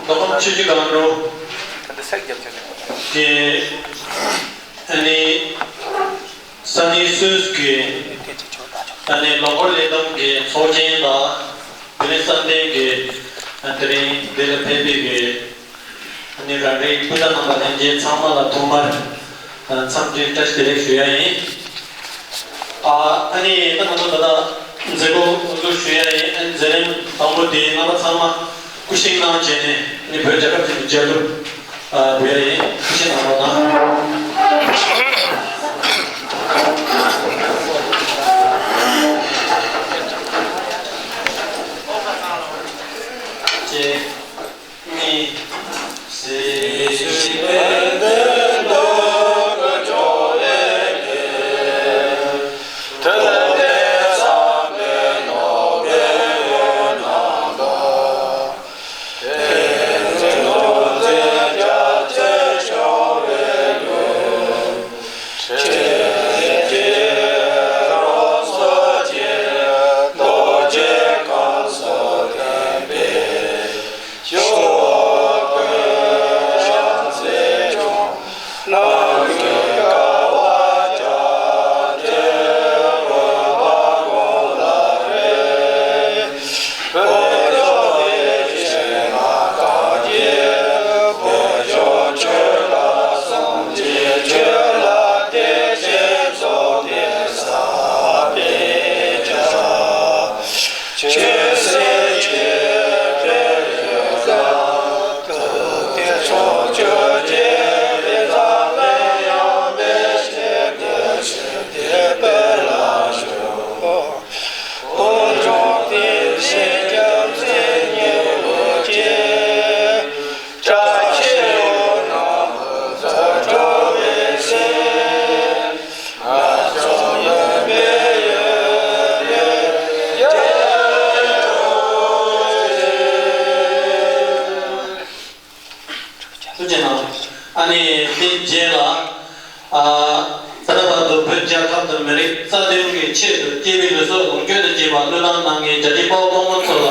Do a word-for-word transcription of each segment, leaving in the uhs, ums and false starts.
མདོ་ཁམས་ཆུ་བཞི་སྒང་དྲུག་གི་ཨ་ནི་ས་གནས་སུད་སི་གི་ཨ་ནི་ལོ་འཁོར་ལས་བསྡོམས་ཀྱི་ཚོགས་ཆེན་དང་དེ་ནས་བསམ་གཏན་གྱི་དེ་རིང་འདི་ལ་ཕེབས་པའི་གི་ཨ་ནི་རང་རེའི་སྤུན་ཟླ་རྣམ་པ་ལྷན་རྒྱས་ཚང་མ་ལ་ཐོག་མར་འཚམས་འདྲི་བཀྲ་ཤིས་བདེ་ལེགས་ཞུ་ཡ་ཡིན། ཨ་ནི་ད་ང་ཚོ་ད་ལྟ་མཛད་སྒོ་དབུ་འཛུགས་ཞུ་ཡ་ཡིན། ཨ་ནི་མཛད་རིམ་དང་པོ་དེ་རྣམ་པ་ཚང་མ་སྐུ་བཞེངས་གནང་བྱས་ནས་ཨ་ནི་བོད་རྒྱལ་ཁབ་ཀྱི་མཇལ་དུ་ཨ་འབུལ་ཡ་ཡིན། སྐུ་བཞེངས་གནང་རོགས་གནང་། ཅེས། ཐུགས་རྗེ་གནང་། ཨ་ནི་དེ་རྗེས་ལ། ཨ། ད་ལྟ་བར་དུ་བོད་རྒྱལ་ཁབ་དང་མི་རིགས་རྩ་དོན་གྱི་ཆེད་དུ་སྐྱེས་པའི་ལུས་སྲོག་ལོངས་སྤྱོད་དང་བཅས་པ་བློས་བཏང་གནང་མཁན་རྒྱལ་གཅེས་དཔའ་བོ་དཔའ་མོ་ཚོ་ལ་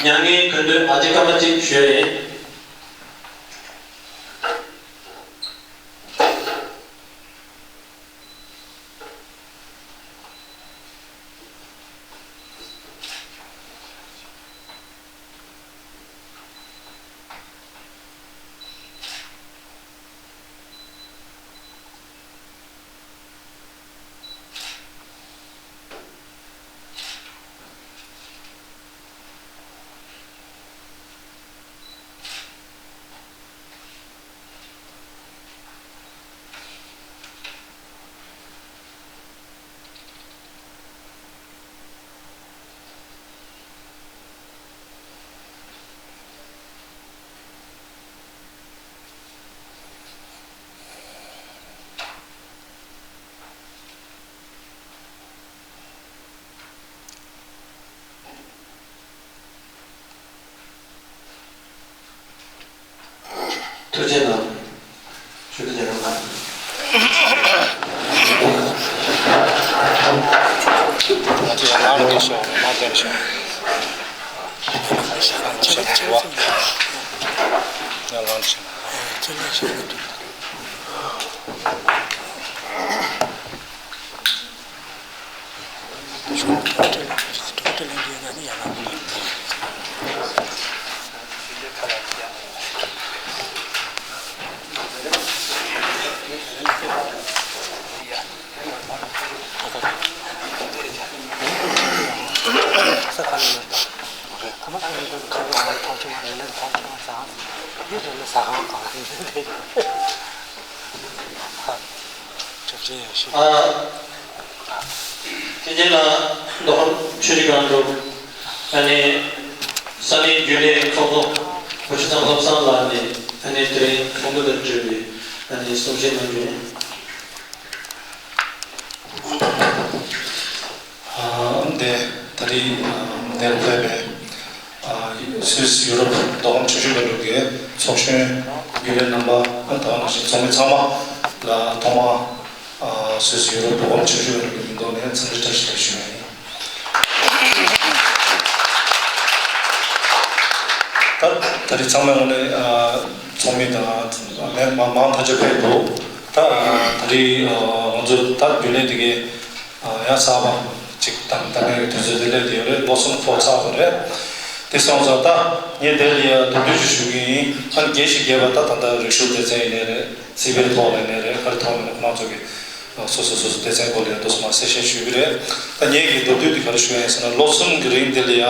མྱ་ངན་གུས་འདུད་ཨ་ཇེ་ཁ་མ་ཅིག་ཞུ་ཡ་ཡིན། ཐུགས་རྗེ་གནང་། ཞུ་རྒྱུ་རེད་བ། ང་ཚོ་ཡང་ལངས་དགོས་སོ། མ་བསྡད་ཤོག་ཡང་ལངས་ཤོག་ཡང་ལངས་ཤོག་ཨ། དེ་རྗེས་ལ་མདོ་ཁམས་ཆུ་བཞི་སྒང་དྲུག་ཨ་ནི་ས་གནས་རྒྱུན་ལས་ཚོགས་གཙོ་བུ་ཆུ་ཚང་བློ་བཟང་ལགས་ནས་ཨ་ནི་དེ་རིང་ཚོགས་འདུ་དང་འབྲེལ་བའི་ཨ་ནི་གསུང་བཤད་གནང་རྒྱུ་ཡིན། ཨ། འདི་ད་རེས་འདིར་ཕེབས་པའི་ཨ་ སུད་སི་ཡུ་རོབ་མདོ་ཁམས་ཆུ་བཞི་སྒང་དྲུག་གི་ཚོགས་གཞོན་རྒྱུན་ལས་རྣམ་པ། ཨ་ད་ག་ནང་བཞིན་ཚོགས་མི་ཚང་མ་ལ་ཐོག་མར་ཨ་སུད་སི་ཡུ་རོབ་མདོ་ཁམས་ཆུ་བཞི་སྒང་དྲུག་གི་མིང་ཐོག་ནས་འཚམས་འདྲི་བཀྲ་ཤིས་བདེ་ལེགས་ཞུ་ཡ་ཡིན། ད་ད་རེས་ཚང་མའི་ངོས་ནས་ཨ་ཚོགས་མི་དང་ལས་མང་མང་ཐག་ཆོད་ཕེབས་འདུག་ད་ད་རེས་ཨ་ང་ཚོ་ད་རྒྱུན་ལས་དེ་གའི་ཨ་ཡང་གསར་པ་ཅིག་དང་ད་ལྟའི་དུས་ཚོད་འདི་སླེབས་བསྡད་ཡོད་རེད། ལོ་གསུམ་འཁོར་ཚར་བ་རེད། དེ་སོང་ཙང་ད་ངས་དེ་ལ་ཡ་མདོར་བསྡུས་ཤིག་ཞུ་གི་ཡིན། ཨ་ནི་རྒྱས་ཤིག་རྒྱས་པ་ད་ད་ལྟ་རིག་གཞུང་སྡེ་ཚན་ཡིན་ནའི་རེད། སྲིད་པའི་ཐོག་ལ་ཡིན་ནའི་རེད། ག་རེ་ཐོག་ལ་ཡིན་ནའི་ཁོ་རང་ཚོ་གི་སོ་སོ་སོ་སོ་སྡེ་ཚན་སྐོར་ལ་ཡ་དུ་སོ་མ་གསལ་བཤད་ཞུ་གི་རེད། ད་ངས་ཀྱི་མདོར་བསྡུས་དེ་ག་རེ་ཞུ་ཡ་ཡིན་ཟེར་ན། ལོ་གསུམ་གྱི་རིང་འདི་ལ་ཡ་ཨ་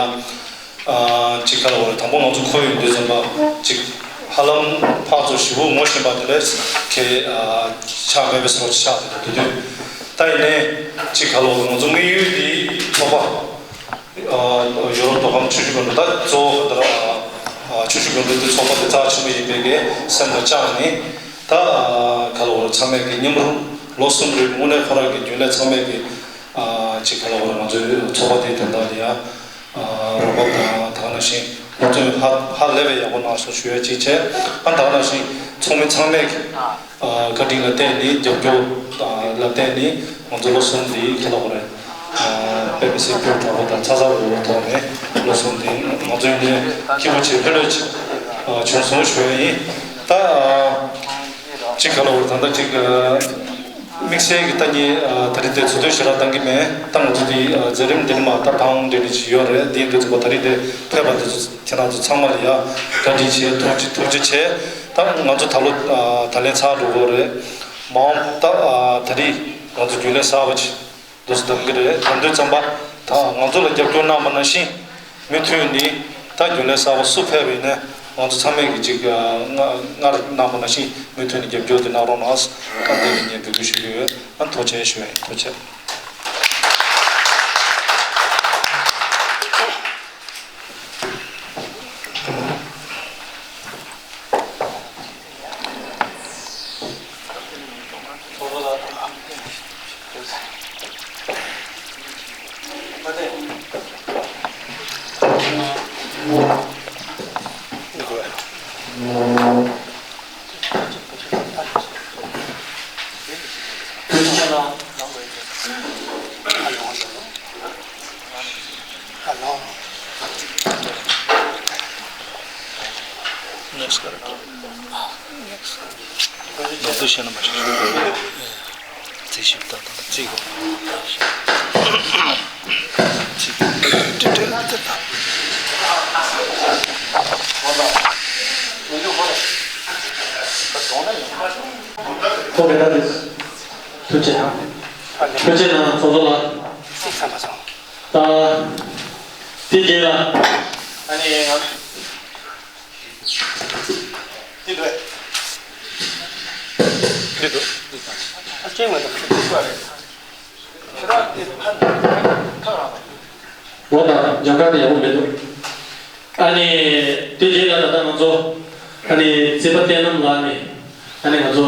ཅིག་ག་ལ་བ་རེད། དང་པོ་ང་ཚོ་ཁོ་ཡོང་དུས་ཙམ་པ་ཅིག་ཧ་ལམ་ཕར་ཚུར་ཞེ་པོ་ངོ་ཤེས་པ་དེ་འདྲ་གལ་ཨ་ཆགས་མེད་པའི་བཟོ་ཅིག་ཆགས་བསྡད་འདུག་དུས་དུས་ད་ཡིན་ནའི་ཅིག་ག་ལ་བ་རེད། ང་ཚོ་དམིགས་ཡུལ་འདི་ཚོགས་པ་ཨ་ཡུ་རོབ་མདོ་ཁམས་ཆུ་བཞི་སྒང་དྲུག་ད་གཙོ་བོ་ག་འདྲ་ཨ་ཆུ་བཞི་སྒང་དྲུག་འདི་ཚོགས་པ་འདི་རྩ་ཆེན་པོ་ཡིན་པའི་གི་སེམས་ལ་བཅངས་ནས། ད་ཨ་ག་ལ་བ་རེད། ཚང་མས་ཀྱི་མཉམ་རུབ་ལོ་གསུམ་རིང་དངོས་གནས་ཁོ་རང་གི་རྒྱུན་ལས་ཚང་མས་ཀྱི་ཨ་ཅིག་ག་ལ་བ་རེད། ང་ཚོའི་ཚོགས་པ་དེའི་དོན་དག་ལ་ཡ་ཨ་རོགས་པ་དང་། ད་ག་ནང་བཞིན་ཧུར་བརྩོན་ཧ་ཧ་ལས་པའི་ཡག་པོ་གནང་སོང་ཞུ་ཡ་གཅིག་བྱས། ཨ་ད་ག་ནང་བཞིན་ཚོགས་མི་ཚང་མས་ཀྱི་ཨ་བཀའ་དྲིན་ལ་བརྟེན་ནས། རྒྱབ་སྐྱོར་ལ་བརྟེན་ནས་ང་ཚོ་ལོ་གསུམ་འདི་ག་ལ་བ་རེད། ཨ་དཔེ་མི་སྲིད་སྐྱོ་དྲགས་པོ་དང་ཚ་ཚ་འུར་འུར་ཐོག་ནས་ལོ་གསུམ་འདི་ང་ཚོ་ཡིན་ནའི་སྐྱིད་པོ་བྱེད་ལྷོད་ལྷོད་བྱེད་ཨ་བྱུང་སོང་ཞུ་ཡ་ཡིན། ད་ཨ་ཅིག་ག་ལ་བ་རེད། ད་ལྟ་ཅིག་ཨ་དམིགས་བསལ་གྱི་ད་ངས་ཨ་ད་རེས་དེ་ཚོགས་འདུ་ཞེ་དྲག་གཏང་གི་མེད། ད་ང་ཚོ་འདི་ཨ་མཛད་རིམ་འདི་ནི་མ་ད་བང་འདྲེན་ནི་ཅིག་ཡོད་རེད། འདི་འདི་ཚོ་ད་རེས་དེ་ཕེབས་པ་འདི་ཚོ་ཁྱེད་རང་ཚོ་ཚང་མ་ལ་ཡ་བཀའ་དྲིན་ཆེ། ཐུགས་རྗེ་ཐུགས་རྗེ་ཆེ། ད་ང་ཚོ་ད་ལོ་ཨ་ད་ལན་ཚར་འགྲོ་གི་རེད། མ་འོངས་ད་ཨ་ད་རེས་ང་ཚོ་རྒྱུན་ལས་གསར་པ་ཅིག་འདུག་སེ་འདེམས་གི་རེད། འདེམས་དུས་ཙམ་པ་ད་ང་ཚོ་ལ་རྒྱབ་སྐྱོར་གནང་བ་ནང་བཞིན་མུ་མཐུད་ནས་ད་རྒྱུན་ལས་གསར་པ་སུ་ཕེབས་པ་ཡིན་ནའི་ང་ཚོ་ཚང་མས་ཀྱི་ཅིག་ཨ་སྔར་སྔར་གནང་བ་ནང་བཞིན་མུ་མཐུད་ནས་རྒྱབ་སྐྱོར་དེ་གནང་རོགས་གནང་། ཨ་འདི་ནས་ངས་འབོད་སྐུལ་ཞུ་གི་ཡོད། ཨ་ཐུགས་རྗེ་ཆེ་ཞུ་ཡ་ཡིན། ཐུགས་རྗེ་ཆེ། Next character. Next. ནོར་བུ་ཤེས་ན་མ་ཤེས། རྩིས་ཞིབ་ཏག་ཏག་རྩིས་དགོས། རྩིས་དགོས། ཁོ་དེ་ལྟར་རེད། ཐུགས་རྗེ་གནང་། ཐུགས་རྗེ་གནང་། ཚོགས་གཙོ་ལགས། ད་དེ་རྗེས་ལ། ཨ་ནི་ང་། དེ་འདྲ། འདི་འདུག་ཨ་ཅེ་མ་འདུག་འོ་ད་འཇམ་དཀར་དེ་ཡག་པོ་མི་འདུག་ཨ་ནི་དེ་རྗེས་ལ་ད་ལྟ་ང་ཚོ་ཨ་ནི་རྩིས་པ་བསྟན་ནམ་ལགས་ནས། ཨ་ནི་ང་ཚོ་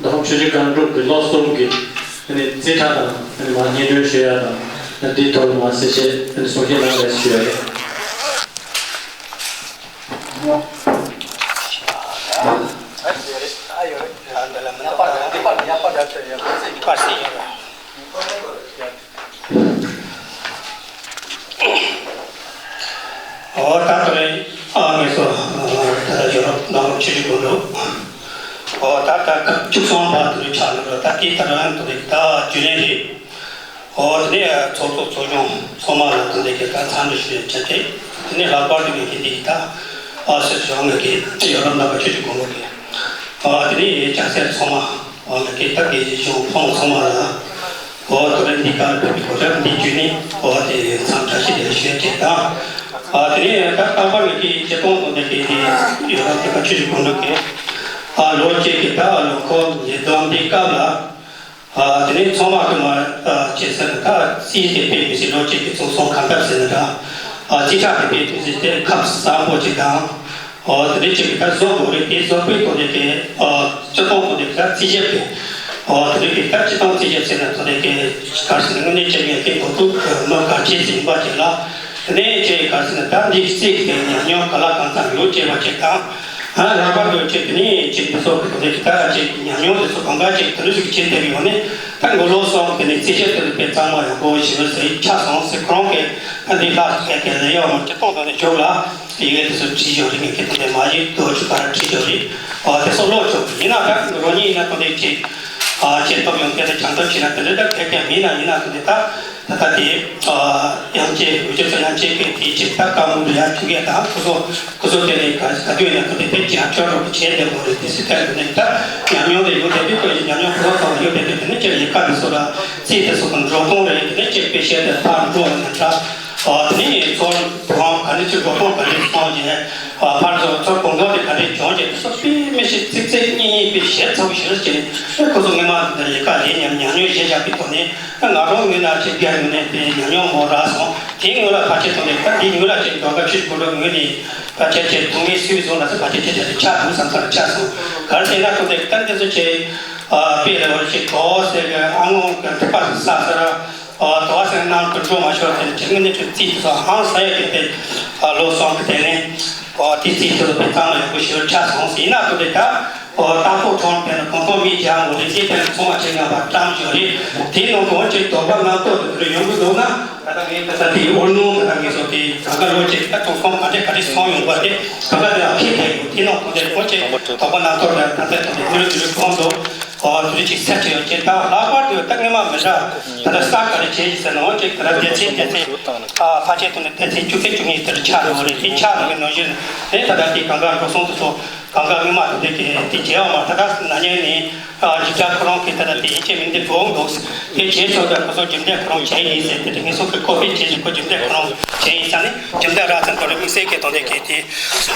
མདོ་ཁམས་ཆུ་བཞི་སྒང་དྲུག་གི་ལོ་གསུམ་གྱི་ཨ་ནི་རྩིས་ཁྲ་དང་། ཨ་ནི་མར་སྙན་སྒྲོན་ཞུ་ཡ་དང་། ཨ་འདིའི་ཐོག་ལ་མར་གསལ་བཤད། ཨ་ནི་གསུང་བཤད་གནང་རེས་ཞུ་ཡ་ཡིན། ཨོ་ད་ལྟ་རེད། ཨ་ངེས་སོ། ད་ལྟ་ཡོ་རོབ་ནང་ཆུ་བཞི་སྒང་དྲུག་ཨོ་ད་ལྟ་སྐབས་བཅུ་གསུམ་པ་དེ་རུ་ཆགས་ནས། ད་ལྟའི་ད་རང་དེ་རིང་ད་རྒྱུན་ལས་རེད། ཨོ་དེ་ནས་ཚོགས་གཙོ་ཚོགས་གཞོན་ཚང་མ་ལ་དེ་འདྲ་གི་ད་འཚམས་འདྲི་ཞུ་ཡ་བྱས་ཏེ། དེ་ནས་ལྷག་པར་དུ་ངས་འདི་ད་ཨ་སི་ཡོ་ངེས་ཀྱི་ཡོ་རོབ་ནང་གི་ཆུ་བཞི་སྒང་དྲུག་གི་ཨ་དེ་ནས་སྐྱ་སེར་ཚང་མ། ཨ་ངེས་ཀྱི་ད་དགེ་བཤེས་གཞོན་ཕོ་མོ་ཚང་མ་ལ། ཨོ་དེ་རིང་འདི་གར་ཕེབས་པའི་གོ་སྐབས་འདི་བརྒྱུད་ནས་ཨོ་དེ་འཚམས་འདྲི་ཞུ་ཡ་ཞུ་ཡ་བྱས་དང་། ཨ་དེ་ནས་ད་རྟག་པར་ངེས་ཀྱི་སྤྱིར་བཏང་དུ་ངེས་ཀྱི་འདི་ཡོ་རོབ་ཀྱི་ཆུ་བཞི་སྒང་དྲུག་གི་ཨ་ལོ་གཅིག་གི་ད་ལོ་འཁོར་ཉིས་སྟོང་འདི་སྐབས་ལ། ཨ་དེ་ནས་ཚང་མ་དུ་མ་ཨ་བྱེད་ས་ནི་ད་རྩིས་དེ་དཔེ་མི་སྲིད་ལོ་གཅིག་གི་ཚོགས་གསོག་གང་ཐབས་ཟེར་ན་འདྲ། ཨ་རྩིས་ཁྲ་དེ་དཔེ་མི་སྲིད་དེ་ཁབ་བཟང་པོ་ཅིག་དང་། ཨོ་དེ་ནས་ཅིག་གི་ད་བཟོ་དགོས་རེད། དེ་བཟོ་དཔེ་ཐོག་ནས་དེ་ཨ་སྤྱིར་བཏང་ཐོག་ནས་ད་རྩིས་ཞིབ་དེ། ཨོ་དེ་ནས་དེ་ད་སྤྱིར་བཏང་རྩིས་ཞིབ་ཟེར་ན་ཐོག་ནས་དེ་གར་ཟེར་ན་དངོས་གནས་ཅན་ངས་དེ་གོ་ཐུབ་མི་ག་བྱེད་ཟིན་པ་ཅིག་ལ། དེ་ནས་ཅིག་ག་རེ་ཟེར་ན། ད་འདི་རྩིས་ཀྱི་ཉམས་མྱོང་ག་ལ་གང་འཚམ་ཡོད་ཅེས་པ་ཅིག་དང་། ཨ། ལྷག་པར་དུ་ཅིག་དེ་ནས་ཅིག་འདི་ཚོ་གི་དེ་ད་ཅིག་ཉམས་མྱོང་དེ་ཚོ་གང་ག་ཅིག་དེ་འདྲ་ཞིག་བྱེད་བསྡད་པའི་འོག་ནས། ད་མགོ་ལོག་སོང་། དེ་ནས་རྩིས་དཔྱད་དེ་དཔེ་གཙང་མ་ཡག་པོ་ཞེ་པོ་ཟིག་ཆགས་སོང་ཟེར། ཁོ་རང་གིས་ཨ་འདི་ལྷག་ཟེར་གི་ལས་ཡོད་མ་ཅིག་གཏོང་དང་ནས་བཞུགས་ལ། ཡི་གེ་དེ་ཚོ་བྲིས་ཡོད་རེད། ངས་ཁྱེད་དེ་མ་ཡིག་ཏུ་ཆུ་ཁ་ར་བྲིས་ཡོད་རེད། ཨ། དེ་ཚོ་ཀློག་ཆོག་ཡིན་ན། ད་རང་ཉིད་ཡིན་ན་དེ་འདྲ་ཅིག་ཨ། ཆེད་གཏོང་ཡོང་མཁན་དེ་སྦྱང་ཐབས་བྱས་ན་དེ་འདྲ་ད་གལ་ཆེ་མིན་ན། ཡིན་ན་དེ་འདྲ་ད། ད་ལྟ་དེ་ཨ་དབྱངས་ཅན་འུ་ཅག་ཚོ་དབྱངས་ཅན་པའི་དེའི་ཆེད་ད་བཀའ་མོལ་ཡང་ཞུ་གི་དང་། ཁོ་ཚོ་ཁོ་ཚོ་དེ་ནས་ག་ག་དུས་ཡིན་ན་ཁོ་དེ་དེ་རྒྱབ་སྐྱོར་རོགས་བྱས་བསྡད་དགོས་རེད། དེ་སྲིད་ཐད་དུ་ནས་ད་ཉམས་མྱོང་དེ་ཡོད་བསྡད་དུས། ཁོ་ཡི་ཉམས་མྱོང་ཁོ་ཚོ་ཐོག་ལ་ཡོད་བསྡད་དུས། དེ་ནས་ཅིག་ལས་ཀ་དེ་ཚོ་ལ་རྩིས་དེ་ཚོ་དང་འགྲོ་སྟངས་རེད། དེ་ནས་ཅིག་དཔེ་བཤད་དེ་ཕར་འགྲོ་བ་ནས་འདྲ། ཨ། དེ་ནས་ཚོར་བ་ག་ནས་ཅིག་འགྲོ་སྟངས་ག་ནས་སོང་བྱས། ཨ། ཕར་ཚོར་ཚོར་གོམ་གོམ་དེ་ག་འདྲས་བྱུང་བྱས། དེ་ཚོ་དཔེ་མི་སྲིད་ཚིག་ཚིག་གཉིས་གཉིས་དཔེ་ཞིབ་ཚགས་པོ་ཞིབ་བྱས་ནས། ཨ། ཁོ་ཚོ་སྔོན་མ་དེ་ལས་ཀ་ལས་ཉམས་ཉམས་མྱོང་བཞེས་བཞག་པའི་ཐོག་ནས། ང་རང་ངོས་ན་ཆེད་བརྒྱ་ངོས་ནས་དེ་ཉམས་མྱོང་མོ་རག་སོང་། དེའི་སྔོན་ལ་ཕལ་ཆེར་དེ་འདྲ་ད་འདི་ངོས་ལ་ཆེད་མདོ་ཁ་ཆུ་གོ་འགྲོ་ངོས་ནས་ཕལ་ཆེར་ཆེད་ཐུང་མའི་སུས་བཟུང་ལ་སོགས་ཕལ་ཆེར་ཆེད་ཆེད་དུ་ཆགས་འདུག་བསམ་ཚར་ཆགས་སོང་། ག་རེ་ཟེར་ན། ཁོང་དེ་ད་འདི་ཚོ་ཆེད་དཔེ་ལ་བར་ཆེད་གྲོགས་ཟེར་གི་ཨ་ངོ་གི་ཐུག་པ་ཟ་ཟེར། དོ་བ་ཟེར་ནང་དུ་འགྲོ་མ་ཤོར་ཟེར་ནས། ཆེད་ངོས་ནས་ཆེད་རྩིས་དེ་ཚོ་ཧང་སང་ཡ་གི་དེ་ལོ་སོང་གི་དེ་ནས། དེ་རྩིས་དེ་ཚོ་དཔེ་གཙང་མ་ཡག་པོ་ཞེ་པོ་ཆགས་སོང་ཟེར། ཡིན་ན་ཁོ་དེ་ད། ཨོ། ཏ་ཕོ་ཁྲོམ་དེ་ནི་གོང་ཐོག་མི་རྒྱང་འོ་རེ་སྐྱེ་དེ་ཚོང་བ་ཆེ་ཡང་བ་བཀྲམ་ཞོ་རེད། དེའི་ནང་དུ་འོ་ཅིག་དོགས་པ་རྣམ་རྟོག་དེ་ཚོ་ཡོང་གི་འདུག་ན། ད་ལྟ་ངས་ད་ལྟ་དེའི་འོ་སྣང་ད་ལྟ་ངས་སོ་དེ་གང་ག་ལོ་ཅིག་ད་ཐོག་ཁོང་ག་འདྲས་ག་འདྲས་སོང་ཡོང་བ་དེ་གང་ག་དེ་ལ་ཁེལ་ཐལ་ཡོད། དེའི་ནང་དུ་དེ་འོ་ཅིག་དོགས་པ་རྣམ་རྟོག་དེ་ད་ལྟ་དེ་དུས་རེ་དུས་རེ་གོང་དུ་ཨོ་དུས་རེ་ཅིག་སེལ་ཐལ་ཡོད་ཅེས། ད་ལྷག་པར་དུ་ད་སྔོན་མ་མི་འདྲ་ད་ལྟ་ས་ག་རེ་བྱས་ཡིན་ཟེར་ན། འོ་ཅིག་ད་ལྟ་སྡེ་ཚན་སྡེ་ཚན་ཨ་ཕལ་ཆེར་དུ་ནི་སྡེ་ཚན་བཅུ་བརྒྱད་བཅུ་གཉིས་དེར་ཆགས་ཡོད་རེད། དེ་ཆགས་ཡོད་པའི་ནང་བཞིན་དེ་ད་ལྟ་དེ་གང་ག་འགྲོ་སོང་དུ་སོང་། གང་ག་སྔོན་མ་དེ་གའི་དེ་བྱས་པ་མ། ད་ལྟ་ན་ནིང་ནས་ཨ་རྒྱུ་ཆ་ཁོ་རང་གིས་ད་ལྟ་དེ་ཡིན་གཅིག་མིན་གཅིག་དགོངས་འདུག་དེ་བྱས་ཚོ་ད་ཁོ་ཚོ་རྒྱུ་འབྲས་ཁོ་རང་བྱས་ཡིན་ཟེར། དེ་དེ་ངེད་ཚོ་གི་ཁོ་པའི་བྱས་ཟིན་ཁོ་རྒྱུ་འབྲས་ཁོ་རང་བྱས་ཡིན་ས་ནས། རྒྱུ་འབྲས་རག་ཚར་འགྲོ་རེད། དམིགས་བསལ་གྱི་དོན་དེ་གའི་དེ་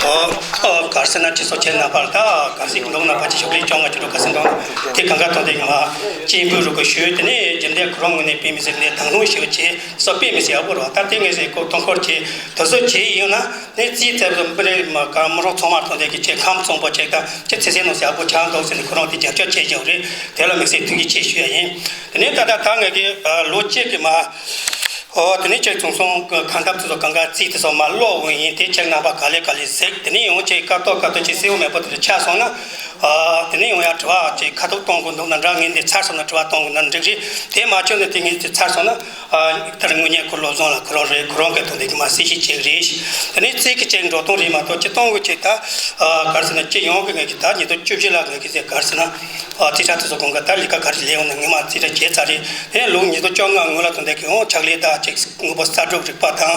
ཨོ་ཨོ་ག་རེ་ཟེར་ན། སྤྱི་ཚོགས་ཆེན་རྣམ་པར་ད་ག་རེ་ཟེར་གི་འདུག་ན། ཕལ་ཆེར་ཞོགས་ལས་བཅོ་ལྔ་བཅུ་དྲུག་ག་ཟེར་འདུག་དེ་གང་ག་དོན་དེ་ང་སྤྱན་འབུལ་རུ་གི་ཞུས། དེ་ནས་རྒྱུ་འབྲས་ཁོ་རང་ངོས་ནས་དཔེ་མི་སྲིད་ནས་དང་ལུང་ཞེ་པོ་བྱས་སོ། དཔེ་མི་སྲིད་ཡག་པོ་རེད་བ། ད་དེ་ངས་ཟེར་གོ་དོན་ཁོར་བྱས་དེ་ཚོ་བྱས་ཡིན་ན། ནས་རྩིས་ཐེབས་སུ་པི་རེ་མ་ག་མི་རོགས་ཚང་མ་དོན་དེ་གི་ཆེད་ཁམས་ཚོང་པོ་ཆེ་དང་ཆེ་ཚེ་ཚེ་ནོ་ཡག་པོ་ཆགས་འདུག་ཟེར་ནས་ཁོ་རང་དེ་རྒྱབ་སྐྱོར་བྱེད་ཀྱི་ཡོད་རེད། དེ་ལ་དམིགས་བསལ་ཐུགས་རྗེ་ཆེ་ཞུ་ཡ་ཡིན། དེ་ནས་ད་ལྟ་ད་ངས་གི་ལོ་གཅིག་གི་མ། ཨོ་དེ་ནས་ཅིག་ཚོང་ཚོང་གི་ཁ་འཐབ་དེ་ཚོ་གང་ག་རྩིས་དེ་ཚོ་མ་ཀློག་འོང་ཡིན། དེ་ཅིག་རྣམ་པ་ག་ལེ་ག་ལེ་གཟིགས། དེ་ནས་ཡང་ཅིག་ཀ་ཏོག་ཀ་ཏོག་ཅིག་གསལ་བོ་མེད་པོ་དེ་འདྲ་ཆགས་སོང་ན། ཨ་དེ་ནས་ཡང་ཡང་དྲི་བ་ཅིག་ཁ་ཐུག་གཏོང་དགོས་འདུག་ན་འདྲ། ངས་འདི་ཚར་སོང་ན་དྲི་བ་གཏོང་དགོས་ན་འགྲིག་རེད། དེ་མ་བྱུང་ན་དེ་ངས་དེ་ཚར་སོང་ན། ཨ་ལྟར་དངོས་གནས་ཁོ་བློ་བཟང་ལགས་ཁོ་རང་རེད། ཁོ་རང་གི་དོན་དེ་གི་མ་གསལ་བཤད་བྱེད་གི་རེད། དེ་ནས་རྩིས་ཀྱི་ཅིག་འགྲོ་སྟངས་རེད་མ་གཏོགས་སྤྱིར་བཏང་གི་ཅིག་ད་ཨ་ག་རེ་ཟེར་ན། སྤྱི་ཡོངས་ཀྱི་ངས་ཀྱི་ད་ཉིས་སྟོང་བཅུ་བཞི་ལ་ངས་ཀྱི་ཟེར་ག་རེ་ཟེར་ན། ཨ་རྩིས་ཁྲ་དེ་ཚོ་གང་ག་ད་ལས་ཀ་ག་རེ་ལས་ཡོང་ན་ངས་མ་རྩིས་ཁྲ་བྱས་ཚར་རེད། དེ་ནས་ལོ་ཉིས་སྟོང་བཅོ་ལྔ་སྔོན་ལ་དོན་དེ་གི་འོང་ཕྱག་ལས་ད་ཅིག་དངོས་པོ་གསར་སྒྲུབ་རིག་པ་དང་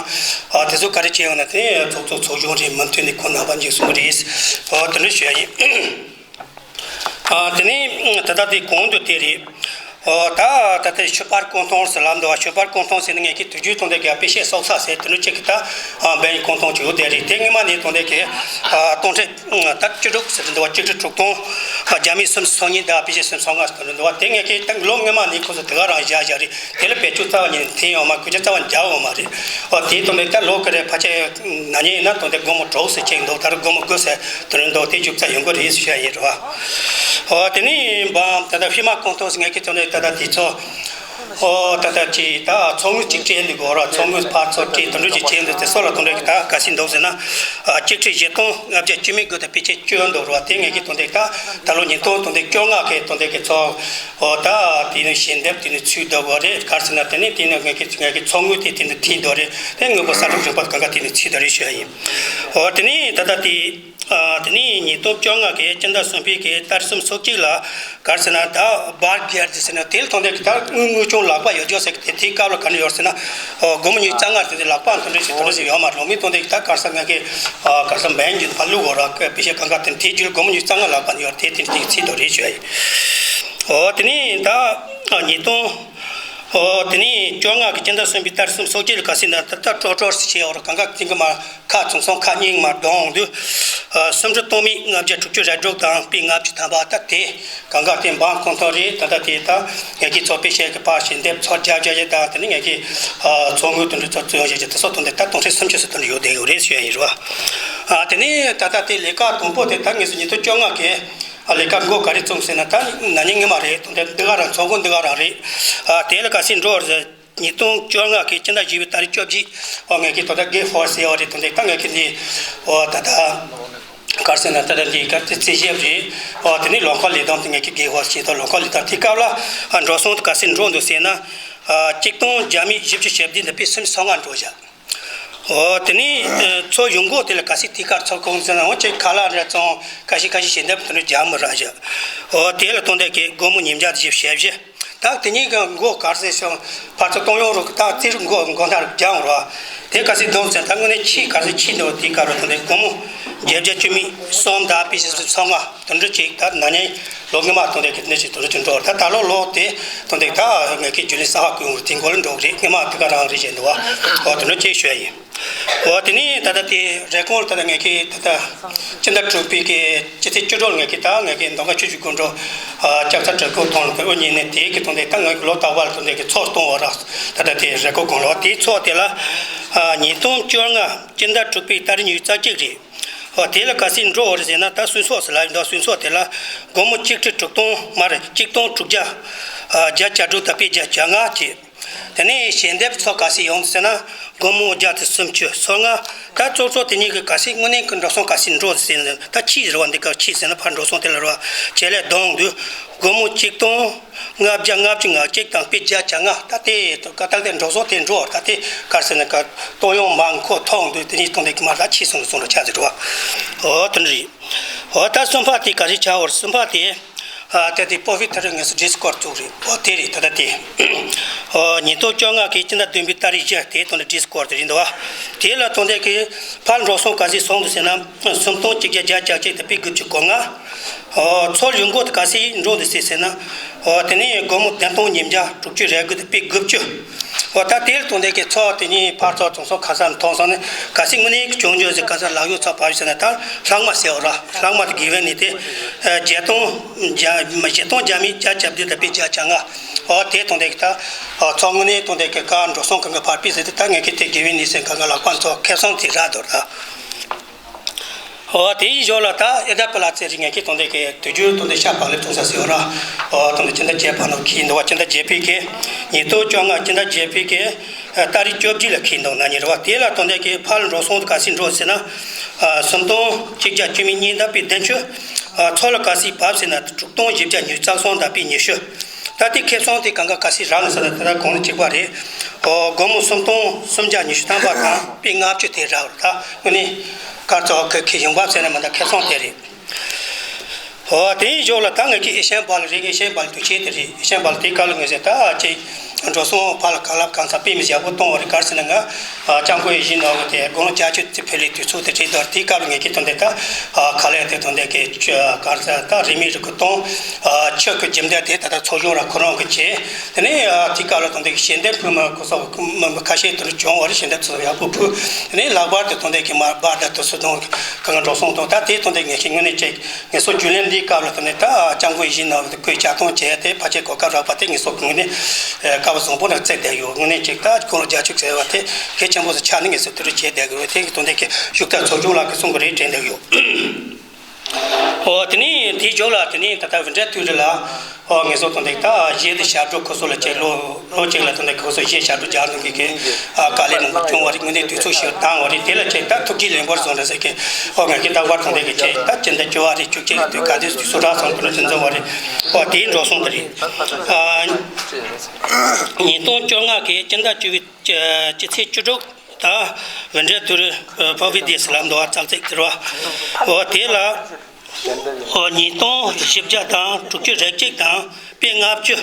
ཨ་དེ་ཚོ་ག་རེ་བྱས་ཡོང་ན། དེ་ཚོགས་གཙོ་ཚོགས་གཞོན་རེད། མུ་མཐུད་ནས་ཁོང་རྣམ་པ་འཇིགས་སོང་རེད། ཨོ་དེ་འདྲ་ཞུ་ཡ་ཡིན། ཨ་དེ་ནས་ད་ལྟ་དེ་གོང་དུ་དེ་རེད། ཨོ་ད་ད་ལྟ་ཆོས་པར་ཀོང་ཐོང་ཟེར་ལབ་འདུག་བ། ཆོས་པར་ཀོང་ཐོང་ཟེར་ན་ངས་ཀྱི་དུས་རྒྱུན་དོན་དེ་གའི་དཔེ་བཤད་སོགས་ས་ཟེར་དེ་འདྲ་ཅིག་གི་ད་ཨ་འབེན་ཀོང་ཐོང་ཅིག་ཡོད་དེ་རེད། དེ་སྔོན་མ་ནས་དོན་དེ་གའི་ཨ་སྟོང་ཕྲག་ད་བཅུ་དྲུག་ཟེར་འདུག་བ། བཅུ་དྲུག་དྲུག་སྟོང་ཨ་རྒྱ་མི་སུམ་ཅུ་སོ་གཉིས་དང་དཔེ་བཤད་སུམ་ཅུ་སོ་ལྔ་ཟེར་འདུག་བ། དེ་ངས་ཀྱི་ད་ལོ་སྔོན་མ་ནས་ཁོ་ཚོ་དེ་ག་རང་བཞག་བཞག་རེད། དེ་ལ་བེད་སྤྱོད་རྩ་བ་ཉིད་ནས་ཐོན་ཡོད་མ། གོ་རྒྱུ་རྩ་བ་ནས་རྒྱག་ཡོད་མ་རེད། ཨོ་དེའི་དོན་དེ་ད་ལོ་ག་རེ་ཕལ་ཆེར་ན་ནིང་ཡིན་ན་དོན་དེ་སྒོར་མོ་དྲུག་ཟེར་ཅིག་འདུག་ད་རུང་སྒོར་མོ་དགུ་ཟེར་དོན་འདུག་དེ་མཇུག་རྩ་ཡོང་གི་རེད་ཟེར་ཞུ་ཡ་ཡིན་རེད་བ། ཨོ་དེ་ནས་འབའ་ད་ལྟ་ཧྥི་མ་ཀོང་ཐོང་ཟེར་ངས་ཀྱི་དོན་དེ་ད་ལྟ་དེ་ཚོ་ཨོ་ད་ལྟ་ཅིག་ད་ཚོགས་དངུལ་ཅིག་སྤྲད་འདུག་གོ་ར། ཚོགས་དངུལ་ཕར་ཚུར་སྤྲད་དོན་འགྲུལ་ཅིག་བྱས་འདུག་དེ་སོགས་ལ་དོན་དེ་གི་ད་ག་ཟེ་འདུག་ཟེར་ན། ཨ་གཅིག་ཁྲི་བཞི་སྟོང་ལྔ་བརྒྱ་བཅུ་མེད་དགུ་དང་པེ་ཅིག་བཅུ་འདུག་ར། དེ་ངས་ཀྱི་དོན་དེ་ད་ད་ལོ་ཉིས་སྟོང་དོན་དེ་བཅོ་ལྔ་གི་དོན་དེ་གི་ཚོགས། ཨོ་ད་དེ་ནི་ཞལ་འདེབས་དེ་ནི་ཚུད་འདུག་གོ་རེད། ག་རེ་ཟེར་ན་དེ་ནི་དེ་ནི་ངས་ཀྱི་ངས་ཀྱི་ཚོགས་དངུལ་དེ་དེ་ནི་ཐིག་འདུག་རེད། དེ་དངོས་པོ་གསར་སྒྲུབ་རིག་པ་གང་ག་དེ་ནི་ཚུད་འདུག་རེད་ཞུ་ཡ་ཡིན། ཨོ་དེ་ནི་ད་ལྟ་དེ་ཨ་དེ་ནི་ཉིས་སྟོང་བཅོ་ལྔ་གི་སྤྱི་ཟླ་གསུམ་པའི་གི་ཏ་རིག་སུམ་ཅུ་སོ་གཅིག་ལ་ག་རེ་ཟེར་ན། ད་བར་བརྒལ་དེ་ཟེར་ན་དེ་ལ་དོན་དེ་གི་ད་དངུལ་དངུལ་ཆུང་ལག་པ་ཡོད་ཅོག་ཟེར་གི་དེ་དེའི་སྐབས་ལ་ག་ནི་ཡོད་ཟེར་ན། ཨོ་སྒོར་མོ་ཉིས་རྩ་ལྔ་དེ་དེ་ལག་པ་དོན་དེ་ཟེར་དོན་དེ་ཟེར་ཡོད་མ་རེད། ལོ་མི་དོན་དེ་གི་ད་ག་རེ་ཟེར་ང་གི་ཨ་ག་རེ་ཟེར་འབའ་འཇུ་ཕ་ལུ་གོ་ར་གི་པེ་ཤེ་གང་ག་དེ་དེ་རྒྱུ་སྒོར་མོ་ཉིས་རྩ་ལྔ་ལག་པ་ནི་ཡོད་དེ་དེ་དེ་ཚིག་དོ་རེད་ཞུ་ཡ་ཡིན། ཨོ་དེ་ནི་ད་ཨ་ཉིས་སྟོང་། ཨོ་དེ་ནི་བཅོ་ལྔ་གི་སྤྱི་ཟླ་གསུམ་པའི་ཏ་རིག་སུམ་ཅུ་སོ་གཅིག་ལ་ག་ཟེར་ན། ད་ལྟ་ཀྲོ་ཀྲོ་ཟེར་བྱས་ཡོད་ར། གང་ག་དེ་གི་མ་ཁ་ཚོང་སོང་ཁ་རྙིང་མ་གདོང་དུ་ཨ་སུམ་ཁྲི་སྟོང་མེད་ལྔ་བརྒྱ་དྲུག་ཅུ་རེ་དྲུག་དང་པའི་ལྔ་བཅུ་ཐམ་པ་ད་དེ་གང་ག་དེ་འབངས་ཁོངས་གཏོགས་རེད། ད་ལྟ་དེ་ད་ངས་ཀྱི་ཚོགས་པའི་ཆེད་ཀྱི་པར་ཞིག་འདེབས་ཚོགས་རྒྱབ་རྒྱབ་ཡས་དང་། དེ་ནི་ངས་ཀྱི་ཨ་ཚོགས་དངུལ་དོན་འགྲུལ་ཚོགས་བཙོན་བྱས་ཀྱི་དེ་སོགས་དོན་དེ་ད་སྟོང་ཕྲག་སུམ་ཅུ་སོ་དོན་ཡོད་བསྡད་ཡོད་རེད་ཞུ་ཡ་ཡིན་རེད་བ། ཨ་དེ་ནི་ད་ལྟ་དེ་ལས་ཀ་དང་པོ་དེ་ད་ངས་སུ་ཉིས་སྟོང་བཅོ་ལྔ་གི་ཨ་ལས་ཀ་འགོ་ག་རེ་བརྩམས་ཟེར་ན། ད་ན་ནིང་སྔོན་མ་རེད། དོན་དེ་འདི་ག་རང་ཚོགས་འགོ་འདི་ག་རང་རེད། ཨ་དེ་ལ་ག་ཟེ་འགྲོ་བར་ཟེར། ཉིས་སྟོང་བཅོ་ལྔ་གི་སྤྱི་ཟླ་བཞི་པའི་ཏ་རིག་བཅོ་བརྒྱད། ཨོ་ངས་ཀྱི་ད་ལྟ་གེ་ཧྥོར་ཟེར་བ་རེད། དོན་དེ་ད་ངས་ཀྱི་འདི་ཨོ་ད་ལྟ་གར་ཟེར་ན་ད་ལྟ་འདི་གར་དེ་རྩིས་ཞིབ་རེད། ཨོ་དེ་ནས་ལོ་འཁོར་ལས་དོན་དེ་ངས་ཀྱི་གེ་ཧྥོར་ཟེར་ད་ལོ་འཁོར་ལས་དོན་དེ་སྐབས་ལ་ཨ་འགྲོ་སོང་དེ་ག་ཚོད་འགྲོ་འདུག་ཟེར་ན། ཨ་གཅིག་སྟོང་བརྒྱ་མེད་བཞི་བཅུ་ཞེ་བདུན་དང་པའི་སུམ་ཅུ་སོ་ལྔ་འགྲོ་བཞག་ཨོ་དེ་ནས་ཚོ་ཡོང་སྒོ་དེ་ལ་ག་ཚོད་དེ་གར་ཚོ་གོང་ཟེར་ན་འོ་ཅིག་ཁ་ལག་རེ་བཙོང་ཁ་ཤས་ཁ་ཤས་བྱེད་འདབ་དེ་འདྲ་རྒྱག་མི་རག་བཞག་ཨོ་དེ་ལ་དོན་དེ་གི་སྒོར་མོ་ཉིས་བརྒྱ་དང་བཞི་བཅུ་ཞེ་བཞི། ད་དེ་གཉིས་ཀྱི་མགོ་གར་ཟེར་ཞིང་ཕར་ཚུར་གཏོང་ཡོང་རོགས་ཀྱི་ད་རྩིས་རིག་མགོ་མགོ་ཐག་རྒྱང་རོགས། དེ་ག་ཚོད་འདུག་ཟེར་ད་དངོས་གནས་ཆེས་ག་ཚོད་ཆེས་འདུག་དེ་ག་རོ་དང་དེ་སྒོར་མོ་བརྒྱད་བརྒྱ་བཅུ་མེད་གསུམ་དང་པི་སི་སོ་ལྔ་དེ་འདྲ་ཅིག་ད་ན་ནིང་ལོ་སྔོན་མ་དང་དེ་གི་གནས་ཚུལ་དེ་འདྲ་ཅིག་འགྲོ་ད་ད་ལོ་ལོ་དེ་དང་དེ་ད་ངས་ཀྱི་རྒྱུན་ལས་གསར་པ་བསྐོས་ཡོང་རེད། དེ་མགོ་ལ་འགྲོ་གི་རེད། སྔོན་མ་དེ་ག་རང་རེད་བྱས་འདུག་བ། འོ་དེ་འདྲ་ཅིག་ཤོད་ཡིན། འོ་དེ་ནས་ད་ལྟ་དེ་རེ་སྐོང་ད་ལྟ་ངས་ཀྱི་ད་ལྟ་སྤྱི་ཟླ་དྲུག་པའི་གི་སྤྱི་ཚེས་བཅུ་དྲུག་ངས་ཀྱི་ད་ངས་ཀྱི་མདོ་ཁམས་ཆུ་བཞི་སྒང་དྲུག་ལྕགས་ཚ་དྲོད་ཁོལ་ཐོན་ལ་དེ་འོ་ཉིན་ནས་དེ་གི་དོན་དེ་ད་ངས་ཀྱི་ལོ་རྟག་པར་དོན་དེ་གི་ཚོགས་གཏོང་བ་ར་ད་ལྟ་དེ་རེ་སྐོང་གོང་ལ་དེའི་ཚོགས་དེ་ལ་ཉིས་སྟོང་བཅོ་ལྔ་སྤྱི་ཟླ་དྲུག་པའི་ཏ་རིག་ཉི་ཤུ་རྩ་གཅིག་རེད། འོ་དེ་ལ་ག་ཚོད་འགྲོ་བ་རེད་ཟེར་ན་ད་སུན་ཚོགས་ཟེར་ལབ་ཡོད་འདུག་སུན་ཚོགས་དེ་ལ་སྒོར་མོ་གཅིག་ཁྲི་དྲུག་སྟོང་མ་རེད་གཅིག་སྟོང་དྲུག་བརྒྱ་བརྒྱ་དྲུག་དང་པི་བརྒྱ་བརྒྱ་ལྔ་བྱས། དེ་ནས་ཞལ་འདེབས་ཚོགས་ག་ཚོད་ཡོང་ཟེར་ན་སྒོར་མོ་བརྒྱ་དང་སུམ་ཅུ་སོ་ལྔ། ད་གཙོ་གཙོ་དེ་གཉིས་ཀྱི་ག་ཚོད་དངོས་གནས་ཀྱི་འགྲོ་སོང་ག་ཚོད་འགྲོ་ཟེར་ན་ད་ཕྱིས་རེད་བ། འདི་ག་ཕྱིས་ཟེར་ན་ཕར་འགྲོ་སོང་དེ་ལ་རེད་བ། བྱས་ལས་བསྡོམས་དུས་སྒོར་མོ་གཅིག་སྟོང་ལྔ་བརྒྱ་ལྔ་བཅུ་ང་གཅིག་དང་པི་བརྒྱ་བརྒྱ་ལྔ། ད་དེ་ད་ལྟའི་འགྲོ་སོང་དེ་འགྲོ་ད་དེ་ག་རེ་ཟེར་ན་ག་གཏོང་ཡོང་མ་མཁོ་ཐོག་འདུག་དེ་གཉིས་སྟོང་དེ་གི་མ་ད་ཕྱིས་སོང་སོང་ར་ཆ་ཟེར་བ། འོ་དེ་འདྲ་རེད། འོ་ད་གསུམ་པ་དེ་ག་རེ་ཆགས་འོ་རེད། གསུམ་པ་དེ། ཨ་ད་དེ་པོ་ཕི་ཐ་རི་ངེས་སུ་ཌི་སི་ཀོར་བཙུགས་རེད། འོ་དེ་རེད། ད་ལྟ་དེ། འོ་ཉིས་སྟོང་བཅོ་ལྔ་གི་སྤྱི་ཟླ་བདུན་པའི་ཏ་རིག་བཞི་དེ་དོན་དུ་ཌི་སི་ཀོར་དེ་རེད་འདུག་བ། དེ་ལ་དོན་དེ་གི་ཕར་འགྲོ་སོང་ག་ཚོད་སོང་འདུག་ཟེར་ན་སུམ་སྟོང་གཅིག་བརྒྱ་བརྒྱད་ཅུ་གཅིག་དང་པི་དགུ་བཅུ་གོ་ལྔ། འོ་ཚོར་ཡོང་སྒོ་དེ་ག་ཚོད་འགྲོ་འདུག་ཟེར་ཟེར་ན། འོ་དེ་ནས་སྒོར་མོ་བདུན་སྟོང་ཉིས་བརྒྱ་དྲུག་ཅུ་རེ་དགུ་དང་པི་དགུ་བཅུ། འོ་ད་དེ་ལ་དོན་དེ་གི་ཚོགས་དེ་གཉིས་ཕར་ཚོགས་ཚོང་ཚོགས་ཁ་སང་མཐོང་སོང་ནས་ག་ཚོད་དངོས་གནས་ཀྱི་བྱུང་འགྱོ་ཟེར་ག་ཚོད་ལག་གཡོག་ཚོགས་ཕར་ཟེར་ན་ད་ལྷག་མ་ཟེར་བ་ར་ལྷག་མ་དེ་དགེ་བའི་ནི་དེ་བརྒྱད་སྟོང་བརྒྱ་བརྒྱད་སྟོང་བརྒྱ་མེད་བརྒྱ་བརྒྱད་དང་པི་བརྒྱ་བརྒྱ་ལྔ། འོ་དེ་དོན་དེ་གི་ད་ཚོགས་དངོས་གནས་དོན་དེ་གི་ག་འགྲོ་སོང་གང་ག་ཕར་པི་ཟེར་དེ་ད་ངས་ཀྱི་དེ་དགེ་བའི་ནི་ཟེར་གང་ག་ལག་པ་ཚོགས་ཁེ་བཟང་དེ་རག་འདུག་ད། འོ་དེའི་ཞོར་ལ་ད་ཨེ་ད་པ་ལ་ཚེ་རིང་ངེད་ཀྱི་དོན་དེ་གི་དུས་རྒྱུན་དོན་དེ་ཤ་བག་ལེབ་བཙོང་ས་ཟེར་བ་ར། འོ་དོན་དེ་སྤྱི་ཟླ་བརྒྱད་པ་ནང་གི་འདུག་བ། སྤྱི་ཟླ་བརྒྱད་པའི་གི་ཉིས་སྟོང་བཅོ་ལྔ་སྤྱི་ཟླ་བརྒྱད་པའི་གི་ཏ་རིག་བཅོ་བརྒྱད་ལ་གི་འདུག་ན་ཉེ་རེད་བ། དེ་ལ་དོན་དེ་གི་ཕར་འགྲོ་སོང་ག་ཚོད་འགྲོ་ཟེར་ན། སུམ་སྟོང་གཅིག་བརྒྱ་བཅུ་མེད་གཉིས་དང་པི་བདུན་ཅུ། ཚོགས་ལ་ག་ཚོད་བབས་ཟེར་ན་དྲུག་སྟོང་བཞི་བརྒྱ་ཉི་ཤུ་རྩ་གསུམ་དང་པི་ཉི་ཤུ། ད་དེ་ཁེ་བཟང་དེ་གང་ག་ག་ཚོད་རག་ན་ཟེར་ན་ད་ལྟ་གོང་ནས་གཅིག་པ་རེད། འོ་སྒོར་མོ་སུམ་སྟོང་སུམ་བརྒྱ་ཉི་ཤུ་ཐམ་པ་དང་པི་ལྔ་བཅུ་དེ་རག་རེད། ད་དངོས་གནས་སྐར་ཚོགས་ཁེ་ཁེ་ཡོང་འབབ་ཟེར་ན་མ་ད་ཁེ་བཟང་དེ་རེད། འོ་དེའི་ཞོར་ལ་ད་ངས་ཀྱི་ཨེ་ཤན་པ་ལ་རེད། ཨེ་ཤན་པ་ལ་དུས་ཆེན་དེ་རེད། ཨེ་ཤན་པ་ལ་དེའི་སྐབས་ལ་ངས་ཟེར་ད་ཅིག་འགྲོ་སོང་ཕར་ལ་ག་ལ་གང་ས་དཔེ་མི་ཡག་པོ་གཏོང་བ་རེད། ག་རེ་ཟེར་ན་ང་ཅང་གོ་ཡི་བཞིན་ནོ་གི་དེ་དགུང་ལོ་བརྒྱད་ཅུ་དེ་ཕེབས་ལས་དུས་ཚོད་དེ་རེད་དོ། དེའི་སྐབས་ལ་ངས་ཀྱི་དོན་དེ་ད་ག་ལ་ཡ་དེ་དོན་དེ་གི་ག་རེ་ཟེར་ད་རིན་མེད་རིན་གོང་གཏོང་། ཆོས་ཀྱི་རྒྱུ་འབྲས་དེ་ད་ལྟ་ཚོགས་ཆུང་ར་ཁོ་རང་གི་བྱས། དེ་ནས་དེའི་སྐབས་ལ་དོན་དེ་གི་ཞལ་འདེབས་ཕུལ་མ་ཁོ་ཚོ་མི་ཁ་ཤས་དེ་འདྲ་བྱུང་བ་རེད། ཞལ་འདེབས་ཚོ་ཡག་པོ་ཕུལ། དེ་ནས་ལྷག་པར་དུ་དོན་དེ་གི་མར་སྦར་དང་དུ་སུ་དང་གང་འགྲོ་སོང་དང་ད་དེའི་དོན་དེ་ངས་ཀྱི་དངོས་གནས་ཅིག་ངལ་གསོ་རྒྱུན་ལས་འདིའི་སྐབས་ལ་དེ་ནས་ད་ལྕམ་སྐུ་ཡིད་བཞིན་ནོར་བུ་དེ་སྐུའི་ལྕགས་སྟོང་བྱས་ཏེ་ཕལ་ཆེར་གོ་སྐབས་རག་པ་དེ་ངལ་གསོ་དངོས་གནས་སྐལ་བ་བཟང་པོ་ནང་བརྩིས་བསྡད་ཡོད། དངོས་གནས་ཅིག་ད་དགུང་ལོ་བརྒྱད་ཅུ་ཟེར་བ་དེ་གལ་ཆེན་པོ་ཞིག་ཆགས་ནས་ངལ་གསོ་དེ་རུ་བྱས་བསྡད་ཡོད། དེ་གི་དོན་དེ་གི་ཤུགས་དྲག་ཚོགས་ཆུང་ལགས་ཀྱིས་གསུང་གི་རེད་དྲན་བསྡད་ཡོད། འོ་དེ་ནས་དེའི་རྗེས་ལ་དེ་ནས་ད་ལྟ་འདྲ་དུས་རེ་ལ། ཨོ་ངལ་གསོ་དོན་དེ་ད་གཞས་དེ་ཞབས་བྲོ་ཁོ་ཚོ་ལ་བྱས་ལོ་ལོ་གཅིག་ལ་དོན་དེ་ཁོ་ཚོ་གཞས་ཞབས་བྲོ་རྒྱག་འདུག་གི་གི་ཨ་དཀའ་ལས་མང་པོ་བྱུང་བ་རེད། དངོས་གནས་དུས་ཚོད་ཞིག་བཏང་བ་རེད། དེ་ལ་བྱས་ད་ཐུགས་རྗེ་ལེགས་འབུལ་སོང་རེད་ཟེར་གི། ཨོ་ངས་ཀྱི་ད་བར་དོན་དེ་གི་བྱས་ད་སྤྱི་ཟླ་བཅུ་བ་རེད། བཅུ་གཅིག་རེད། དུས་ག་དུས་དུས་ཚོད་རག་སོང་དུ་ལ་ཅི་འཛོམས་པ་རེད། ཨོ་དེའི་འགྲོ་སོང་དེ་རེད། ཨ་ཉིས་སྟོང་བཅོ་ལྔ་གི་སྤྱི་ཟླ་བཅུ་བའི་སྤྱི་ཚེས་བཅུ་དྲུག་ད་བྷེ་འདྲ་དུ་རུ་པོ་བི་དེ་སི་ལབ་འདུག་བ། ཙག་ཙིག་དེ་རེད་བ། ཨོ་དེ་ལ། ཨོ་ཉིས་སྟོང་བཞི་བརྒྱ་དང་དྲུག་ཅུ་རེ་གཅིག་དང་པི་ལྔ་བཅུ།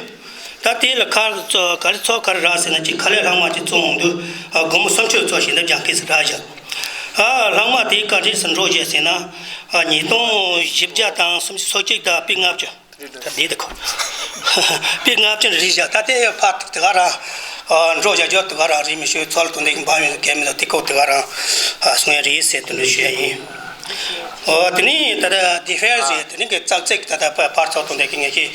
ད་དེ་ལ་ཁ་ཚོ་ག་རེ་ཚོགས་ག་རེ་རག་ཟེར་ན་ཅིག་ཁ་ལས་ལྷག་མ་ཅིག་བཙོང་འོང་དུས་ཨ་སྒོར་མོ་སུམ་ཅུ་ཚོགས་ཞིག་འདབ་ལྗང་ཁུ་ཟིག་རག་བཞག་ཨ་ལྷག་མ་དེ་ག་རེ་ཟེར་འགྲོ་བཞག་ཟེར་ན་ཨ་ཉིས་སྟོང་བཞི་བརྒྱ་དང་སུམ་ཅུ་སོ་གཅིག་དང་པི་ལྔ་བཅུ། ད་འདི་དེ་ཁོ་པི་ལྔ་བཅུ་རེ་བཞག་ད་དེ་ཕར་དེ་ག་རང་ཨ་འགྲོ་བཞག་རྒྱུ་དེ་ག་རང་རེད། མི་ཤོད་ཚོ་ལ་དོན་དེ་འབའ་ཡོད་གལ་མི་འདུག་དེ་ཁོ་དེ་ག་རང་ཨ་སོང་ཡ་རེད་ཟེར་དོན་དུ་ཞུ་ཡ་ཡིན། ཨོ་དེ་ནས་ད་ལྟ་དེ་ཧྥེར་ཟེར་དེ་ནས་གི་ཙག་ཙིག་ད་ལྟ་ཕ་ཕར་ཚོགས་དོན་དེ་གི་ངེད་ཀྱི་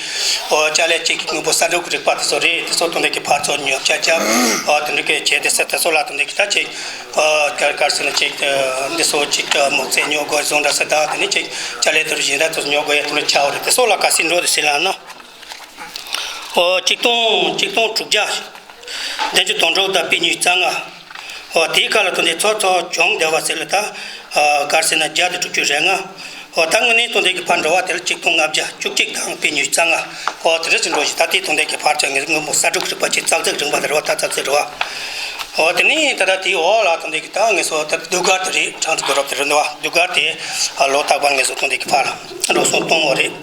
ཨོ་ཅ་ལག་ཅིག་གི་དངོས་པོ་ས་འབྲུག་གི་རིག་པ་དེ་ཚོ་རེད། དེ་ཚོ་དོན་དེ་གི་ཕར་ཚོགས་ཉོ་ཆ་རྒྱབ། ཨོ་དེ་འདྲ་གི་བྱས་དེ་ས་དེ་ཚོ་ལ་དོན་དེ་གི་ད་ཅིག་ཨོ་གར་གར་ཟེར་ན་ཅིག་འདི་ཚོ་ཅིག་མོག་ཙེ་ཉོ་དགོས་བཟོ་འདྲ་ས་དང་དེ་ནས་ཅིག་ཅ་ལག་དེ་རུ་གཞན་དག་དེ་ཚོ་ཉོ་དགོས་ཡ་དེ་འདྲ་ཆགས་པ་རེད། དེ་ཚོ་ལ་ག་ཚོད་འགྲོ་དེ་ཟེར་ལ་ན། ཨོ་གཅིག་སྟོང་གཅིག་སྟོང་དྲུག་བརྒྱ། བདུན་ཅུ་དོན་དྲུག་དང་པའི་ཉི་ཤུ་རྩ་ལྔ། འོ་དེའི་ཁ་ལ་དོན་དེ་ཚོ་ཚོ་བྱུང་བསྡད་པ་ཟེར་ལ་ད། ག་རེ་ཟེར་ན་བརྒྱ་དང་དྲུག་ཅུ་རེ་ལྔ། འོ་ད་དངོས་གནས་དོན་དེ་གི་ཕར་འགྲོ་བ་དེ་ལ་གཅིག་སྟོང་ལྔ་བརྒྱ་བཅུ་གཅིག་དང་པའི་ཉི་ཤུ་རྩ་ལྔ། འོ་དེ་རེ་ཅིག་འགྲོ་བཞིན་ད་ལྟའི་དོན་དེ་གི་ཕར་ཚོ་ངས་སྔོན་པོ་ས་དྲུག་རིག་པ་ཅིག་ཙག་ཙིག་རིང་པ་དེ་རེད་བ། ད་ཙག་ཙིག་རེད་བ། འོ་དེ་ནས་ད་ལྟ་དེའི་འོག་ལ་དོན་དེ་གི་ད་ངས་སོ་ད་ཟློས་གར་དེ་རེད། ཁྲང་ཙི་གོ་རབ་དེ་རེད་འདུག་བ། ཟློས་གར་དེ་ལོ་རྟག་པར་ངས་སོ་དོན་དེ་གི་ཕར་འགྲོ་སོང་གཏོང་བ་རེད།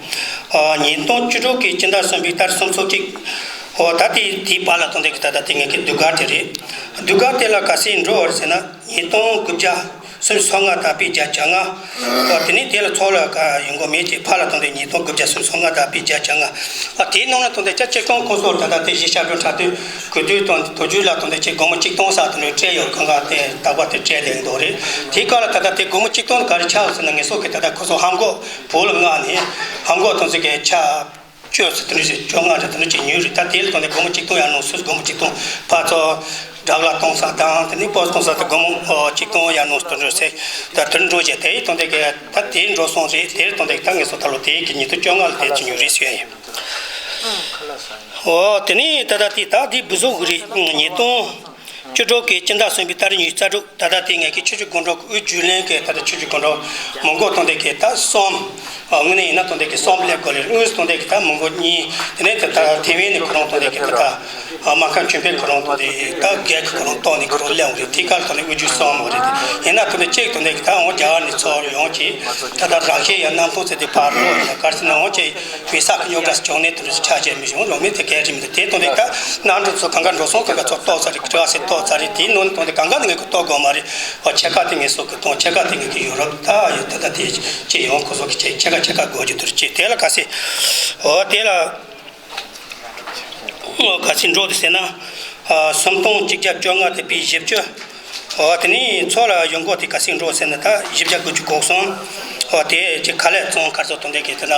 ཉིས་སྟོང་བཅུ་དྲུག་གི་སྤྱི་ཟླ་གསུམ་པའི་ཏ་རིག་སུམ་ཅུ་སོ་གཅིག། འོ་ད་དེ་དེའི་བར་ལ་དོན་དེ་གི་ད་ལྟ་དེ་ངས་གི་ཟློས་གར་དེ་རེད། ཟློས་གར་དེ་ལ་ག་ཚོད་འགྲོ་བ་རེད་ཟེར་ན་ཉིས་སྟོང་དགུ་བརྒྱ་སུམ་ཅུ་སོ་ལྔ་དང་པའི་བརྒྱ་བཅོ་ལྔ། འོ་དེ་ནས་དེ་ལ་ཚོགས་ལ་ག་ཡོང་གི་མེད་ཅེས་ཕར་ལ་དོན་དེ་ཉིས་སྟོང་དགུ་བརྒྱ་སུམ་ཅུ་སོ་ལྔ་དང་པའི་བརྒྱ་བཅོ་ལྔ། འོ་དེའི་ནང་ལ་དོན་དེ་ཆ་གཅིག་སྟོང་ཁོངས་སུ་ད་ལྟ་དེ་གཞིས་ཆགས་དོན་ཁྲ་དོན་གོ་དུས་དོན་དུ་རྒྱུད་ལ་དོན་དེ་ཆེ་སྒོར་མོ་གཅིག་སྟོང་ས་དོན་སྤྲད་ཡོད། གང་ག་དེ་རྟག་པར་དེ་སྤྲད་ལེན་འདུག་རེད། དེའི་སྐབས་ལ་ད་ལྟ་དེ་སྒོར་མོ་གཅིག་སྟོང་ག་རེ་ཆགས་ཟེར་ན་ངས་སོ་གི་ད་ལྟ་ཁོ་ཚོ་ཧམ་གོ་བོད་ལ་མངགས་ནས་ཧམ་གོ་དོན་ཚོ་གི་ཆ། བཅུ་ཙམ་དེ་འདྲ་ཞིག་བཅོ་ལྔ་རེ་དེ་འདྲ་ཅིག་ཉོས་རེད། ད་དེ་ལ་དོན་དེ་སྒོར་མོ་གཅིག་སྟོང་ཡར་ནང་སུས་སྒོར་མོ་གཅིག་སྟོང་ཕར་ཚུར་ཌག་ལ་གཏོང་ས་དང་དེ་ནས་པོ་སི་གཏོང་ས་དེ་སྒོར་མོ་གཅིག་སྟོང་ཡར་ནང་དེ་འདྲ་ཟེར། ད་དེ་འགྲོ་བྱས་དེ་དོན་དེ་གི་ད་དེ་འགྲོ་སོང་རེད། དེ་དོན་དེ་ད་ངས་སོ་ད་ལོ་དེ་གི་ཉིས་སྟོང་བཅོ་ལྔ་ལ་དེ་ཚོ་ཉོས་རེད་ཟེར་ཡ་ཡིན། འོ་དེ་ནས་ད་ད་དེ་ད་དེ་བུ་ཟོག་གི་རེད། ཉིས་སྟོང་བཅུ་དྲུག་གི་སྤྱི་ཟླ་གསུམ་པའི་ཏ་རིག་ཉི་ཤུ་རྩ་དྲུག། ད་ལྟ་དེ་ངས་ཀྱི་ཆུ་བཞི་སྒང་དྲུག་དབུས་རྒྱུན་ལས་ཀྱི་ད་ལྟ་ཆུ་བཞི་སྒང་དྲུག་མི་མགོ་དོན་དེ་གི་ད་གསུམ། དངོས་གནས་ཡིན་ན་དོན་དེ་གི་གསུམ་སླེབས་དགོས་རེད། དངོས་སུ་དོན་དེ་གི་ད་མི་མགོ་གཉིས། དེ་ནས་ད་ད་ཐེ་ཝན་ནས་ཁོ་རང་དོན་དེ་གི་ད་ད་མ་ཁམས་ཆོས་འཕེལ་ཁོ་རང་དོན་དེ་ད་རྒྱལ་ཁ་ཁོ་རང་གཏོང་ནས་ཁོ་རང་སླེབས་རེད། དེ་ག་ལ་དོན་དེ་དབུས་རྒྱུད་གསུམ་མོ་རེད། ཡིན་ན་དོན་དེ་གཅིག་དོན་དེ་གི་ད་འོང་རྒྱ་གར་ནས་ཚུར་ཡོང་གི་ད་ད་རང་ཤེས་ཡང་གནམ་ཐང་ཚེ་དེ་ཕར་ལོག་ཡང་གར་སི་ན་འོང་གི་བི་ས་གི་རྙོག་དྲ་བྱུང་ནས་དེ་འདྲ་ཆ་བཞག་མི་བྱུང་། ལོ་མི་དེ་གལ་ཆེ་མི་འདུག་དེ་དོན་དེ་ད་གནམ་གྲུ་ཚོ་གང་ག་འགྲོ་སོང་གང་ག་ཚོ་ཏོག་ཙམ་རེད། གྲྭ་སེ་ཏོག་ཙམ་རེད། དེའི་ནང་ནས་དོན་དེ་གང་ག་ནས་ངས་ཁོ་ཏོག་དགོས་མ་རེད། འོ་ཕྱེད་ཀ་དེ་ངས་སོ་གི་གཏོང་། ཕྱེད་ཀ་དེ་ངས་ཀྱི་ཡོ་རོབ་ད་ཡོད་ད་ད་དེ་ཅི་ཡོང་ཁོ་ཚོ་གི་ཅི་ཕྱེད་ཀ་ཕྱེད་ཀ་དགོས་རྒྱུ་དེར་ཅི་དེ་ལ་ག་སེ། འོ་དེ་ལ་འོ་ག་སེ་འགྲོ་དེ་ཟེར་ན། སུམ་སྟོང་གཅིག་བརྒྱ་བཅོ་ལྔ་དེ་པའི་བཞི་བཅུ། འོ་དེ་ནས་ཚོགས་ལ་ཡོང་སྒོ་དེ་ག་སེ་འགྲོ་ཟེར་ན་ད་བཞི་བརྒྱ་དགུ་བཅུ་གོ་གསུམ། འོ་དེ་ཅི་ཁ་ལས་བཙོང་གར་སོ་དོན་དེ་གི་དེ་ན་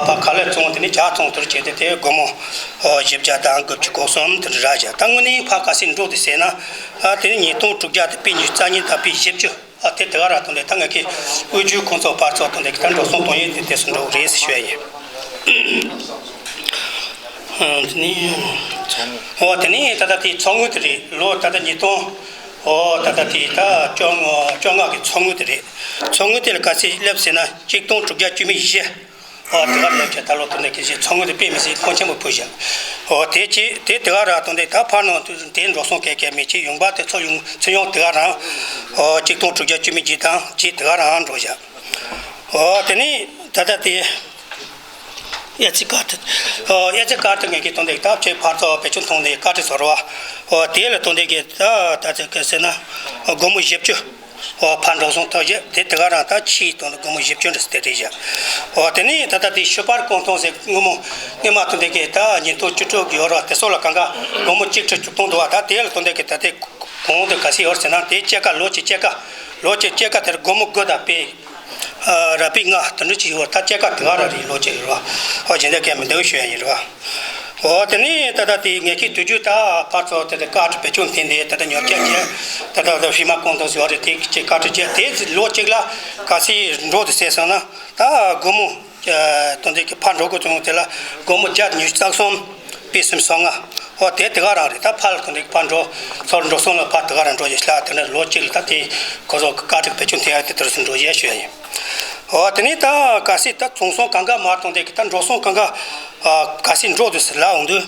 ཕ་ཁ་ལས་བཙོང་དེ་ནས་ཇ་བཙོང་དེར་བྱས་ཏེ་དེ་སྒོར་མོ་བཞི་བརྒྱ་དང་དགུ་བཅུ་གོ་གསུམ་དེ་འདྲ་རག་བཞག་ད་དངོས་གནས་ཕ་ག་སེ་འགྲོ་དེ་ཟེར་ན། དེ་ནས་ཉིས་སྟོང་དྲུག་བརྒྱ་དེ་པའི་ཉི་ཤུ་རྩ་གཉིས་དང་པའི་བཞི་བཅུ། ཨ་དེ་དེ་ག་ར་དོན་དེ་ད་ངས་ཀྱི་དབུས་རྒྱུད་ཁོང་ཚོ་བར་ཚོགས་དོན་དེ་གི་ད་འགྲོ་སོང་གཏོང་ཡས་དེ་དེ་སུ་འགྲོ་རེད་ཟེར་ཞུ་ཡ་ཡིན། ཨ་དེ་ནས་འོ་དེ་ནས་ད་ལྟ་དེའི་ཚོགས་དངུལ་དེ་རེད། ལོ་ད་ལྟ་ཉིས་སྟོང་། འོ་ད་ལྟ་དེ་ད་བཅོ་ལྔ་བཅོ་ལྔ་གི་ཚོགས་དངུལ་དེ་རེད། ཚོགས་དངུལ་དེ་ལ་ག་ཚད་སླེབས་ཟེར་ན་གཅིག་སྟོང་དྲུག་བརྒྱ་བཅུ་མེད་བཞི། འོ་དེ་ག་སླེབས་ཀྱི་ད་ལོ་དོན་དེ་གི་ཞེས་ཚོགས་དངུལ་དེ་དཔེ་མི་སྲིད་ཕོན་ཆེན་པོ་ཕུལ་བཞག་འོ་དེ་ཅི་དེ་དེ་ག་ར་དོན་དེ་ད་ཕར་ནང་དེ་འགྲོ་སོང་གས་གས་མི་ཅི་ཡོང་པ་དེ་ཚོ་ཡོང་ཚུར་ཡོང་དེ་ག་རང་། འོ་གཅིག་སྟོང་དྲུག་བརྒྱ་བཅུ་མེད་བཞི་དང་ཅི་དེ་ག་རང་འགྲོ་བཞག་འོ་དེ་ནས་ད་ལྟ་དེ་ཨེ་ཙི་ཀར་ཏི། ཨེ་ཙི་ཀར་ཏི་ངས་ཀྱི་དོན་དེ་ད་ཆེ་ཕར་ཚུར་བེད་སྤྱོད་གཏོང་ནས་ཀར་ཏི་བཟོ་རོགས། ཨོ་དེ་ལ་དོན་དེ་གི་ད་ད་ཚེ་ག་ཟེར་ན་སྒོར་མོ་བཞི་བཅུ། ཨོ་ཕར་འགྲོ་སོང་ཐོག་བཞི་དེ་དེ་ག་རང་ད་ཕྱིའི་དོན་དུ་སྒོར་མོ་བཞི་བཅུ་འདྲ་ཟེར་དེ་རེད་བཞག་ཨོ་དེ་ནས་ད་ལྟ་དེ་ཤུ་པར་གོང་ཐང་ཟེར་སྔོན་མོ་སྔོན་མ་དོན་དེ་གི་ད་ཉིས་སྟོང་བཅུ་དྲུག་གི་ཡོད་ར་དེ་སོགས་ལ་གང་ག་སྒོར་མོ་གཅིག་ཁྲི་བཅུ་སྟོང་འདུག་བ། ད་དེ་ལ་དོན་དེ་གི་ད་དེ་གོང་དུ་ག་ཟེར་ཡོད་ཟེར་ན་དེ་སྐྱེད་ཀ་ལོ་གཅིག་སྐྱེད་ཀ་ལོ་གཅིག་སྐྱེད་ཀ་དེར་སྒོར་མོ་དགུ་དང་པའི། ར་པའི་ལྔ་དེ་འདྲ་ཅིག་ཡོད། ད་སྐྱེད་ཀ་དེ་ག་ར་རེད་ལོ་གཅིག་རེད་བ། ཨོ་ཇི་འདྲ་གས་མི་འདུག་ཞུ་ཡ་ཡིན་རེད་བ། ཨོ་དེ་ནས་ད་ལྟ་དེ་ངས་ཀྱི་དུས་རྒྱུན་ད་ཕར་ཚུར་དེ་དེ་ཀར་ཏི་བེད་སྤྱོད་འཐེན་ཏེ་ད་ལྟ་ཉོ་སྐྱེད་བྱས་ད་ལྟ་ཕི་མ་གོང་ཐང་ཟེར་བ་རེད། དེ་ཅིག་ཀར་ཏི་བྱས་དེ་ལོ་གཅིག་ལ་ག་ཚད་འགྲོ་དེ་ཟེར་སོང་ན་ད་སྒོར་མོ་དོན་དེ་གི་ཕར་འགྲོ་དགོས་བྱུང་དེ་ལ་སྒོར་མོ་བརྒྱ་ཉི་ཤུ་རྩ་གསུམ། པའི་སུམ་སོ་ལྔ། ཨོ་དེ་དེ་ག་རང་རེད། ད་ཕར་ལ་དོན་དེ་ཕར་འགྲོ་ཚུར་འགྲོ་སོང་ལ་ཕར་དེ་ག་རང་འགྲོ་ཡོད་ཤག་དེ་ནས་ལོ་གཅིག་ལ་ད་དེ་ཁོ་ཚོ་གི་ཀར་ཏི་བེད་སྤྱོད་འཐེན་ཡ་དེ་དེར་སུ་འགྲོ་ཡས་ཞུ་ཡ་ཡིན། ཨོ་དེ་ནས་ད་གལ་སྲིད་ད་ཚོང་སོང་གང་ག་མར་གཏོང་དེ་གི་ད་འགྲོ་སོང་གང་ག་གལ་སྲིད་འགྲོ་དུས་ལ་འོང་དུས་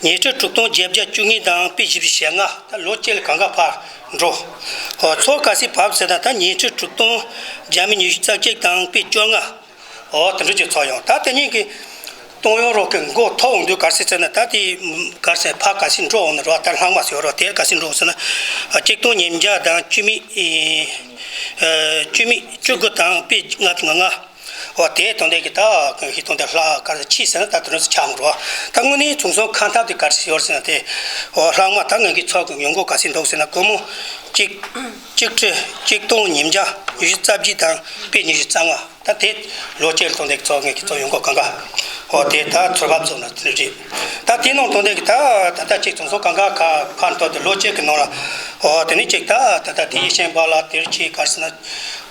ཉིས་ཁྲི་དྲུག་སྟོང་བརྒྱད་བརྒྱ་བཅུ་གཉིས་དང་པའི་བཞི་བཅུ་ཞེ་ལྔ་ད་ལོ་གཅིག་ལ་གང་ག་ཕར་འགྲོ། ཨོ་ཚོགས་གལ་སྲིད་བབས་ཟེར་ན་ད་ཉིས་ཁྲི་དྲུག་སྟོང་བརྒྱ་མེད་ཉི་ཤུ་རྩ་གཅིག་དང་པའི་བཅོ་ལྔ། ཨོ་དེ་འདྲ་ཅིག་ཚོགས་ཡོང་། ད་དེ་གཉིས་ཀྱི་གཏོང་ཡོང་རོགས་ཀྱི་མགོ་ཐོག་འོང་དུས་ག་རེ་ཟེར་ན་ད་དེ་ག་རེ་ཟེར་ཕ་ག་ཚོད་འགྲོ་འོང་ན་རོགས་ད་ལྷག་མ་ཟེར་རོགས་དེ་ག་ཚོད་འགྲོ་འོང་ཟེར་ན་གཅིག་སྟོང་ཉིས་བརྒྱ་དང་བཅུ་མེད་བཅུ་མེད་བཅུ་དགུ་དང་པའི་ལྔ་བཅུ་ང་ལྔ། ཨོ་དེ་དོན་དེ་གི་ད་གི་དོན་དེ་ལྷག་ག་རེ་ཕྱིས་ཟེར་ན་ད་དེ་འདྲ་ཅིག་ཆགས་འོང་རོགས། ད་དངོས་གནས་ཚོང་སོང་ཁ་འཐབ་དེ་ག་རེ་ཟེར་ཡོད་ཟེར་ན་དེ་ཨོ་ལྷག་མ་ད་ངེད་ཀྱི་ཚོགས་ཀྱི་ཡོང་སྒོ་ག་ཚོད་འདུག་ཟེར་ན་སྒོར་མོ་གཅིག་གཅིག་ཁྲི་གཅིག་སྟོང་ཉིས་བརྒྱ་ཉི་ཤུ་རྩ་བརྒྱད་དང་པའི་ཉི་ཤུ་རྩ་ལྔ། ད་དེ་ལོ་གཅིག་ལ་ཐོན་དེ་ཚོགས་ངེད་ཀྱི་ཚོགས་ཡོང་སྒོ་གང་ག་ཨོ་དེ་ད་ཚོར་བ་བཟོ་ན་དེ་རེད། ད་དེ་ནང་དོན་དེ་གི་ད་ད་ལྟ་ཅིག་ཚོང་ཟོག་གང་ག་ཁ་ཁ་འཐོར་དུ་ལོ་གཅིག་གི་ནང་ལ། ཨོ་དེ་ནི་ཅིག་ད་ད་ལྟ་དེ་ཡི་ཤན་པ་ལ་དེར་ཆེ་གར་སི་ན།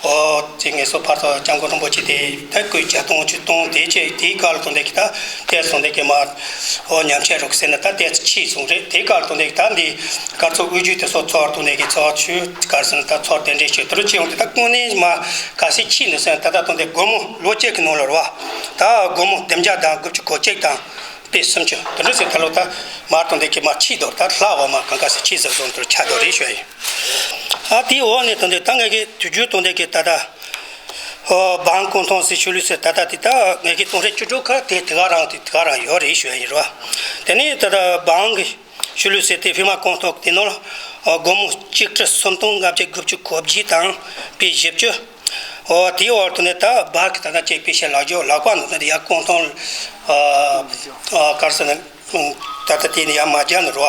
ཨོ་དེ་ངེས་སོ་ཕར་ཚོ་སྐྱབས་མགོན་རིན་པོ་ཆེ་དེ་ད་སྐུའི་ཇ་དུང་ཆུ་དུང་དེ་ཆེ་དེའི་གར་དོན་དེ་གི་ད་དེ་སོང་དེ་གི་མ། ཨོ་ཉམས་ཆད་རུག་ཟེར་ན་ད་དེ་ཆེ་སོང་རེད། དེའི་གར་དོན་དེ་གི་ད་འདི་གར་ཚོ་དབུས་རྒྱུད་དེ་སོ་ཚོར་དོན་དེ་གི་ཚོ་ཆུ་གར་སི་ན་ད་ཚོར་དེ་འདྲས་ཆེ་དུ་རུ་ཆེ་ཡོང་དེ་ད་ཀུན་ནས་མ་ག་སེ་ཆེ་འདུག་ཟེར་ན་ད་ད་དོན་དེ་སྒོར་མོ་ལོ་གཅིག་གི་ནང་ལ་རེད་བ། ད་སྒོར་མོ་བདུན་བརྒྱ་དང་དགུ་བཅུ་གོ་གཅིག་དང་། པའི་སུམ་ཅུ་དེ་འདྲ་ཟེར་ད་ལོ་ད་མར་དང་དེ་གི་མ་ཕྱིས་དོར་ད་ལྷ་འོ་མ་གང་ག་སེ་ཕྱིས་ཟེར་བཟོ་འདིར་ཆ་དོ་རེ་ཞུ་ཡ་ཡིན། ཨ་དེའི་འོག་ནས་དང་དེ་ད་ངས་གི་དུས་རྒྱུན་དང་དེ་གི་ད་ད་ཨོ་བང་ཀོང་ཐོང་སི་ཆུ་ལུས་ཟེར་ད་ད་དེ་ད་ངས་གི་གཏོང་རེ་བཅུ་དྲུག་ཁ་དེ་དེ་ག་རང་དེ་དེ་ག་རང་ཡོད་རེ་ཞུ་ཡ་ཡིན་རོ། དེ་ནས་ད་ད་བང་གི་ཆུ་ལུས་ཟེར་དེ་ཕི་མ་ཀོང་ཐོང་དེ་ནོར་སྒོར་མོ་གཅིག་ཁྲི་སུམ་སྟོང་ལྔ་བརྒྱ་དགུ་བཅུ་གོ་བརྒྱད་དང་པའི་བཞི་བཅུ། ཨོ་དེའི་འོག་ཏུ་ནས་ད་བག་གི་ད་ལྟ་ཅིག་པེ་ཤ་ལག་འཇོག་ལག་པ་ནང་དུ་ཡ་ཀོང་ཐོང་ཨ་ཨ་གར་སོ་ནས་ད་ལྟ་དེ་ནས་ཡ་མ་རྒྱག་ནི་རོ།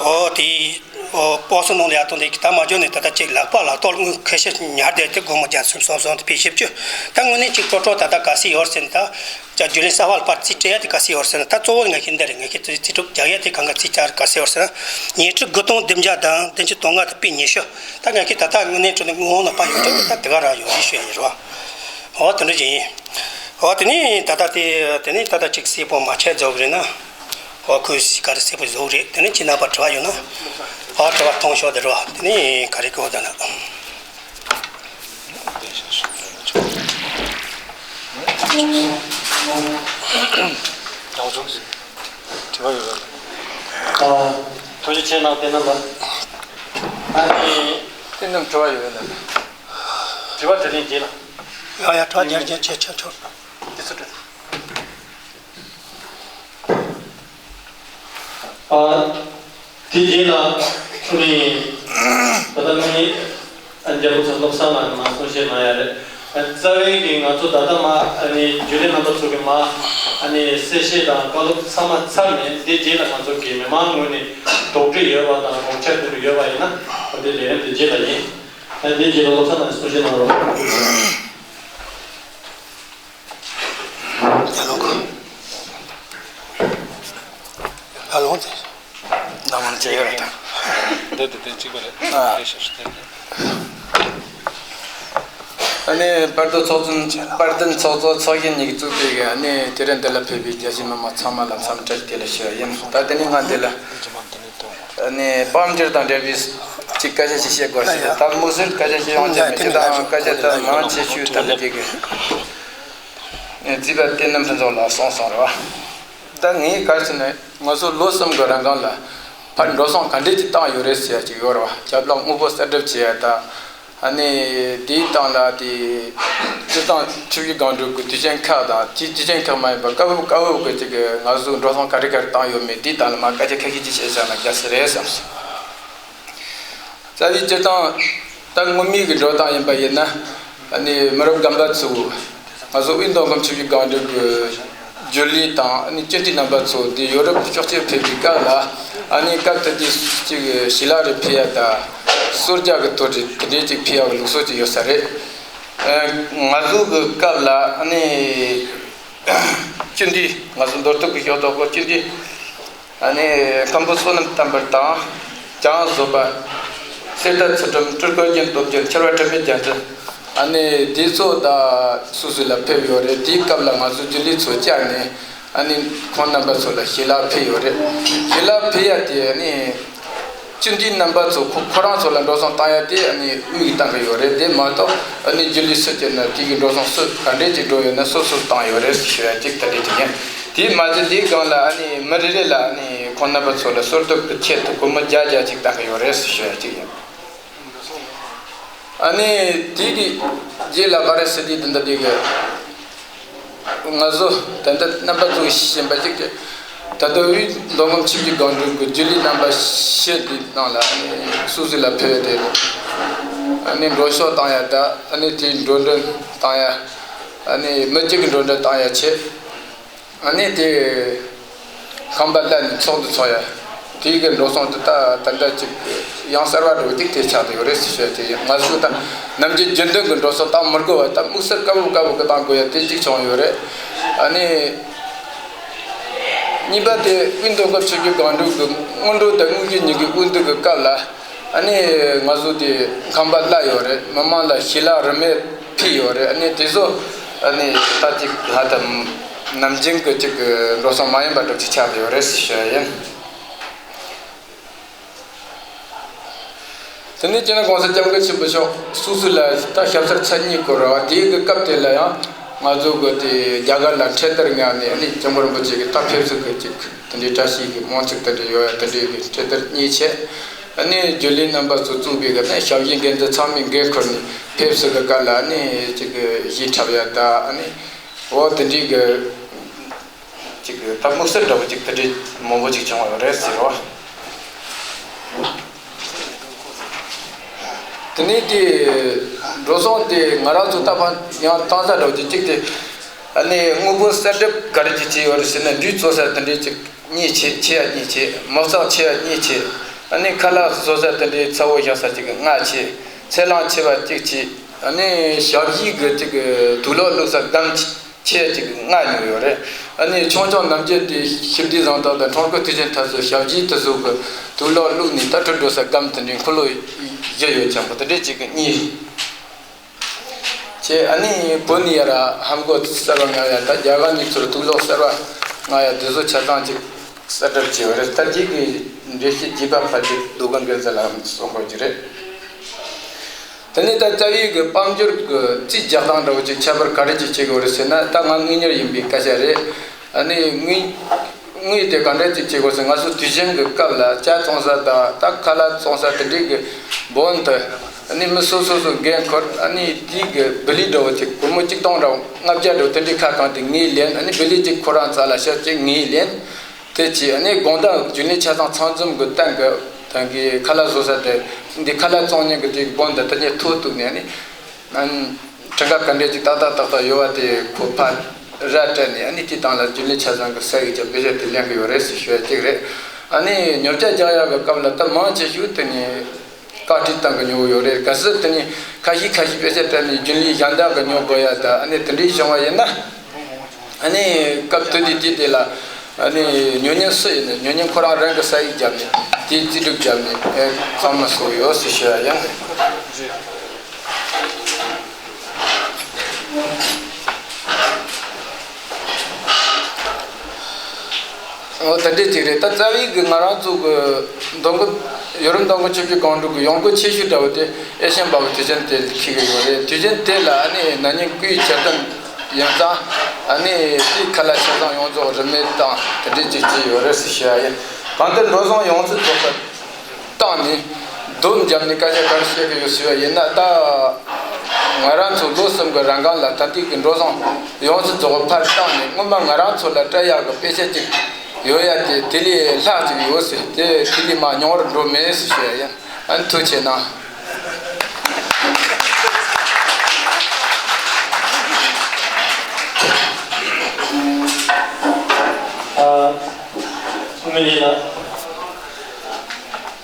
ཨོ་དེ་ཨོ་པོ་སོ་ནང་ལ་ཡ་ཐོང་དེ་ད་མ་འཇོག་ནས་ད་ལྟ་ཅིག་ལག་པ་ལག་ཐོག་དངུལ་ཁེ་ཤ་ཉར་བསྡད་དེ་སྒོར་མོ་བརྒྱ་སུམ་སོང་སོང་དེ་པེ་ཤ་བཅུ། ད་དངོས་གནས་ཅིག་ཀྲོ་ཀྲོ་ད་ལྟ་ག་སེ་ཡོད་ཟེར་ན་ད། ཅག་རྒྱུན་ལས་གསར་པ་ལ་པར་རྩིས་སྤྲད་ཡ་དེ་ག་སེ་ཡོད་ཟེར་ན་ད་གཙོ་བོ་ངས་ཤེས་འདི་རེད། ངས་ཁྱེད་ཚོ་རྩིས་སྤྲོད་རྒྱག་ཡ་དེ་གང་ག་རྩིས་ཆར་ག་སེ་ཡོད་ཟེར་ན་ཉིས་ཁྲི་དགུ་སྟོང་བདུན་བརྒྱ་དང་བདུན་ཅུ་དོན་ལྔ་དང་པའི་ཉི་ཤུ། ད་ངས་ཁྱེད་ད་ལྟ་དངོས་གནས་དྲང་གནས་དངུལ་ཧོང་ལ་པར་ཡོད་དྲགས་ད་དེ་ག་རང་ཡོད་རེད་ཞུ་ཡ་ཡིན་རོ། འོ་དེ་འདྲ་ཅིག་ཡིན། འོ་དེ་ནས་ད་ལྟ་དེ་དེ་ནས་ད་ལྟ་ཅིག་སེ་པོ་མ་ཆད་རྫོགས་རེད་ན། འོ་ཁོས་ག་རེ་སེ་པོ་རྫོགས་རེད། དེ་ནས་ཁྱེད་རྣམ་པ་དྲི་བ་ཡོད་ན། འོ་དྲི་བ་གཏོང་ཤོག་དེ་རོ། དེ་ནས་ག་རེ་གོ་ད་ན། ཐུགས་རྗེ་ཆེ་གནང་། བསྟན་རྣམ་ལགས། ཨ་ནི། བསྟན་རྣམ་དྲི་བ་ཡོད་ན། དྲི་བ་དེ་རིང་རྗེས་ལ། ཡ་ཡ་དྲི་བ་རྒྱ་རྒྱ་ཆེ་ཆེ་ཆོག་དེ་ཚོ་དྲི། ཨ། དེ་རྗེས་ལ་ཨ་ནི་ད་ལྟ་ང་ནི་ཨ་རྒྱལ་པོ་ཚོ་བློ་བཟང་ལགས་ནས་མ་གསུང་བཤད་གནང་ཡ་རེད། རྩ་བའི་གི་ང་ཚོ་ད་ལྟ་མ་ཨ་ནི་རྒྱུན་ལས་རྣམ་པ་ཚོ་གི་མ་ཨ་ནི་གསལ་བཤད་དང་བཀའ་སློབ་ཚང་མ་ཚར་ནས་དེ་རྗེས་ལ་ང་ཚོ་གི་མི་མང་ངོས་ནས་དོགས་འདྲི་ཡོད་པ་དང་དགོངས་འཆར་དེ་འདྲ་ཡོད་པ་ཡིན་ན་ཨ་དེ་ལས་རིམ་དེ་རྗེས་ལ་ཡིན། ཨ་དེ་རྗེས་ལ་བློ་བཟང་ལགས་ནས་གསུང་བཤད་གནང་རོགས། ཡ་ལོ་ཡ་ལོ་ཟེར། ནང་མ་བྱས་ཡོད་རེད་ད། འདི་འདི་འདི་གཅིག་པ་རེད། ཨ། རེད་ཤག་ཤག་འདི་འདི། ཨ་ནི་པར་དུ་ཚོགས་ཆུང་པར་དུ་ཚོགས་གཙོ་ཚོགས་གཞོན་གཉིས་ཀྱིས་བཙུགས་པའི་ཨ་ནི་དེ་རིང་འདི་ལ་ཕེབས་པའི་རྒྱ་ཆེའི་མི་མང་ཚང་མ་ལ་འཚམས་འདྲི་དེ་ལ་ཞུ་བ་ཡིན། ད་དེ་ནི་ང་འདི་ལ་ཨ་ནི་དཔལ་འབྱོར་དང་འབྲེལ་བའི་ཅིག་སྐད་ཆ་ཞིག་བཤད་དགོས་ཟེར། ད་དམིགས་བསལ་སྐད་ཆ་ཞིག་ཡོང་རྒྱུ་མེད་ཀྱི་ད་སྐད་ཆ་ད་མང་ཆེ་ཤོས་ད་འདི་གི་རྩིས་པ་བསྟན་རྣམ་ཕུན་ཚོགས་ལགས་གསུངས་སོང་རེད་བ། ད་ངས་ག་རེ་ཟེར་ན་ང་ཚོ་ལོ་གསུམ་གི་རིང་གང་ལ་ཕར་འགྲོ་སོང་ག་འདྲས་ཅིག་བཏང་ཡོད་རེད་ཟེར་ཡ་ཅིག་ཡོད་རེད་བ། ཞབས་ལག་དངོས་པོ་གསར་སྒྲུབ་བྱེད་ཡ་ད། ཨ་ནི་དེའི་སྟེང་ལ་དེ་སྤྱིར་བཏང་ཆུ་བཞི་སྒང་དྲུག་གི་དུས་ཆེན་ཁག་དང་དེའི་དུས་ཆེན་ཁག་མ་ཡིན་པ་སྐབས་བབ་སྐབས་བབ་གི་ཅིག་གི་ང་ཚོ་འགྲོ་སོང་ག་རེ་ག་རེ་བཏང་ཡོད་མེད་དེའི་སྟེང་ལ་མ་སྐད་ཆ་ཁ་ཤས་ཅིག་བཤད་བཞག་ན་དགའ་ས་རེད་བསམ་སོང་། རྩ་བའི་སྤྱིར་བཏང་ད་སྔོན་མའི་གི་འགྲོ་སྟངས་ཡིན་པ་ཡིན་ན་ཨ་ནི་མི་རབས་རྒན་པ་ཚོ་ང་ཚོ་དབུས་མདོ་ཁམས་ཆུ་བཞི་སྒང་དྲུག་གི་རྒྱུན་ལས་དང་ཨ་ནི་སྤྱི་འཐུས་རྣམ་པ་ཚོ་འདི་ཡོ་རོབ་ཕྱོགས་གཅིག་ཕེབས་པའི་སྐབས་ལ་ཨ་ནི་སྐབས་དེ་དུས་ཅིག་ཞལ་ལག་རེ་ཕུལ་ཡ་དང་གསོལ་ཇ་གི་ཐོག་རེ་དེ་འདྲའི་ཅིག་ཕུལ་ཡ་གི་ལུགས་སྲོལ་ཅིག་ཡོད་ས་རེད། ཨ་ང་ཚོ་གི་སྐབས་ལ་ཨ་ནི་སྤྱི་འཐུས་ང་ཚོ་མདོ་སྟོད་ཀྱི་ཤོག་ཐོག་གི་སྤྱི་འཐུས། ཨ་ནི་མཁན་པོ་བསོད་ནམས་བསྟན་འཕེལ་དང་། བྱང་བཟོད་པ། གསེར་རྟ་ཚུལ་ཁྲིམས། སྤྲུལ་སྐུ་རྒྱན་སྟོབས་རྒྱལ། ཆར་པ་འཕྲིན་མེད་རྒྱལ་མཚན། ཨ་ནི་དེ་ཚོ་ད་སུད་སི་ལ་ཕེབས་ཡོད་རེད། དེའི་སྐབས་ལ་ང་ཚོ་རྒྱུན་ལས་ཚོ་བཅར་ནས་ཨ་ནི་ཁོང་རྣམ་པ་ཚོ་ལ་ཞལ་ལག་ཕུལ་ཡོད་རེད། ཞལ་ལག་ཕུལ་ཡ་དེ་ཨ་ནི་སྤྱི་འཐུས་རྣམ་པ་ཚོ་ཁོ་ཁོ་རང་ཚོ་ལ་འགྲོ་སོང་བཏང་ཡ་དེ་ཨ་ནི་དབུས་ཀྱིས་བཏང་གི་ཡོད་རེད། དེ་མ་གཏོགས་ཨ་ནི་རྒྱུན་ལས་སུ་བཅར་ན་དེ་གི་འགྲོ་སོང་སུ་ག་འདྲས་ཅིག་འགྲོ་ཡོད་ན་སོ་སོས་བཏང་ཡོད་རེད་ཞུ་ཡ་གཅིག་ད་འདྲས་ཅིག་ཡིན། དེས་མ་ཟད་དེའི་སྒང་ལ་ཨ་ནི་མི་རེ་རེ་ལ་ཨ་ནི་ཁོང་རྣམ་པ་ཚོ་ལ་གསོལ་གདབ་ཀྱི་ཆེད་དུ་སྒོར་མོ་བརྒྱ་བརྒྱ་ཅིག་བཏང་གི་ཡོད་རེད་ཞུ་ཡ་གཅིག་ཡིན། ཨ་ནི་དེ་གི་རྗེས་ལ་ག་རེ་ཟེར་དུས་འདི་འདྲ་དེ་གི་ང་ཚོ་ད་ལྟ་རྣམ་པ་ཚོ་ཤེས་བཞིན་པ་ཅིག་གི་ད་ལྟ་དབུས་མདོ་ཁམས་ཆུ་བཞི་སྒང་དྲུག་གི་རྒྱུན་ལས་རྣམ་པ་བཞི་དེ་ནང་ལ་ཨ་ནི་སུད་སི་ལ་ཕེབས་ཏེ་ཨ་ནི་འགྲོ་ཕྱོགས་བཏང་ཡ་ད་ཨ་ནི་དེའི་འགྲོ་གྲོན་བཏང་ཡ་ཨ་ནི་མི་གཅིག་གི་འགྲོ་གྲོན་བཏང་ཡ་ཆེད། ཨ་ནི་དེ་ཁང་པ་གླ་ནས་ཚོགས་འདུ་ཚོགས་ཡ། དེའི་གི་འགྲོ་སོང་དེ་ད་ད་ལྟ་ཅིག་ཡང་གསར་བ་འགྲོ་གཅིག་དེ་ཆགས་ཏེ་ཡོད་རེད་ཟེར་ཞུ་ཡ་དེ་ཡིན། ང་ཚོས་ད་ནམ་རྒྱུན་རྒྱུན་ལྡན་གི་འགྲོ་སོང་བཏང་མི་དགོས་པ་ད་དམིགས་བསལ་དཀའ་བབ་དཀའ་བབ་གི་བཏང་དགོས་ཡ་དེ་གཅིག་བྱུང་ཡོད་རེད། ཨ་ནི་ གཉིས་པ་དེ་དབུས་མདོ་ཁམས་ཆུ་བཞི་སྒང་དྲུག་གི་སྔོན་འགྲོ་དང་དངོས་གཞི་གཉིས་ཀྱི་དབུ་འཛུགས་ཀྱི་སྐབས་ལ་ཨ་ནི་ང་ཚོ་དེ་ཁང་པ་གླ་ཡོད་རེད། མི་མང་ལ་ཞལ་ལག་རིན་མེད་ཕུལ་ཡོད་རེད། ཨ་ནི་དེ་ཚོ་ཨ་ནི་ད་ཅིག་ཧ་ད་ནམ་རྒྱུན་གྱི་ཅིག་འགྲོ་སོང་མ་ཡིན་པ་འདྲ་ཅིག་ཆགས་ཡོད་རེད་ཟེར་ཞུ་ཡ་ཡིན། དེ་ནས་སྤྱི་ནོར་༸གོང་ས་༸སྐྱབས་མགོན་ཆེན་པོ་མཆོག་སོ་སོ་ལ་ད་ཞབས་སར་མཚན་གཉིས་བསྐོར་བ་དེའི་གི་སྐབས་དེ་ལ་ཡང་ང་ཚོ་གི་དེ་རྒྱ་གར་ལ་འཕྲེད་དར་མངགས་ནས་ཨ་ནི་སྐྱབས་མགོན་རིན་པོ་ཆེ་གི་ད་ཕེབས་བསུ་གི་ཅིག་དེ་འདྲའི་བཀྲ་ཤིས་ཀྱི་སྨོན་ཚིག་དེ་འདྲ་ཡོད་ཡ། དེ་འདྲའི་གི་འཕྲེད་དར་གཉིས་བྱས། ཨ་ནི་རྒྱུན་ལས་རྣམ་པ་ཚོ་བཙུགས་པའི་གི་ནས་ཞབས་ཞུ་འགན་འཛིན་ཚང་མས་འགན་ཁུར་ནས་ཕེབས་བསུ་གི་སྐབས་ལ་ཨ་ནི་ཅིག་གི་གཞས་འཁྲབ་ཡ་ད་ཨ་ནི་འོ་དེ་འདྲའི་གི་ཅིག་ད་དམིགས་བསལ་འདྲ་བོ་ཅིག་དེ་འདྲའི་མང་པོ་ཅིག་བྱུང་བ་རེད་ཟེར་བ། དེ་ནས་དེ་འགྲོ་སོང་དེ་ང་རང་ཚོ་ལྟ་བ་ཡང་བཏང་ས་འདྲ་བོ་ཅིག་གཅིག་དེ་ཨ་ནི་དངུལ་ཕོན་གསལ་འགྲེབ་ག་རེ་ཅིག་བྱས་ཡོད་རེད་ཟེར་ན། འབྲས་བཙོ་ས་དེ་འདྲའི་ཅིག་གཉིས་བྱས། ཆེ་ཡ་གཉིས་བྱས། མི་གཙང་ཆེ་ཡ་གཉིས་བྱས། ཨ་ནི་ཁ་ལག་བཟོ་ས་དེ་འདྲའི་ཚ་བོ་བཞག་ས་ཅིག་ལྔ་བྱས། ཚལ་སླང་ཆེ་བ་གཅིག་བྱས། ཨ་ནི་ཞབས་ཕྱི་གི་ཅིག་དུག་ལོག་བླུགས་ས་སྒམ་ཆེ་ཆེ་ཅིག་ལྔ་ཉོས་ཡོད་རེད། ཨ་ནི་ཆུང་ཆུང་ནམ་རྒྱུན་དེ་ཞི་བདེ་བཟང་ཐང་དང་ཁྲོམ་སྐོར་དུས་ཆེན་ཐད་སུ་ཞབས་ཕྱི་དེ་ཚོ་གི་དུག་ལོག་བླུགས་ནས་ད་འཁྲུད་འགྲོ་ས་སྒམ་དེ་འདྲའི་འཁོར་ལོ་བཞི་ཡོད་ཅང་པོ་དེ་འདྲའི་ཅིག་གི་གཉིས་བྱས། ཨ་ནི་བོད་ནས་ཡར་ཧམ་གོ་གསར་བ་མངགས་ཡ་ད་རྒྱ་གར་ནས་ཚུར་དུག་ལོག་གསར་བ་མངགས་ཡ་དེ་ཚོ་ཆ་ཚང་ཅིག་གསལ་བསྒྲགས་བྱས་པ་རེད། ད་རྗེས་ཀྱི་འགྲེལ་བཤད་རྒྱས་པ་ཕལ་ཆེར་རྡོ་སྒང་སྒེར་རྩ་ལ་གསུང་དགོས་ཀྱི་རེད། དེ་ནས་ད་རྩ་བའི་གི་དཔལ་འབྱོར་གི་རྩིས་རྒྱག་སྟངས་འདྲ་བོ་ཅིག་ཁྱད་པར་ག་རེ་ཅིག་བྱེད་དགོས་རེད་ཟེར་ན། ད་ང་དངུལ་གཉེར་ཡིན་པའི་སྐད་ཆ་རེད། ཨ་ནི་དངུལ་དངུལ་དེ་ག་འདྲ་ཅིག་བྱེད་དགོས་ཟེར། ང་ཚོ་དུས་ཆེན་གི་སྐབས་ལ་ཇ་བཙོང་ས་དང་ད་ཁ་ལག་བཙོང་ས་དེ་འདྲའི་གི་སྦོམ་དུ་ཨ་ནི་མི་སོ་སོ་སོ་འགན་ཁུར། ཨ་ནི་དེའི་གི་བི་ལི་འདྲ་བོ་ཅིག་སྒོར་མོ་གཅིག་སྟོང་དང་ལྔ་བརྒྱ་འདྲ་བོ་དེ་འདྲའི་ཁ་གང་དེ་ངས་ལེན། ཨ་ནི་བི་ལི་ཅིག་ཁོ་རང་རྩ་ལ་བཞག་ཅིག་ངས་ལེན། དེ་བྱས་ཨ་ནི་དགོང་དག་རྒྱུན་ལས་ཆ་ཚང་ཚང་འཛོམས་ཀྱི་སྟེང་གི་ཐང་གི་ཁ་ལག་བཟོ་ས་དེ་འདི་ཁ་ལག་བཙོང་མཁན་གྱི་དེ་སྦོམ་དེ་དེ་ནས་ཐོ་གཏུགས་ནས་ཨ་ནི་ཨ་ནི་ཁྲི་ཀ་ག་འདྲས་ཅིག་ཏག་ཏག་ཏག་ཏག་ཡོད་པ་དེ་ཁོ་ཕར་ར་སྤྲད་ནས་ཨ་ནི་དེ་སྟེང་ལ་རྒྱུན་ལས་ཆ་ཚང་གི་ས་ཡིག་ཅིག་དཔེ་ཆ་དེ་ལེན་གི་ཡོད་རེད་ཟེར་ཞུ་ཡ་གཅིག་རེད། ཨ་ནི་ཉོ་ཆ་རྒྱག་ཡག་གི་སྐབས་ལ་ད་མང་ཆེ་ཤོས་དེ་ནི་བཀའ་ཁྲིད་སྟེང་གི་ཉོ་གི་ཡོད་རེད། གལ་སྲིད་དེ་ནི་ཁ་ཤས་ཁ་ཤས་དཔེ་ཆ་སྤྲད་ནས་རྒྱུན་ལས་གཞན་དག་གི་ཉོ་དགོས་ཡ་ད་ཨ་ནི་དེ་འདྲའི་བྱུང་བ་ཡིན་ན། ཨ་ནི་སྐབས་དེ་དུས་དེ་དེ་ལ་ཨ་ནི་ཉོ་མཁན་སུ་ཡིན་ན་ཉོ་མཁན་ཁོ་རང་རང་གི་ས་ཡིག་བརྒྱབ་ནས་དེ་རྩིས་སྒྲུབ་བརྒྱབ་ནས་ཨེ་ཚང་མ་སོགས་ཡོད་ཟེར་ཞུ་ཡ་ཡིན། འོ་དེ་འདྲའི་ཅིག་རེད། ད་རྩ་བའི་གི་ང་རང་ཚོ་གི་མདོ་ཁམས་ཡོ་རོབ་མདོ་ཁམས་ཆུ་བཞི་སྒང་དྲུག་གི་ཡོང་སྒོ་ཆེ་ཤོས་འདྲ་བོ་དེ་ཨེ་ཤན་པ་གི་དུས་ཆེན་དེ་འཁེལ་གི་ཡོད་རེད། དུས་ཆེན་དེ་ལ་ཨ་ནི་ན་ནིང་སྐུའི་གྱ་སྟོན་ཡིན་ཙང་ཨ་ནི་དེའི་ཁ་ལག་ཆ་ཚང་ཡོངས་རྫོགས་རིན་མེད་བཏང་དེ་འདྲའི་ཅིག་བྱས་ཡོད་རེད་ཟེར་ཞུ་ཡ་ཡིན། གང་ལྟར་འགྲོ་སོང་ཡོངས་སུ་རྫོགས་པ་བཏང་ནས་བསྡོམས་བརྒྱབ་ནས་སྐད་ཆ་ག་རེ་བཤད་གི་ཡོད་ཟེར་བ་ཡིན་ན། ད་ང་རང་ཚོ་ལོ་གསུམ་གི་རིང་གང་ལ་ད་ལྟའི་གི་འགྲོ་སོང་ཡོངས་སུ་རྫོགས་པ་ཕར་བཏང་ནས་སྔོན་མ་ང་རང་ཚོ་ལ་སྤྲད་ཡག་གི་དཔེ་ཆ་ཅིག་ཡོད་ཡ་དེ་དེ་ལས་ལྷག་ཅིག་ཡོད་ཟེར། དེ་དེ་ལས་མར་ཉུང་བར་འགྲོ་མེད་ཟེར་ཞུ་ཡ་ཡིན། ཨ་ནི་ཐུགས་རྗེ་གནང་། ཨ། ཚང་མ་ལ་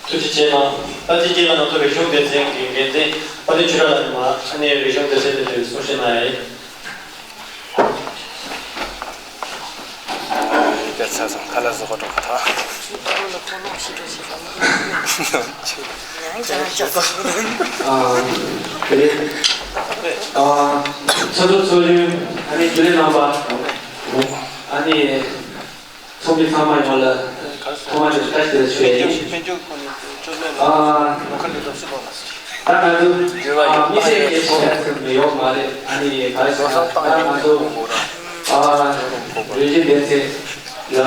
ཐུགས་རྗེ་ཆེ་གནང་། ད་ཅི་རྗེས་ལ་ང་ཚོ་རིག་གཞུང་སྡེ་ཚན་གྱི་འགན་འཛིན་དཔལ་ལྡན་ཆོས་གྲགས་ལགས་ནས་མར་ཨ་ནི་རིག་གཞུང་སྡེ་ཚན་དེ་ཚོའི་གསུང་བཤད་གནང་ཡ་ཡིན། ཡིག་ཆ་ཚང་ཁ་ལག་བཟོ་གོ་འགྲོ་གི་ཐལ། ཨ། དེ་རེད། ཨ། ཚོགས་གཙོ་ཚོགས་གཞོན་ཨ་ནི་རྒྱུན་ལས་རྣམ་པ་ཨ་ནི་ཚོགས་མི་ཚང་མ་ཡོངས་ལ་ཐོག་མ་ནས་བཀྲ་ཤིས་བདེ་ལེགས་ཞུ་ཡ་ཡིན། ཨ། ད་ང་ཚོ་ཨ་དམིགས་བསལ་སྐད་ཆ་ཞིག་ཡོད་མ་རེད། ཨ་ནི་ག་རེ་ཟེར་ན་ད་ང་ཚོ་ཨ་རིག་གཞུང་སྡེ་ཚན་ལ་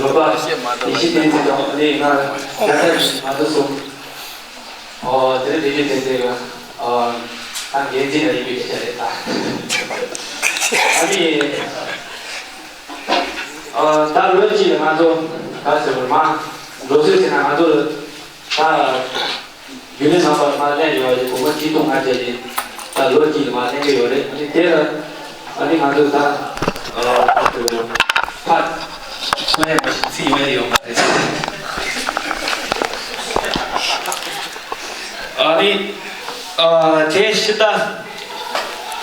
རོགས་པ་ཡེ་ཤེས་བསྟན་འཛིན་དང་ཨ་ནི་ང་རྒྱ་ཚ་ཡིན་ང་ཚོ་གསུམ། ཨོ་དེ་རིང་རིག་གཞུང་སྡེ་ཚན་གྱི་ཨ་ད་འགན་འཛིན་ལ་ཡིན་པའི་སྐད་ཆ་རེད་ད། ཨ་ནི་ཨ་ད་ལོ་གཅིག་ལ་ང་ཚོ་ག་རེ་ཟེར་དགོས་རེད། མ་འགྲོ་སྲོལ་ཟེར་ན་ང་ཚོ་ད། རྒྱུན་ལས་རྣམ་པར་མ་ལེན་ཡོད་རེད། སྒོར་མོ་ཆིག་སྟོང་ལྔ་བརྒྱ་ཡིན། ད་ལོ་གཅིག་ལ་མ་ལེན་གྱི་ཡོད་རེད། ཨ་ནི་དེ་ལ་ཨ་ནི་ང་ཚོས་ད་ཨ་ཕར་ཚོང་ལས་མ་ཞིག་རྩིས་ཡོད་ཡོད་མ་རེད། ཨ་ནི་ཨ་དེ་ཕྱི་ཟླ་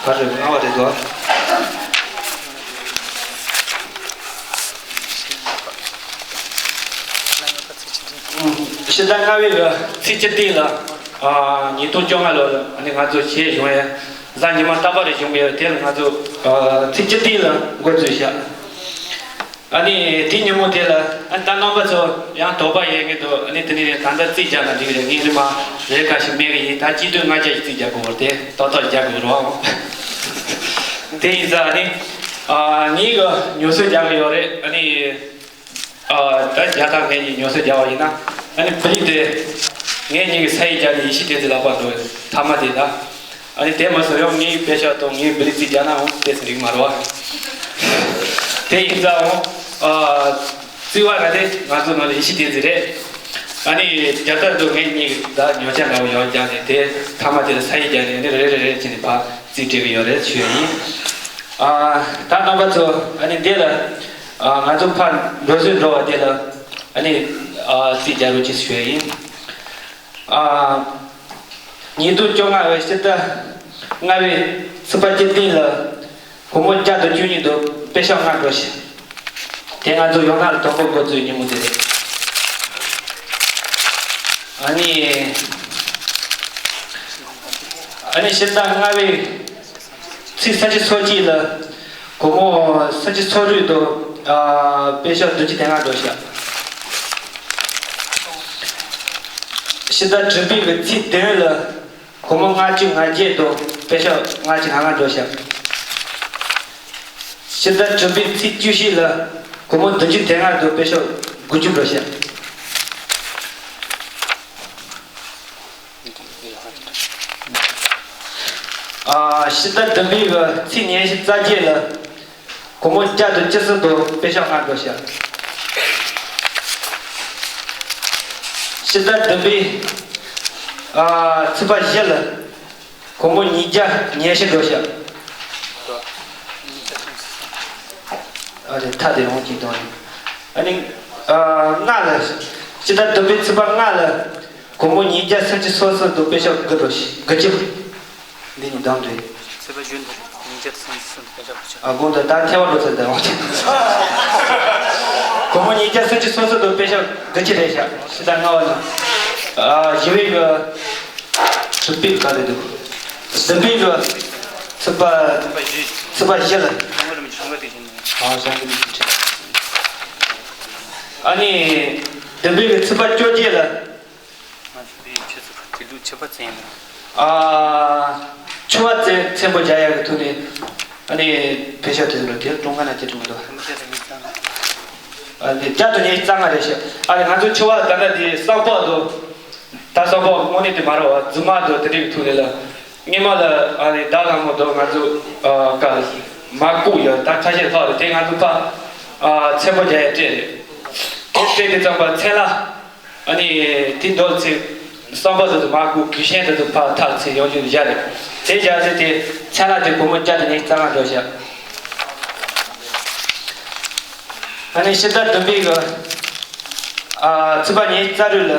ག་རེ་ལྔ་པ་རེད་འདུག་ཨ། ཕྱི་ཟླ་ལྔ་པའི་གི་ཚེས་བཅུ་བདུན་ལ། ཨ། ཉིས་སྟོང་བཅོ་ལྔ་ལོ་ལ་ཨ་ནི་ང་ཚོ་གཞས་གཞུང་ཡ་གཟའ་ཉི་མ་རྟག་པར་རེ་བྱུང་གི་ཡོད། དེ་ལ་ང་ཚོ། ཨ། ཚེས་བཅུ་བདུན་ལ་འགོ་འཛུགས་བྱ། ཨ་ནི་དེ་ཉིན་མོ་དེ་ལ་ཨ་ནི་ད་རྣམ་པ་ཚོ་ཡང་དོགས་པ་ཡོད་མཁན་འདུག་ཨ་ནི་དེ་ནས་ད་ལྟ་རྩིས་རྒྱག་ན་འགྲིག་རེད། ངས་རིན་མ་རེ་ཁ་ཞིག་མེད་གི་ཡིན། ད་སྤྱི་འཐུས་ལྔ་བརྒྱ་ཞིག་རྩིས་རྒྱག་དགོས་པར་དེ་ཏག་ཏག་རྒྱག་དགོས་རོགས། དེ་ཡིན་ཙང་ཨ་ནི། ཨ། ངས་གི་ཉོ་སྲོལ་རྒྱག་གི་ཡོད་རེད། ཨ་ནི། ཨ། ད་རྒྱ་ཐག་ངས་ཀྱི་ཉོ་སྲོལ་རྒྱག་པ་ཡིན་ན། ཨ་ནི་བི་ལི་དེ་ངས་ཉིད་ཀྱི་ས་ཡིག་རྒྱག་ནས་ཡེ་ཤེས་བསྟན་འཛིན་ལག་པར་འགྲོ་བའི་མཐའ་མ་དེ་ད། ཨ་ནི་དེ་མ་སོང་ཡང་ངའི་དཔེ་ཤག་དང་ངའི་བི་ལི་རྩིས་རྒྱག་ན་འོང་དེ་ཟེར་རིགས་མ་རེད་བ། དེ་ཡིན་ཙང་འོང་། ཨ། རྩིས་པ་ར་དེ་ང་ཚོ་ནང་ལ་ཡེ་ཤེས་བསྟན་འཛིན་རེད། ཨ་ནི་རྒྱ་ཐག་དང་ངས་ཉིད་ཀྱི་ད་ཉོ་ཆ་འདྲ་བོ་ཡོད་རྒྱག་ནས་དེ་མཐའ་མ་དེ་ལ་ས་ཡིག་རྒྱག་ནས་ཨ་ནི་རེ་རེ་རེ་བྱས་ནས་ཕར་རྩིས་སྤྲད་གི་ཡོད་རེད་ཞུ་ཡ་ཡིན། ཨ། ད་རྣམ་པ་ཚོ་ཨ་ནི་འདི་ལ། ཨ། ང་ཚོ་ཕར་འགྲོ་བཟོས་འགྲོ་བ་དེ་ལ་ཨ་ནི། ཨ། རྩིས་རྒྱག་རོགས་གྱིས་ཞུ་ཡ་ཡིན། ཨ། ཉིས་སྟོང་བཅོ་ལྔ་བའི་ཕྱི་ཟླ་ལྔ་པའི་ཚེས་པ་བཅུ་བདུན་ལ་སྒོར་མོ་བརྒྱ་དང་བཅུ་གཉིས་དང་པེ་ཤག་ལྔ་འགྲོ་ཞིང་། དེ་ང་ཚོ་ཡོང་ན་ལ་དོ་པོ་འགོ་འཛུགས་ཉིན་མོ་དེ་རེད། ཨ་ནི། ཨ་ནི་ཕྱི་ཟླ་ལྔ་པའི་ཚེས་སུམ་ཅུ་སོ་གཅིག་ལ་སྒོར་མོ་སུམ་ཅུ་སོ་དྲུག་དང་། ཨ། པེ་ཤག་བདུན་ཅུ་དོན་ལྔ་འགྲོ་ཤག་ཕྱི་ཟླ་དྲུག་པའི་གི་ཚེས་བདུན་ལ་སྒོར་མོ་ལྔ་བཅུ་ང་བརྒྱད་དང་པེ་ཤག་ལྔ་བཅུ་ང་ལྔ་འགྲོ་ཤག་ཕྱི་ཟླ་དྲུག་པའི་ཚེས་བཅུ་བཞི་ལ་སྒོར་མོ་བདུན་ཅུ་དོན་ལྔ་དང་པེ་ཤག་དགུ་བཅུ་འགྲོ་ཤག་ཨ། ཕྱི་ཟླ་བདུན་པའི་གི་ཚེས་ཉི་ཤུ་རྩ་བརྒྱད་ལ་སྒོར་མོ་བརྒྱ་དང་བཅུ་གསུམ་དང་པེ་ཤག་ལྔ་འགྲོ་ཤག་ཕྱི་ཟླ་བདུན་པའི། ཨ། ཚེས་པ་བཞི་ལ་སྒོར་མོ་ཉིས་བརྒྱ་ཉི་ཤུ་འགྲོ་ཤག་ཨ་རེ་ཐ་དེ་རང་གཅིག་དང་ཨ་ནི། ཨ། ལྔ་ལ། ཕྱི་ཟླ་བདུན་པའི་ཚེས་པ་ལྔ་ལ་སྒོར་མོ་ཉིས་བརྒྱ་སུམ་ཅུ་སོ་གསུམ་དང་པེ་ཤག་དགུ་འགྲོ་ཤག་དགུ་བཅུ། འདི་ནི་གདམ་རེད། ཚེས་པ་བཞི་འདི་རེད། ཉིས་བརྒྱ་སུམ་ཅུ་སོ་གསུམ་པེ་ཤག་དགུ་བཅུ། ཨ། དགོངས་དག་ད་ཐལ་བ་འགྲོ་ཚར་ད་འོང་། སྒོར་མོ་ཉིས་བརྒྱ་སུམ་ཅུ་སོ་གསུམ་དང་པེ་ཤག་དགུ་བཅུ་རེད་ཤག་ཕྱི་ཟླ་ལྔ་པ་ལ། ཨ། བཞི་པའི་གི་དྲུག་པའི་ག་རེ་འདུག་བདུན་པའི་གི་ཚེས་པ། ཚེས་པ་བཞི་ལ། ཨ། བཞི་ལ། ཨ་ནི་བདུན་པའི་གི་ཚེས་པ་བཅོ་བརྒྱད་ལ། ང་ཚོ་དེའི་ཆུ་ཚོད་དེ་ལུགས་ཆུ་བ་བཙན་ལ། ཨ། ཆུ་བ་བཙན་བཙན་པོ་རྒྱག་ཡག་གི་ཐོག་ནས་ཨ་ནི་པེ་ཤག་དེ་ཚོ་ལ་དེ་ཀྲུང་ཧྭ་ན་སྐྱིད་ཀྲུང་མི་འདུག་ཨ་ནི་བརྒྱ་དང་ཉི་ཤུ་རྩ་ལྔ་རེད་ཤག་ཨ་ནི་ང་ཚོ་ཆུ་བ་ད་ལྟ་དེ་སྲང་ཕག་དང་། ད་སྲང་ཕག་དངོས་གནས་དེ་མ་རེད་བ། རྫུན་མ་དང་དེ་འདྲའི་ཐོག་ནས་ལ། སྔོན་མ་ལ་ཨ་ནི་ཟླ་ལྷ་མོ་དང་ང་ཚོ། ཨ། ཀ་མ་ཀུ་ཡ་ད་ཁ་ཤས་ལྷག་རེད། དེ་ང་ཚོ་ཕ། ཨ། ཚེ་པོ་རྒྱ་ཡ་སྤྲད་རེད། དེ་སྤྲད་དེ་ཙམ་པ་མཚན་ལ། ཨ་ནི་དེ་འདོད་ཚེ་སྲང་ཕག་དེ་ཚོ་མ་ཀུ་གུས་ཤིང་དེ་ཚོ་ཕར་ཐར་ཚེ་ཡོང་རྒྱུ་བཞག་རེད། དེ་བཞག་ཚེ་དེ་མཚན་ལ་དེ་སྒོར་མོ་བརྒྱ་དང་ཉི་ཤུ་རྩ་ལྔ་འགྲོ་ཤག་ཨ་ནི་ཕྱི་ཟླ་བདུན་པའི་གི། ཨ། ཚེས་པ་ཉི་ཤུ་རྩ་དྲུག་ལ་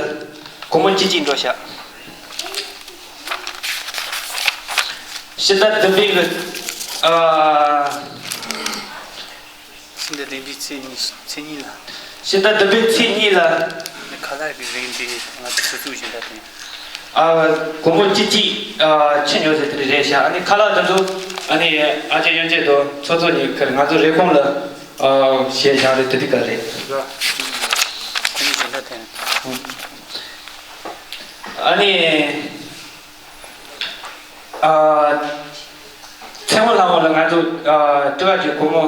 སྒོར་མོ་བཅུ་གཅིག་འགྲོ་ཤག་ཕྱི་ཟླ་བདུན་པའི་གི། ཨ། ཕྱི་ཟླ་བདུན་པའི་ཚེས་གཉིས། ཚེས་གཉིས་ལ། ཕྱི་ཟླ་བདུན་པའི་ཚེས་གཉིས་ལ། ཁ་ལག་གི་རིན་དེ་ང་ཚོ་ཆུ་ཚོད་བཞི་ཟླ་དེ། ཨ། སྒོར་མོ་བཅུ་གཅིག་ཨ། ཕྱི་ཉོ་ཟེར་དེ་རེད་ཤག་ཨ་ནི་ཁ་ལག་དེ་ཚོ་ཨ་ནི་ཨ་ཅེ་གཡོན་ཅེ་དང་ཚོགས་གཙོ་གཉིས་ཁར་ང་ཚོ་རེབ་གོང་ལ། ཨ། གཞས་བཞག་རེད། དེ་དུས་ག་རེད། ཁོ་གཉིས་བཞི་ཟླ་དེ། ཨ་ནི། ཨ། མཚན་མོ་ལྷ་མོ་ལ་ང་ཚོ། ཨ། སྤྲོ་བ་གི་སྒོར་མོ་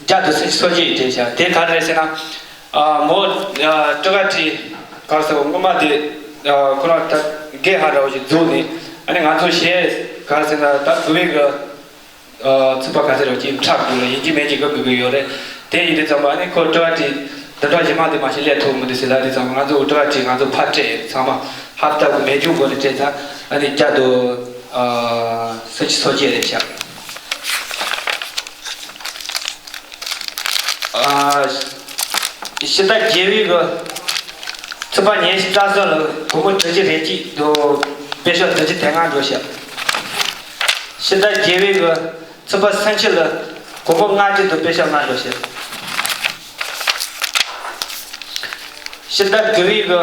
བརྒྱ་དང་སུམ་ཅུ་སོ་བརྒྱད་སྤྲད་ཤག་དེ་ག་རེ་རེད་ཟེར་ན། ཨ། མོ། ཨ། སྤྲོ་བ་ཁྲི་གར་སོ་སྔོན་མ་དེ། ཨ། ཁོ་རང་ད་རྒན་ཧ་ར་བ་ཞིག་རྫོགས་ནས་ཨ་ནི་ང་ཚོ་གཞས་ག་རེ་ཟེར་ན་ད་དགུ་བའི་གི། ཨ། ཚིག་པ་ག་ཚོད་རེད་ཅིག་འཁྲབ་དགོས་ལ་ཡིན་གཅིག་མིན་གཅིག་གི་དགོས་ཀྱི་ཡོད་རེད། དེ་ཡིན་དུས་ཙམ་པ་ཨ་ནི་ཁོ་སྤྲོ་བ་ཁྲི་འདི་འདྲ་ཞིག་མ་དེ་མ་ཞིག་སླེབས་ཐུབ་མི་འདུག་ཟེར་ལ་དུས་ཙམ་པ་ང་ཚོ་སྤྲོ་བ་ཁྲི་ང་ཚོ་ཕར་སྤྲད་ཚང་མ་ཧབ་སྟབས་ཀྱི་མེ་སྒྱོགས་སྒོ་ནས་སྤྲད་ཚར། ཨ་ནི་བརྒྱ་དང་། ཨ། སུམ་ཅུ་སོ་བརྒྱད་རེད་ཤག་ཨ། ཕྱི་ཟླ་བརྒྱད་པའི་གི་ཚེས་པ་ཉི་ཤུ་རྩ་གསུམ་ལ་སྒོར་མོ་དྲུག་ཅུ་རེ་གཅིག་དང་པེ་ཤག་བདུན་ཅུ་དོན་ལྔ་འགྲོ་ཤག་ཕྱི་ཟླ་བརྒྱད་པའི་གི་ཚེས་པ་སུམ་ཅུ་ལ་སྒོར་མོ་ལྔ་བཅུ་དང་པེ་ཤག་ལྔ་འགྲོ་ཤག་ཕྱི་ཟླ་དགུ་པའི་གི།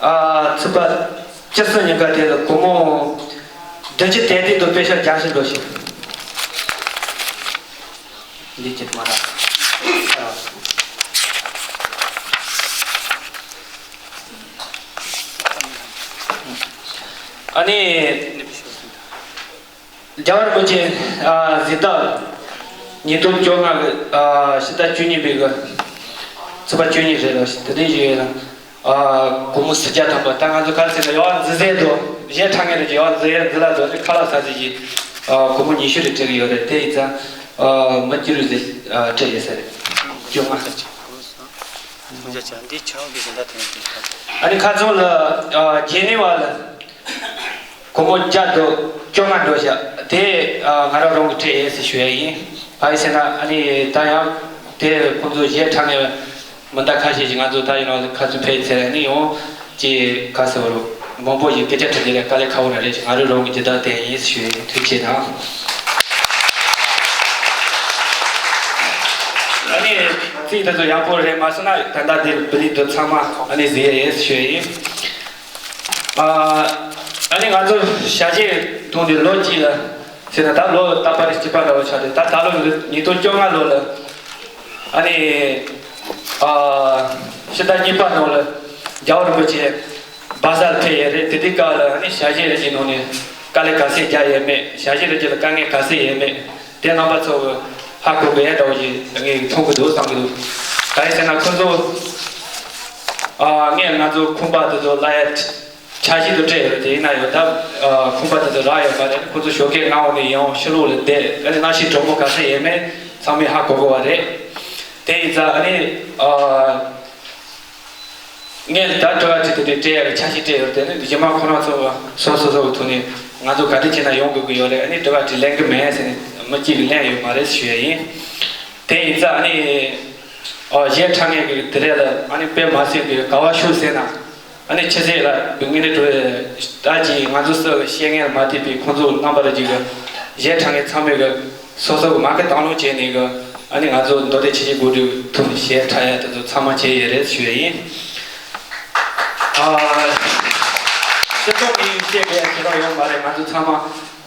ཨ། ཚེས་པ་བཅུ་གསུམ་ཉིན་ཀ་དེ་ལ་སྒོར་མོ་བདུན་ཅུ་དེ་དེ་དུ་པེ་ཤ་བརྒྱ་ཞིག་འགྲོ་ཞིང་། འདི་ཅིག་མ་ར། ཨ་ནི། རྒྱལ་བ་རིན་པོ་ཆེ་ཨ་གཟེངས་རྟགས་ཉིས་སྟོང་བཅོ་ལྔ་གི་ཨ་ཕྱི་ཟླ་བཅུ་གཉིས་པའི་གི་ཚེས་པ་བཅུ་གཉིས་རེད་ལ། དེ་རིང་ཞུ་ཡས་ལ་ཨ་སྒོར་མོ་སུམ་བརྒྱ་ཐམ་པ། ད་ང་ཚོ་ག་རེ་ཟེར་ན་ཡང་འཛི་ཟས་དོ་གཞས་འཁྲབ་མཁན་རེད། ཀྱི་ཡང་འཛི་ཡས་འཛི་ལ་དོ་ནི་ཁ་ལག་ཟ་ཟིག་གི་ཨ་སྒོར་མོ་ཉི་ཤུ་རེ་སྤྲད་གི་ཡོད་རེད། དེ་ཡིན་ཙང་ཨ་མི་སྐྱིད་རུ་ཟེར་ཨ་སྤྲད་ཡས་ས་རེད། བཅོ་ལྔ། ཨ་ནི་ཁ་ཚོན་ལ་ཨ་རྗེས་ནི་བ་ལ། སྒོར་མོ་བརྒྱ་དང་བཅོ་ལྔ་འགྲོ་བཞག་དེ་ཨ་ང་རང་རང་གི་སྤྲད་ཡས་ཟེར་ཞུ་ཡས་ཡིན། ག་རེ་ཟེར་ན་ཨ་ནི་ད་ཡང་དེ་ཁོང་ཚོ་གཞས་འཁྲབ་མཁན་མི་འདྲ་ཁ་ཤས་ཤིག་ང་ཚོ་ད་ཡིན་ནའང་ཁ་ཚུན་ཕེབས་ཚེ་ཨ་ནི་ཡང་ཅིག་ག་ཟེར་བ་རུ་མང་པོ་ཞིག་སྐད་ཆ་དྲི་རྒྱུ་ལས་དཀའ་ལས་ཁག་པོ་ར་རེད། ང་རང་རང་གི་ཇི་ལྟར་བསྟན་ཡིན་ཞུ་ཡས་ཡིན། ཐུགས་རྗེ་ཆེ་དང་། ཨ་ནི་ཚིག་དེ་ཚོ་ཡག་པོ་རེད་མ་སོང་ན་ད་ལྟ་འདིར་བི་ལི་དུ་ཚང་མ་ཨ་ནི་གཟིགས་ཡས་ཡིན་ཞུ་ཡས་ཡིན། ཨ་ནི་ང་ཚོ་ཞ་ཞི་ཐོན་ཏེ་ལོ་གཅིག་ལ་ཟེར་ན་ད་ལོ་རྟག་པར་གཅིག་པ་འདྲ་བོ་ཆགས་ཏེ། ད་ད་ལོ་ཉིས་སྟོང་བཅོ་ལྔ་ལོ་ལ་ཨ་ནི་ཨ་ཕྱི་ཟླ་གཉིས་པ་ནང་ལ་རྒྱལ་བ་རིན་པོ་ཆེ་སྦ་གསལ་ཕེབས་ཡས་རེད། དེ་དུས་སྐབས་ལ་ཨ་ནི་ཞ་ཞི་རེ་ཅིག་ནང་ནས་དཀའ་ལས་ག་ཚད་རྒྱག་ཡས་མེད། ཞ་ཞི་རེ་ཅིག་ལ་དཀའ་ངལ་ག་ཚད་ཡས་མེད། དེ་རྣམ་པ་ཚོ་གི་ཧ་གོ་གི་ཡས་འདྲ་བོ་ཞིག་ངས་མཐོང་གི་འདུག་བསམ་གི་འདུག་ག་རེ་ཟེར་ན་ཁོ་ཚོ་ཨ་ངས་ང་ཚོ་ཁང་པ་དེ་ཚོ་གླ་ཡ་འཆར་གཞི་དུ་སྤྲད་ཡོད་རེད། དེ་ཡིན་ན་ཡང་ད་ཨ་ཁང་པ་དེ་ཚོ་རག་ཡོད་མ་རེད། ཁོ་ཚོ་ཞོགས་ཀས་སྔ་བོ་ནས་ཡང་ཕྱི་ལོགས་ལ་བསྡད། ཨ་ནི་གནམ་གཤིས་གྲང་མོ་ག་ཚད་ཡས་མེད་ཚང་མས་ཧ་གོ་གི་བ་རེད། དེ་ཡིན་ཙང་ཨ་ནི་ཨ། ངས་ད་སྤྲོ་བ་བྲིས་དེ་འདྲའི་སྤྲད་ཡག་གི་འཆར་གཞི་སྤྲད་ཡོད་དེ་ནི་རྗེས་མ་ཁོ་རང་ཚོ་སོ་སོ་སོ་གི་ཐོག་ནས་ང་ཚོ་ག་འདྲ་བྱས་ན་ཡོང་དགོས་ཀྱི་ཡོད་རེད། ཨ་ནི་སྤྲོ་བ་བྲིས་ལེན་གི་མེད་ཟེར་ནས་མི་གཅིག་གིས་ལེན་ཡོད་མ་རེད་ཞུ་ཡ་ཡིན། དེ་ཡིན་ཙང་ཨ་ནི་ཨོ་གཞས་འཁྲབ་མཁན་གྱི་དེ་རེད་ལ། ཨ་ནི་དཔེ་མ་སྲིད་པའི་དགའ་བ་ཤུགས་ཟེར་ན་ཨ་ནི་ཕྱི་ཚེས་ལ་བུད་མཁན་འགྲོ་ད་ཅིག་ང་ཚོ་སོ་གི་བཤད་མཁན་ལ་མ་བལྟས་པའི་ཁོང་ཚོ་རྣམ་པ་ར་ཅིག་གི་གཞས་འཁྲབ་མཁན་ཚང་མས་གི་སོ་སོ་གི་མ་གི་དང་བླངས་བྱས་ནས་གི་ཨ་ནི་ང་ཚོ་མདོ་སྟོད་ཆུ་བཞི་སྒང་དྲུག་ཐོག་ནས་གཞས་འཁྲབ་ཡ་དེ་ཚོ་ཚང་མ་བྱས་ཡོད་རེད་ཞུ་ཡ་ཡིན། ཨ་སྤྱི་ཚོགས་ནས་བཤད་པའི་ཞེ་དྲག་ཡོད་མ་རེད། ང་ཚོ་ཚང་མ་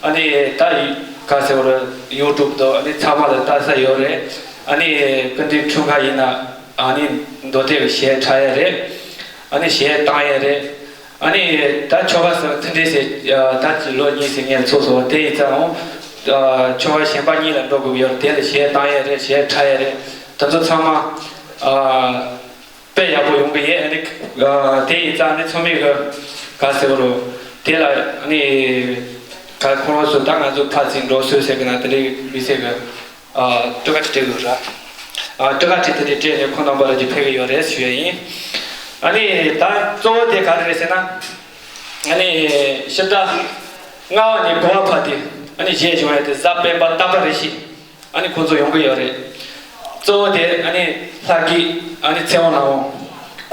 ཨ་ནི་ད་ཡི་ག་ཟེར་བ་རེད། ཡུ་ཊུབ་དང་ཨ་ནི་ཚང་མ་ལ་ལྟ་ས་ཡོད་རེད། ཨ་ནི་སྐུ་མདུན་འཁྲུངས་སྐར་ཡིན་ན་ཨ་ནི་མདོ་སྟོད་གི་གཞས་འཁྲབ་ཡ་རེད། ཨ་ནི་གཞས་བཏང་ཡ་རེད། ཨ་ནི་ད་ཆོ་ག་ཟེར་དེ་འདྲས་ཟེར་ད་ཅི་ལོ་གཉིས་ཟེར་ངས་ཚོགས་སོང་། དེ་ཡིན་ཙང་ཨོ་ཆོ་ག་གཞན་པ་གཉིས་ལ་འགྲོ་དགོས་ཡོད་རེད། དེ་ལ་གཞས་བཏང་ཡས་རེད། གཞས་འཁྲབ་ཡས་རེད། དེ་ཚོ་ཚང་མ་དཔེ་ཡག་པོ་ཡོང་གི་ཡོད། ཨ་ནི་དེ་ཡིན་ཙང་ཨ་ནི་ཚོགས་མི་གི་ག་ཟེར་བ་རུ་དེ་ལ་ཨ་ནི་ག་ཁོ་རང་ཚོ་ད་ང་ཚོ་ཕར་ཚུར་འགྲོ་སྲོལ་ཟེར་གི་ན་དེ་འདྲས་མི་ཟེར་གི་ཨ་སྤྲོ་ག་ཅིག་སྤྲད་དགོས་ར། ཨ་སྤྲོ་ག་ཅིག་དེ་འདྲ་སྤྲད་ནས་ཁོང་རྣམ་པ་ལ་ཅིག་ཕེབས་ཀྱི་ཡོད་རེད་ཞུ་ཡ་ཡིན། ཨ་ནི་ད་གཙོ་བོ་དེ་ག་རེ་རེད་ཟེར་ན། ཨ་ནི་ཕྱི་ཟླ་ལྔ་པ་ནས་དགུ་པ་བར་དུ་ཨ་ནི་གཞས་སྦྱོང་ཡ་དེ་གཟའ་སྤེན་པ་རྟག་པ་རེ་བཞིན་ཨ་ནི་ཁོང་ཚོ་ཡོང་གི་ཡོད་རེད། གཙོ་བོ་དེ་ཨ་ནི་ལྷ་སྐྱིད་ཨ་ནི་ཚེ་དབང་ལྷ་དབང་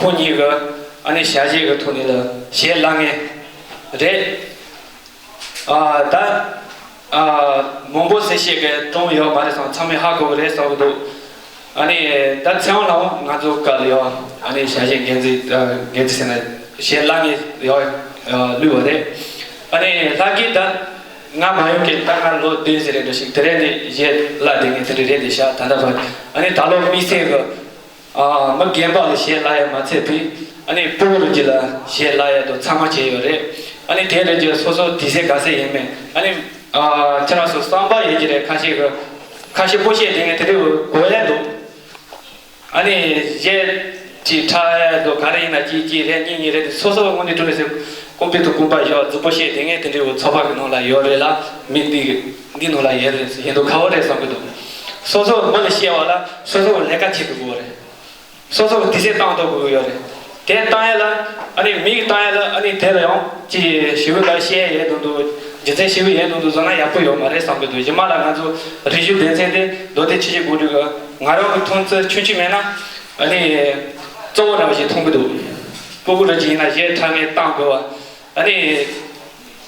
ཁོང་གཉིས་ཀྱི་ཨ་ནི་ཞལ་བཞེས་ཀྱི་ཐོག་ནས་ལ་གཞས་བླ་ངེས་རེད། ཨ་ད་ཨ་མང་པོ་ཟེར་བཤད་མཁན་གྲངས་ཡོད་མ་རེད་བསམ། ཚང་མས་ཧ་གོ་གི་རེད་བསམ་གི་འདུག་ཨ་ནི་ད་ཚེ་དབང་ལྷ་དབང་ང་ཚོ་སྐབས་ལ་ཡོད། ཨ་ནི་ཞལ་བཞེས་འགན་འཛིན་ཨ་འགན་འཛིན་ཟེར་ན་གཞས་བླ་ངེས་ཡོད་ཨ་བླུགས་པ་རེད། ཨ་ནི་ལྷ་སྐྱིད་ད་ང་མ་ཡོང་གི་ད་ང་ལོ་བདུན་ཟེར་རེད་འདྲ་ཞིག་དེ་རེད་ནི་གཞས་བླ་བསྡད་མཁན་དེ་འདྲ་རེད་དེ་ཤག་ད་ལྟ་བར། ཨ་ནི་ད་ལོ་དམིགས་བསལ་གི་ཨ་མི་རྒན་པ་ལ་གཞས་བླ་ཡ་མ་ཚད་པའི་ཨ་ནི་སྤུ་གུ་རུ་གྱི་ལ་གཞས་བླ་ཡ་དང་ཚང་མ་བྱས་ཡོད་རེད། ཨ་ནི་དེ་རེད་ཀྱི་སོ་སོ་དུས་ཚོད་ག་ཚད་ཡིན་མིན་ཨ་ནི་ཨ་ཁྱེད་རང་ཚོ་བསམ་པ་ཡོད་ཀྱི་རེད། ཁ་ཤས་ཀྱི་ཁ་ཤས་སྤུ་གཞས་དེ་ངས་དེ་འདྲའི་གོ་ཡ་འདུག་ཨ་ནི་གཞས་ཅིག་འཁྲབ་ཡ་དང་ག་རེ་ཡིན་ན་གཅིག་གཅིག་རེད་གཉིས་གཉིས་རེད་དེ་སོ་སོ་དངོས་གནས་དྲང་གནས་ཟེར་ཀུན་པའི་དུ་ཀུན་པ་ཡོད་རྫི་སྤུ་གཞས་དེ་ངས་དེ་འདྲའི་ཚོགས་པ་གི་ནང་ལ་ཡོད་རེད་ལ་མི་འདི་འདི་ནང་ལ་ཡོད་རེད་ཡིན་དུ་ཁ་བོ་རེད་བསམ་གི་འདུག་སོ་སོ་མི་ལ་བཤད་པ་ལ་སོ་སོ་ལས་ཀ་བྱེད་དགོས་རེད། སོ་སོ་གི་དུས་ཚོད་བཏང་ཐུབ་དགོས་ཡོད་རེད། དེ་བཏང་ཡ་ལ་ཨ་ནི་མིག་བཏང་ཡ་ལ་ཨ་ནི་དེ་ལ་ཡང་ཅི་ཞི་བའི་ལ་བཤད་ཡས་དུ་འདུག་རྒྱུ་མཚན་ཞི་བའི་ཡས་དུ་འདུག་བཟོ་ན་ཡག་པོ་ཡོད་མ་རེད་བསམ་གི་འདུག་གཞི་མ་ལ་ང་ཚོ་རིག་གཞུང་སྡེ་ཚན་དེ་མདོ་སྟོད་ཆུ་བཞི་སྒང་དྲུག་གི་ང་རང་གི་མཐོང་ཚུལ་ཆུང་ཆུང་མེད་ན་ཨ་ནི་གཙོ་བོ་འདྲ་བ་ཞིག་མཐོང་གི་འདུག་སྤུ་གུ་ར་ཅིག་ཡིན་ན་གཞས་འཁྲབ་མཁན་བཏང་དགོས་པ། ཨ་ནི།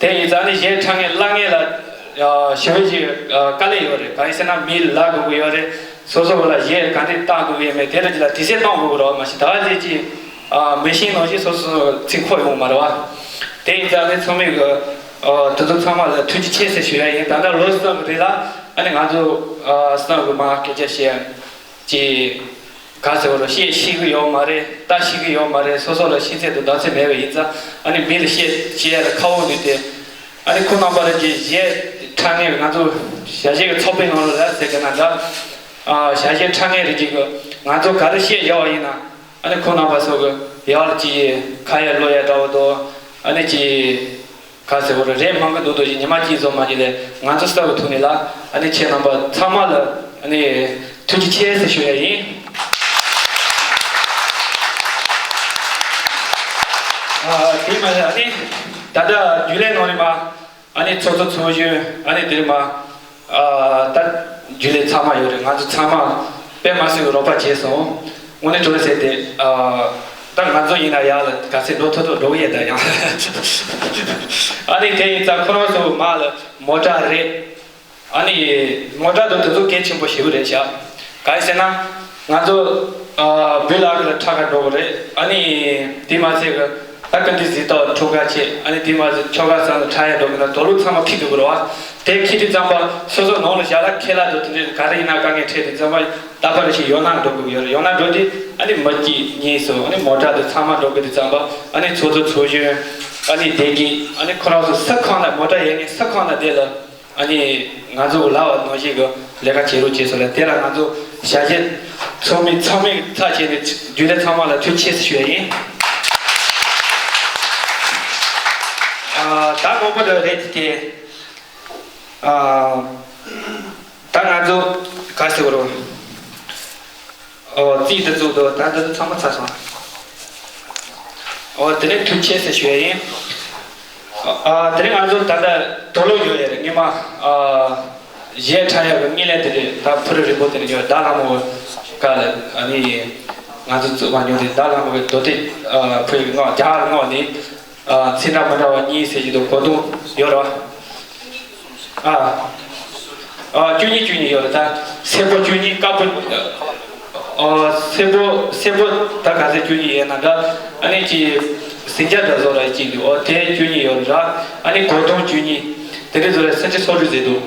དེ་ཡིན་ཙང་ནི་གཞས་འཁྲབ་མཁན་བླ་ངེས་ལ་ཞི་བའི་ཅིག་དཀའ་ལས་ཡོད་རེད། གང་ཡིན་ཟེར་ན་མི་ལ་དགོས་ཀྱི་ཡོད་རེད། སོ་སོ་ལ་གཞས་ག་འདྲས་བཏང་དགོས་ཀྱི་ཡོད་མེད་དེ་ར་ཅིག་ལ་དུས་ཚོད་གཏོང་དགོས་ཀྱི་རེད་མ་གཞི་ད་ག་ཟེ་ཅིག་ ཨ་མི་ཤེས་ནང་བཞིན་སོ་སོ་ཚིག་འཁོར་ཡོང་མ་རེད་བ། དེ་ཡིན་ཙང་ནི་ཚང་མས་གི་ཨ་དེ་ཚོ་ཚང་མ་ལ་ཐུགས་རྗེ་ཆེ་ཟེར་ཞུ་ཡ་ཡིན། ད་ལྟ་ལོ་གསུམ་རིང་ལ་ཨ་ནི་ང་ཚོ་ཨ་གསུམ་གི་མ་སྐད་ཆ་བཤད་ཀྱི་ག་ཟེར་བ་རེད། བཤད་ཤེས་གི་ཡོད་མ་རེད། ལྟ་ཤེས་གི་ཡོད་མ་རེད། སོ་སོ་ལ་ཤེས་ཚད་དང་ལྡོག་ཚད་མེད་པ་ཡིན་ཙང་ཨ་ནི་མི་ལ་བཤད་བཤད་ཡ་ལ་ཁག་པོ་འདུག་སྟེ། ཨ་ནི་ཁོང་རྣམ་པ་རེ་གི་གཞས་འཁྲབ་མཁན་ང་ཚོ་ཞལ་བཞེས་ཀྱི་ཚོགས་པའི་ནང་ལ་ར་ཟེར་གི་ན་འདྲ། ཨ་ཞལ་བཞེས་འཁྲབ་མཁན་རེ་གི་ང་ཚོ་ག་རེ་བཤད་བཞག་པ་ཡིན་ན་ཨ་ནི་ཁོང་རྣམ་པ་ཚོ་གི་ཡག་ལ་ཅིག་ཁ་ཡ་ལོ་ཡ་འདྲ་བོ་དང་ཨ་ནི་ཅིག་ག་ཟེར་བ་རེད། རེད་མང་གི་འདུག་འདུག་ཅིག་ཉི་མ་གཅིག་ཙམ་མ་གཅིག་ལས་ང་ཚོ་གསར་བུ་ཐུག་ནས་ལ་ཨ་ནི་ཁྱེད་རྣམ་པ་ཚང་མ་ལ་ཨ་ནི་ཐུགས་རྗེ་ཆེ་ཟེར་ཞུ་ཡ་ཡིན། ཨ་དེ་མ་ཟད་ཨ་ནི་ད་ལྟ་རྒྱུན་ལས་ནང་ནས་མ། ཨ་ནི་ཚོགས་གཙོ་ཚོགས་གཞོན་ཨ་ནི་དེར་མ་ཨ་ད་རྒྱུན་ལས་ཚང་མ་ཡོད་རེད། ང་ཚོ་ཚང་མ་དཔེ་མ་སྲིད་པའི་རོགས་པ་བྱས་སོང་། དངོས་གནས་དྲང་གནས་ཟེར་ཏེ་ཨ་ད་ང་ཚོ་ཡིན་ན་ཡག་ལ་ག་ཚད་འགྲོ་ཐུབ་ཐུབ་འགྲོ་གི་ཡོད་ད་ཡང་། ཨ་ནི་དེ་ཡིན་ཙང་ཁོ་རང་ཚོ་མ་ལ་མོ་ཊ་རེད། ཨ་ནི་མོ་ཊ་དང་དེ་ཚོ་གལ་ཆེན་པོ་ཞེ་པོ་རེད་ཤག་གང་ཡིན་ཟེར་ན། ང་ཚོ་ཨ་བོད་ལ་གི་ལ་ཁྲ་ག་འགྲོ་གི་རེད། ཨ་ནི་དེ་མ་ཚད་གི་ད་ག་འདི་གཟིགས་ཏོག་ཁྲོ་ག་ཆེ། ཨ་ནི་དེ་མ་ཚད་ཁྱོ་ག་ཚང་ལ་ཁྲ་ཡ་འགྲོ་གི་ན་དོ་ལུག་ཚང་མ་ཁྱི་འགྲོ་གི་རེད་བ། དེ་ཁྱི་དེ་ཙམ་པ་སོ་སོ་ནང་ལ་བཞག་ལ་ཁྱེད་ལ་དོ་དེ་འདྲའི་ག་རེ་ཡིན་ན་དཀའ་ངལ་འཕྲད་དེ་ཙམ་པ་ད་པར་ཞིག་ཡོང་ན་འགྲོ་གི་ཡོད་རེད། ཡོང་ན་འགྲོ་དེ་ཨ་ནི་མི་གཅིག་གཉིས་སོ་ཨ་ནི་མོ་ཊ་དེ་ཚང་མ་འགྲོ་གི་དེ་ཙམ་པ་ཨ་ནི་ཚོགས་གཙོ་ཚོགས་གཞོན་ཨ་ནི་བདེ་སྐྱིད་ཨ་ནི་ཁོ་རང་ཚོ་ས་ཁང་ལ་མོ་ཊ་ཡལ་ནས་ས་ཁང་ལ་བསྡད་ལ། ཨ་ནི་ང་ཚོ་ལབ་པ་ནང་བཞིན་གྱི་ལས་ཀ་བྱེད་རོགས་བྱེད་སོང་ལ། དེ་ལ་ང་ཚོ་ཞལ་བཞེས་ཚོགས་མི་ཚང་མའི་ཚབ་བྱས་ནས་རྒྱུན་ལས་ཚང་མ་ལ་ཐུགས་རྗེ་ཆེ་ཞུ་ཡ་ཡིན། ཨ་ད་མང་པོ་འདྲ་རེད་དེ། ཨ་ད་ང་ཚོ་ག་ཟེར་བ་རེད། ཨོ་རྩིས་འདི་ཚོ་དང་ད་འདི་ཚོ་ཚང་མ་ཚར་སོང་། ཨོ་དེ་ནས་ཐུགས་རྗེ་ཆེ་ཟེར་ཞུ་ཡ་ཡིན། ཨ་དེ་རིང་ང་ཚོ་ད་ལྟ་དོ་ལོ་ཡོད་ཡ་རེད། ངས་མ་ཨ་གཞས་འཁྲབ་ཡ་གི་དངོས་གནས་དེ་རེད། ད་ཕུ་རུ་རིང་པོ་དེ་རེད་ཡོད། ད་ལྷ་མོ་ག་ལ་ཨ་ནི་ང་ཚོ་བཙུགས་པ་ཉོ་དེ་ད་ལྷ་མོ་གི་མདོ་སྡེ་ཨ་ཕུ་ཡི་ངག་རྒྱ་གར་ངག་ནི། ཨ་ཚིག་འདྲ་མི་འདྲ་བ་གཉིས་ཟེར་གྱི་འདུག་གོ་དུང་ཡོད་རེད་བ། ཨ་ཨ་བཅུ་གཉིས་བཅུ་གཉིས་ཡོད་རེད། ད་སེར་པོ་བཅུ་གཉིས་དཀར་པོ་ཨ་སེར་པོ་སེར་པོ་ད་ག་ཚད་བཅུ་གཉིས་ཡོད་ན་འདྲ། ཨ་ནི་ཅི་ཟིང་ཆ་འདྲ་བཟོ་ར་གཅིག་འདུག་ཨོ་དེ་བཅུ་གཉིས་ཡོད་རེད། ཨ་ནི་གོ་དུང་བཅུ་གཉིས་དེ་འདྲ་བཟོ་ར་སེར་ཆ་སོ་དྲུག་ཟེར་འདུག་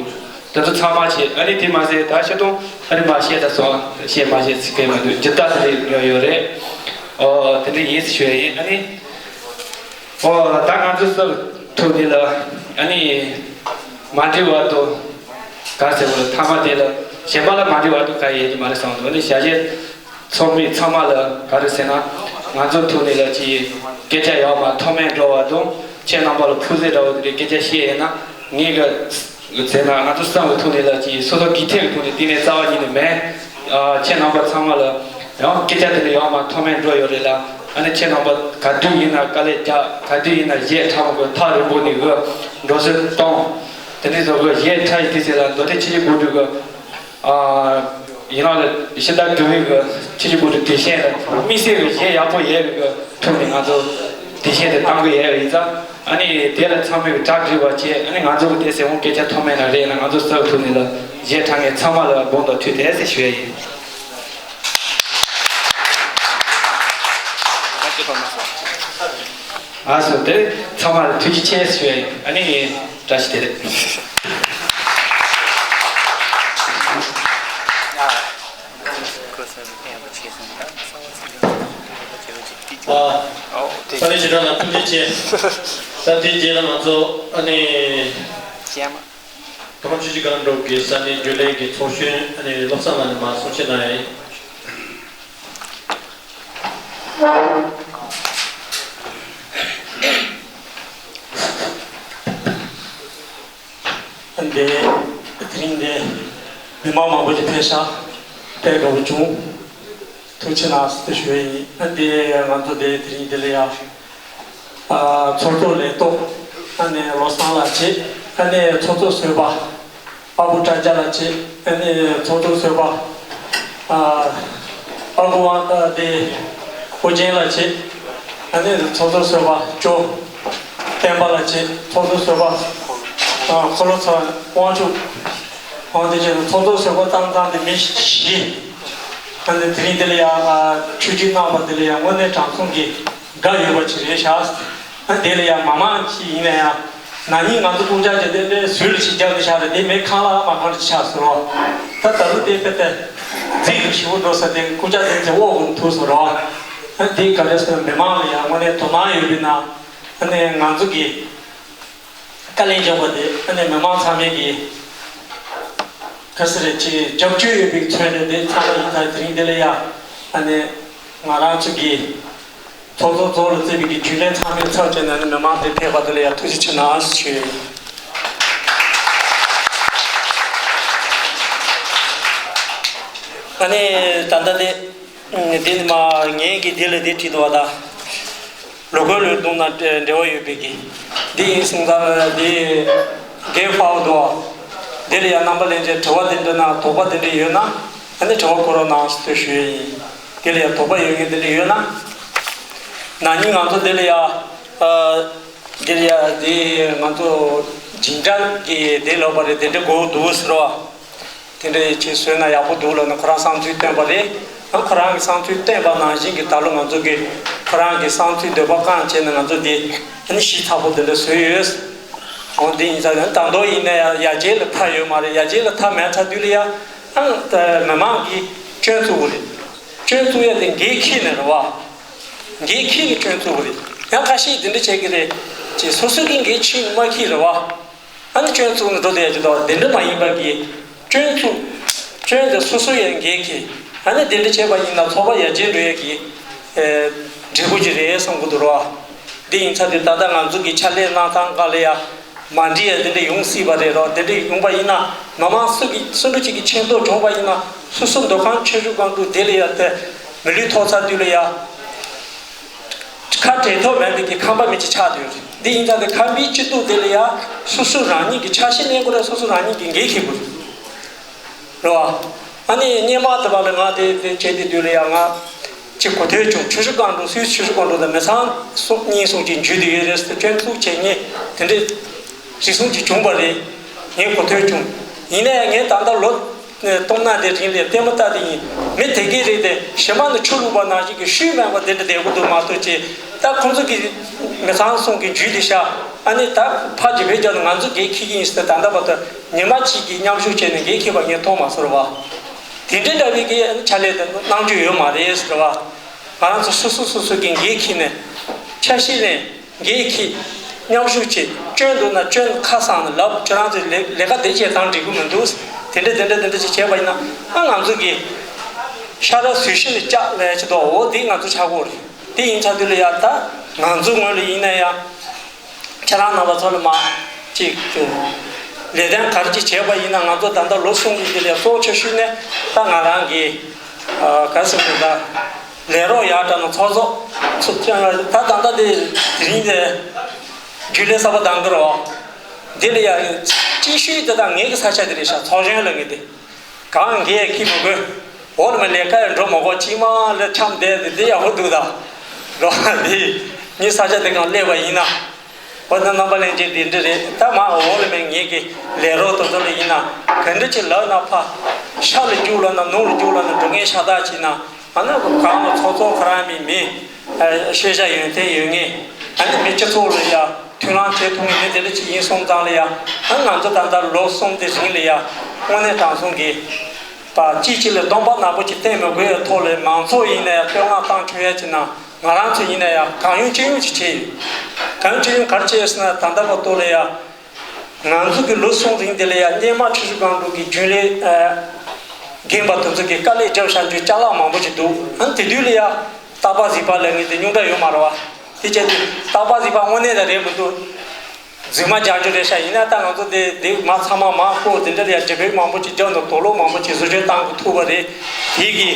དེ་ཚོ་ཚང་མ་བྱས། ཨ་ནི་དེ་མ་ཟད་ད་ཤ་དུང་ཨ་ནི་མ་བཤད་ད་སོང་། བཤད་མ་བཤད་ཚིག་པས་མ་འདུག་ཇི་ལྟར་དེ་འདྲ་ཡོད་ཡོད་རེད། ཨོ་དེ་འདྲ་ཡིན་ཟེར་ཞུ་ཡ་ཡིན། ཨ་ནི། ཨོ་ད་ང་ཚོ་སུ་ཐུག་ནི་ལ་ཨ་ནི་མ་འདྲི་བར་དུ་ག་ཟེར་བ་ལ་ཐ་མ་དེ་ལ་གཞན་པ་ལ་མ་འདྲི་བར་དུ་ག་ཡེ་གི་མ་རེད་བསམ་འདུག་ཨ་ནི་ཞལ་བཞེས་ཚོགས་མི་ཚང་མ་ལ་ག་རེ་ཟེར་ན། ང་ཚོ་ཐུག་ནི་ལ་ཅི་སྐད་ཆ་ཡག་མ་མཐོ་དམན་འགྲོ་བ་དང་ཁྱེད་རྣམ་པ་ལ་ཕུགས་བསམ་འདྲ་བོ་དེ་འདྲའི་སྐད་ཆ་བཤད་ཡས་ན་ངས་ག་ཟེར་ན་ང་ཚོ་སང་གི་ཐུག་ནས་ལ་ཅིག་སོ་སོ་གི་ཐེག་གི་ཐུག་ནས་དེ་ནས་རྩ་བ་ཉིད་ནས་མེད། ཨ་ཁྱེད་རྣམ་པ་ཚང་མ་ལ་ཡང་སྐད་ཆ་དེ་ལས་ཡང་མ་མཐོ་དམན་འགྲོ་ཡོད་རེད་ལ། ཨ་ནི་ཁྱེད་རྣམ་པ་ག་དུས་ཡིན་ན་དཀའ་ལས་རྒྱག་ག་དུས་ཡིན་ན་གཞས་འཁྲབ་དགོས་ཐག་རིང་པོ་ནས་འོས་འགྲོ་སྲོལ་གཏོང་། དེ་འདྲའི་བཟོ་དགོས་གཞས་འཁྲབ་ཡི་དུས་ཚོད་ལ་མདོ་སྡེ་ཆོས་རྗེ་དགོངས་གྲུབ་ཀྱི་ཨ་ཡིན་ནའང་ལ་ཕྱི་ཟླ་དགུ་པའི་གི་ཆུ་ཆུ་བུ་དུ་དུས་ཆེན་ལ་དམིགས་བསལ་གྱི་གཞས་ཡག་པོ་ཡོད་པའི་གི་ཐོག་ནས་ང་ཚོ་དུས་ཆེན་དེ་གཏང་གི་ཡོད་པ་ཡིན་ཙང་ཨ་ནི་དེ་ལ་ཚང་མས་གི་གྲ་སྒྲིག་པ་བྱས། ཨ་ནི་ང་ཚོ་གི་དེ་སེམས་ཁོང་སྐད་ཆ་མཐོ་དམན་ན་རེད་ན་ང་ཚོ་གསར་ཐུག་ནས་ལ་གཞས་འཁྲབ་མཁན་ཚང་མ་ལ་དགོངས་དག་མཐུད་དེ་ཟེར་ཞུ་ཡ་ཡིན། ཨ་སོ་དེ་ཚང་མ་ལ་ཐུགས་རྗེ་ཆེ་ཞུ་ཡ་ཡིན། ཨ་ནི་ངས་བཀྲ་ཤིས་བདེ་ལེགས། ཨ་ས་གནས་ཁྱེད་རང་ལ་ཐུགས་རྗེ་ཆེ། ད་དེའི་རྗེས་ལ་ང་ཚོ་ཨ་ནི་རྒྱལ་མོ་ཀོང་ཆུ་ཅི་སྒང་འབྲོག་གི་ས་གནས་རྒྱུན་ལས་ཀྱི་ཚོགས་གཞོན་ཨ་ནི་བློ་བཟང་ལགས་ནས་མར་གསུང་བཤད་གནང་ཡ་ཡིན། འདི་དེ་རིང་འདི་མི་མང་མང་པོ་ཞིག་ཕེབས་ཤག་དཔེ་དགའ་པོ་བྱུང་། ཐུགས་རྗེ་གནང་ཟེར་ཞུ་ཡ་ཡིན། འདི་ང་ཚོ་འདི་དེ་རིང་འདི་ལ་ཡ་ཨ་ཚོགས་གཙོ་ལས་ཐོག་ཨ་ནི་བློ་བཟང་ལགས་བྱས། ཨ་ནི་ཚོགས་གཙོ་ཟུར་པ་ཨ་བུ་དྲ་རྒྱ་ལགས་བྱས། ཨ་ནི་ཚོགས་གཙོ་ཟུར་པ་ཨ་ཨ་བུ་དབང་ཨ་དེ་ཨོ་རྒྱན་ལགས་བྱས། ཨ་ནི་ཚོགས་གཙོ་ཟུར་པ་ཅོ་བསྟན་པ་ལགས་བྱས། ཚོགས་གཙོ་ཟུར་པ་ཨ་འཁོར་ལོ་ཚ་དབང་ཕྱུག་དབང་དེ་བྱས། ཚོགས་གཙོ་ཟུར་པ་ཙང་ཙང་དེ་མི་བཞི། ཨ་ནི་དེ་རིང་འདི་ལ་ཡང་ཆོས་བརྒྱུད་གནང་བ་འདི་ལ་ཡང་དངོས་གནས་དྲང་སྲོང་གི་དགའ་ཡོད་པ་ཅིག་རེད་ཤག་ཨ་དེ་ལ་ཡང་མི་མང་ཅིག་ཡིན་ན་ཡང་ན་ནིང་ང་ཚོ་སྐུ་ཕྱྭ་རྒྱལ་བསྟན་པའི་ཟུར་ལ་ཞིག་རྒྱབ་ནས་ཤག་རེད། དེ་མི་ཁང་གླ་མ་ཁང་ཞིག་ཆགས་སོང་རོགས། ད་ད་ལོ་དེ་དཔེ་དེ་རྫིག་རུ་ཞིག་པོ་འགྲོ་ས་དེ་སྐུ་ཕྱྭ་དེ་ཚོ་དབོག་གོ་ཐུག་སོང་རོགས། ཨ་དེ་ག་རེ་ཟེར་མི་མང་ལ་ཡང་དངོས་གནས་དོ་སྣང་ཡོད་པའི་ནང་ཨ་ནི་ང་ཚོ་གི་དཀའ་ལས་འཇོག་པ་དེ་ཨ་ནི་མི་མང་ཚང་མས་ཀྱི་ག་ཟེར་རེད་ཅེས་རྒྱབ་སྐྱོར་ཡོད་པའི་མཚོན་རེད། དེ་ཚང་མ་ཡིན་ད་དེ་རིང་འདི་ལ་ཡ་ཨ་ནི་ང་རང་ཚོ་གི་ཚོགས་གཙོ་ཚོགས་ལ་བརྩིས་པའི་གི་རྒྱུན་ལས་ཚང་མས་ཚབ་བྱས་ནས་ཨ་ནི་མི་མང་དེ་ཕེབས་པ་དེ་ལ་ཡ་ཐུགས་རྗེ་ཆེ་གནང་ཞུ་ཡོད། ཨ་ནི་ད་ལྟ་དེ། འདི་ནི་མ་ངས་ཀྱི་འདི་ལ་འདི་བྲིས་འདུག་བ་ད། ལོ་རྒོད་ལོའི་གདོང་ན་འབྲེལ་བ་ཡོད་པའི་གི། འདི་ཡིན་སོང་ཙང་འདི་འགན་ཕའོ་འདུག་བ། འདི་ལ་ཡང་རྣམ་པ་ལྷན་རྒྱས་དྲི་བ་དེ་འདྲ་ན་དོགས་པ་དེ་འདྲ་ཡོད་ན་ཨ་ནི་དྲི་བ་བསྐུར་རོགས་གནང་ཟེར་ཞུ་ཡས་ཡིན། འདི་ལ་ཡང་དོགས་པ་ཡོད་མཁན་དེ་འདྲ་ཡོད་ན། ན་ནིང་ང་ཚོ་འདི་ལ་ཡང་འདི་ལ་ཡང་འདི་ང་ཚོ་འཇིང་གྲགས་ཀྱི་འདི་ལོག་པ་རེད། དེ་འདྲ་དགོས་འདུག་ཟེར་བ། དེ་འདྲ་ཡི་ཆེད་བཟོས་ན་ཡག་པོ་འདུག་ལབ་ནས་ཁོ་རང་བསམ་ཚུལ་བཏོན་པ་རེད། ཨ་ཁོ་རང་གི་བསམ་ཚུལ་བཏོན་པ་ནང་བཞིན་གྱི་ད་ལོ་ང་ཚོ་གི་ཁོ་རང་གི་བསམ་ཚུལ་འདོད་པ་བསྐངས་བྱས་ནས་ང་ཚོ་དེ་ཨ་ནི་ཞིབ་ཚགས་པོ་དེ་འདྲ་བཟོས་ཡོད། འོ་འདི་ཡིན་ཙང་ད་མདོ་ཡིན་ན་ཡང་ཡར་རྒྱས་ལ་མཐའ་ཡོད་མ་རེད། ཡར་རྒྱས་ལ་མཐའ་མེད་ཚར་དུས་ལ་ཡང་ཨ་མི་མང་གིས་སྐྱོན་བཙུགས་པ་རེད། སྐྱོན་བཙུགས་ཡ་དེ་འགན་འཁྱེར་ནས་རེད་བ། འགན་འཁྱེར་ནས་སྐྱོན་བཙུགས་པ་རེད། ཡང་ཁ་ཤས་དེ་འདྲ་བྱེད་ཀྱི་རེད། ཅེས་སོ་སོ་གི་འགན་འཁྱེར་ནས་མ་འཁྱེར་རེད་བ། ཨ་ནི་སྐྱོན་བཙུགས་ནས་འགྲོ་བསྡད་ཡ་ཅིག་འདུག་དེ་འདྲ་མ་ཡིན་པ་གི་སྐྱོན་བཙུགས། སྐྱོན་དེ་སོ་སོ་ཡང་འགན་འཁྱེར། ཨ་ནི་དེ་འདྲ་བྱས་པ་ཡིན་ན་ཚོགས་པ་ཡར་རྒྱས་འགྲོ་ཡ་གི་ཨེ་འབྲས་བུ་ཅིག་རེད་བསམ་གི་འདུག་རོ། འདི་ཡིན་ཚར་དུས་ད་ལྟ་ང་ཚོ་གི་ཕྱག་ལས་གནང་སྟངས་སྒང་ལ་ཡ་མ་འགྲིག་ཡ་དེ་འདྲ་ཡོང་སྲིད་པ་རེད་རོ། དེ་འདྲ་ཡོང་པ་ཡིན་ན་མི་མང་སུ་གི་སུ་འདྲ་ཅིག་གི་ཆེ་མཐོང་བྱུང་བ་ཡིན་ན་སོ་སོ་མདོ་ཁམས་ཆུ་བཞི་སྒང་དྲུག་དེ་ལ་ཡ་དེ་མི་ལུས་ཐོབ་ཚར་དུས་ལ་ཡ། ཁ་བྲལ་ཐབས་མེད་པའི་གི་ཁམས་པ་མི་གཅིག་ཆགས་བསྡད་ཡོད་རེད། འདི་ཡིན་ཙང་དེ་ཁམས་པའི་སྤྱི་ཚོགས་དེ་ལ་ཡ་སོ་སོ་རང་ཉིད་ཀྱི་ཆ་ཤས་ལེན་དགོས་རེད། སོ་སོ་རང་ཉིད་ཀྱི་འགན་འཁྱེར་དགོས་རེད། རེད་བ། ཨ་ནི་སྔོན་མ་དེ་བ་ལ་ང་དེ་དེ་བྱས་དེ་དུས་ལ་ཡ་ང་ཅིག་གོ་ཐོས་བྱུང་། ཆུ་བཞི་སྒང་དྲུག་སུད་ཆུ་བཞི་སྒང་དྲུག་དང་མི་ཚང་གསུམ་གཉིས་གསུམ་གྱིས་འཇུས་བསྡད་ཡོད་རེད་ཟེར་སྐྱོན་བཙུགས་བྱས་ངས་དེ་འདྲའི་རིགས་གསུམ་གྱིས་བྱུང་བ་རེད། ངས་གོ་ཐོས་བྱུང་། ཡིན་ནའི་ངས་ད་ལྟ་ལོ་སྟོང་ན་དེ་རིང་ལས་ལྟད་མོ་ལྟ་དེ་ཡིན། མི་དེ་གའི་རིགས་དེ་གཞན་པ་ནི་ཆུ་བླུགས་པ་ནང་བཞིན་གྱི་ཤུལ་མེད་པ་དེ་འདྲ་བསྡད་དགོས་འདུག་མ་གཏོགས་ཅེས། ད་ཁོང་ཚོ་གི་མི་ཚང་གསུམ་གྱིས་འཇུས་ཏེ་ཤག་ཨ་ནི་ད་ཕ་གི་བེད་རྒྱབ་ནས་ང་ཚོ་གས་ཁྱི་གི་ཡིན་ཟེར་ད་ལྟ་བར་དུ་ཉི་མ་གཅིག་གིས་མཉམ་ཞུགས་བྱས་ནས་གས་ཁྱི་བ་ངས་མཐོང་མ་སོང་རེད་བ། དེ་འདྲའི་འདྲ་བའི་གི་ཕྱག་ལས་དེ་གནང་རྒྱུ་ཡོད་མ་རེད་ཟེར་བ། ང་རང་ཚོ་སོ་སོ་སོ་སོ་གི་འགན་འཁྱེར་ནས་ཆ་ཤས་ལེན། འགན་འཁྱེར། མཉམ་ཞུགས་བྱེད། སྐྱོན་འདུག་ན་སྐྱོན་ཁ་སང་ནས་ལབ། ཁྱོད་རང་ཚོས་ལས་ལས་ཀ་དེ་བྱས་ཙང་འགྲིག་གི་མི་འདུག་དེ་འདྲ་དེ་འདྲ་དེ་འདྲ་ཅིག་བྱས་པ་ཡིན་ན་ཨ་ང་ཚོ་གི་ཤ་ར་ཟུལ་ཤིང་ལ་ལྕགས་ལས་ཅི་འདུག་འོ་དེ་ང་ཚོ་ཆག་གོ་རེད། དེ་ཡིན་ཚ་དུས་ལ་ཡ་ད་ང་ཚོ་ངོས་ལ་ཡིན་ན་ཡང་། ཁྱེད་རང་རྣམ་པ་ཚོ་ལ་མ་ཅིག་ལས་དོན་ག་རེ་ཅིག་བྱས་པ་ཡིན་ན་ང་ཚོ་ད་ལྟ་ལོ་གསུམ་གྱི་རྗེས་ལ་གཙོ་ཆེ་ཤོས་ནས་ད་ང་རང་གི་ག་ཟེར་དགོས་ད་ལས་རོགས་ཡག་དྲག་ན་ཚོགས་གཙོ་ཚོ་ད་ད་ལྟ་དེ་དེ་རིང་དེ་རྒྱུན་ལས་གསར་པ་འདང་གི་རོགས། འདི་ལ་ཡ་གཅིག་ཤོས་དེ་ད་ངེད་ཀྱི་ས་ཆ་དེ་རེད་ཤག་ཚོགས་གཞོན་ལ་ངེས་དེ། གང་འགས་ཁྱི་མི་དགོས། འོ་ལ་མ་ལས་ཀ་ཡང་འགྲོ་མ་དགོས་ཅི་མ་ལས་འཁྱམ་བསྡད་དེ་དེ་ཡག་པོ་འདུག་ད། རོགས་དེ་ངའི་ས་ཆ་དེ་གང་སླེབས་པ་ཡིན་ན། འོ་ན་རྣམ་པ་ལྷན་རྒྱས་དེ་འདྲ་རེད་ད་མ་འོ་ལ་མ་ངེད་ཀྱི་ལས་རོགས་དེ་ཚོ་ལ་ཡིན་ན་ག་འདྲ་ཅིག་ལབ་ན་ཕ། ཤ་ལ་རྒྱུག་ལབ་ན་ནོར་ལ་རྒྱུག་ལབ་ན་འགྲོ་ངེས་ཤ་སྟག་བྱས་ན་ཨ་ན་གང་ལ་ཚོགས་གཙོ་ཁོ་རང་མི་མི། ཤེས་བྱ་ཡོན་ཏན་ཡོད་ངེས། ཨ་ནི་མི་སྤྱི་ཚོགས་ལ་ཡ་མཐུན་ལམ་བྱེད་ཐུབ་ངེས་མི་དེ་འདྲ་ཅིག་ཡིན་སོང་ཙང་ལ་ཡ་ཨ་ང་ཚོ་ད་ལྟ་ལོ་གསུམ་དེ་རིང་ལ་ཡ་དངོས་གནས་དྲང་སྲོང་གི་པ་གཅིག་གཅིག་ལ་གདོང་པ་ནག་པོ་ཅིག་བསྟན་མི་དགོས་ཡ་ཐོག་ལ་མང་ཚོགས་ཡིན་ན་ཡ་བསྟོད་བསྔགས་བཏང་ཆོག་ཡ་ཅིག་ན་ང་རང་ཚོ་ཡིན་ན་ཡ་གང་ཡོང་ཅི་ཡོང་ཅིག་བྱས་ཡོད། གང་ཡོང་ཅི་ཡོང་ག་རེ་བྱས་ཡོད་ཟེར་ན་ད་ལྟ་བར་དུ་ལ་ཡ། ང་ཚོ་གི་ལོ་གསུམ་རིང་དེ་ལ་ཡ་སྔོན་མ་ཆུ་བཞི་སྒང་དྲུག་གི་རྒྱུན་ལས་རྒན་པ་དེ་ཚོ་གི་དཀའ་ལས་བརྒྱབ་བཞག་རྒྱུ་ཅ་ལག་མང་པོ་ཞིག་འདུག་ཨ་ནི་དེ་དུས་ལ་ཡ་རྟག་པར་གཟིགས་པ་ལ་ངས་དེ་སྙུང་གྲ་ཡོད་མ་རེད་བ། དེ་བྱས་ཏེ་རྟག་པར་གཟིགས་པ་དངོས་གནས་ལ་རེད་མི་འདུག་རྫུན་མ་རྒྱག་རྒྱུ་རེད་ཤག་ཡིན་ན་ད་ང་ཚོ་དེ་དེ་མ་ཚང་མ་མ་ཁོ་དེ་འདྲ་ལ་ཡ་འབྲེལ་བའི་མང་པོ་ཞིག་རྒྱབ་འདུག་དུག་ལོག་མང་པོ་ཞིག་བཟོ་བཅོས་བཏང་གི་ཐུག་པ་རེད། དེ་གི་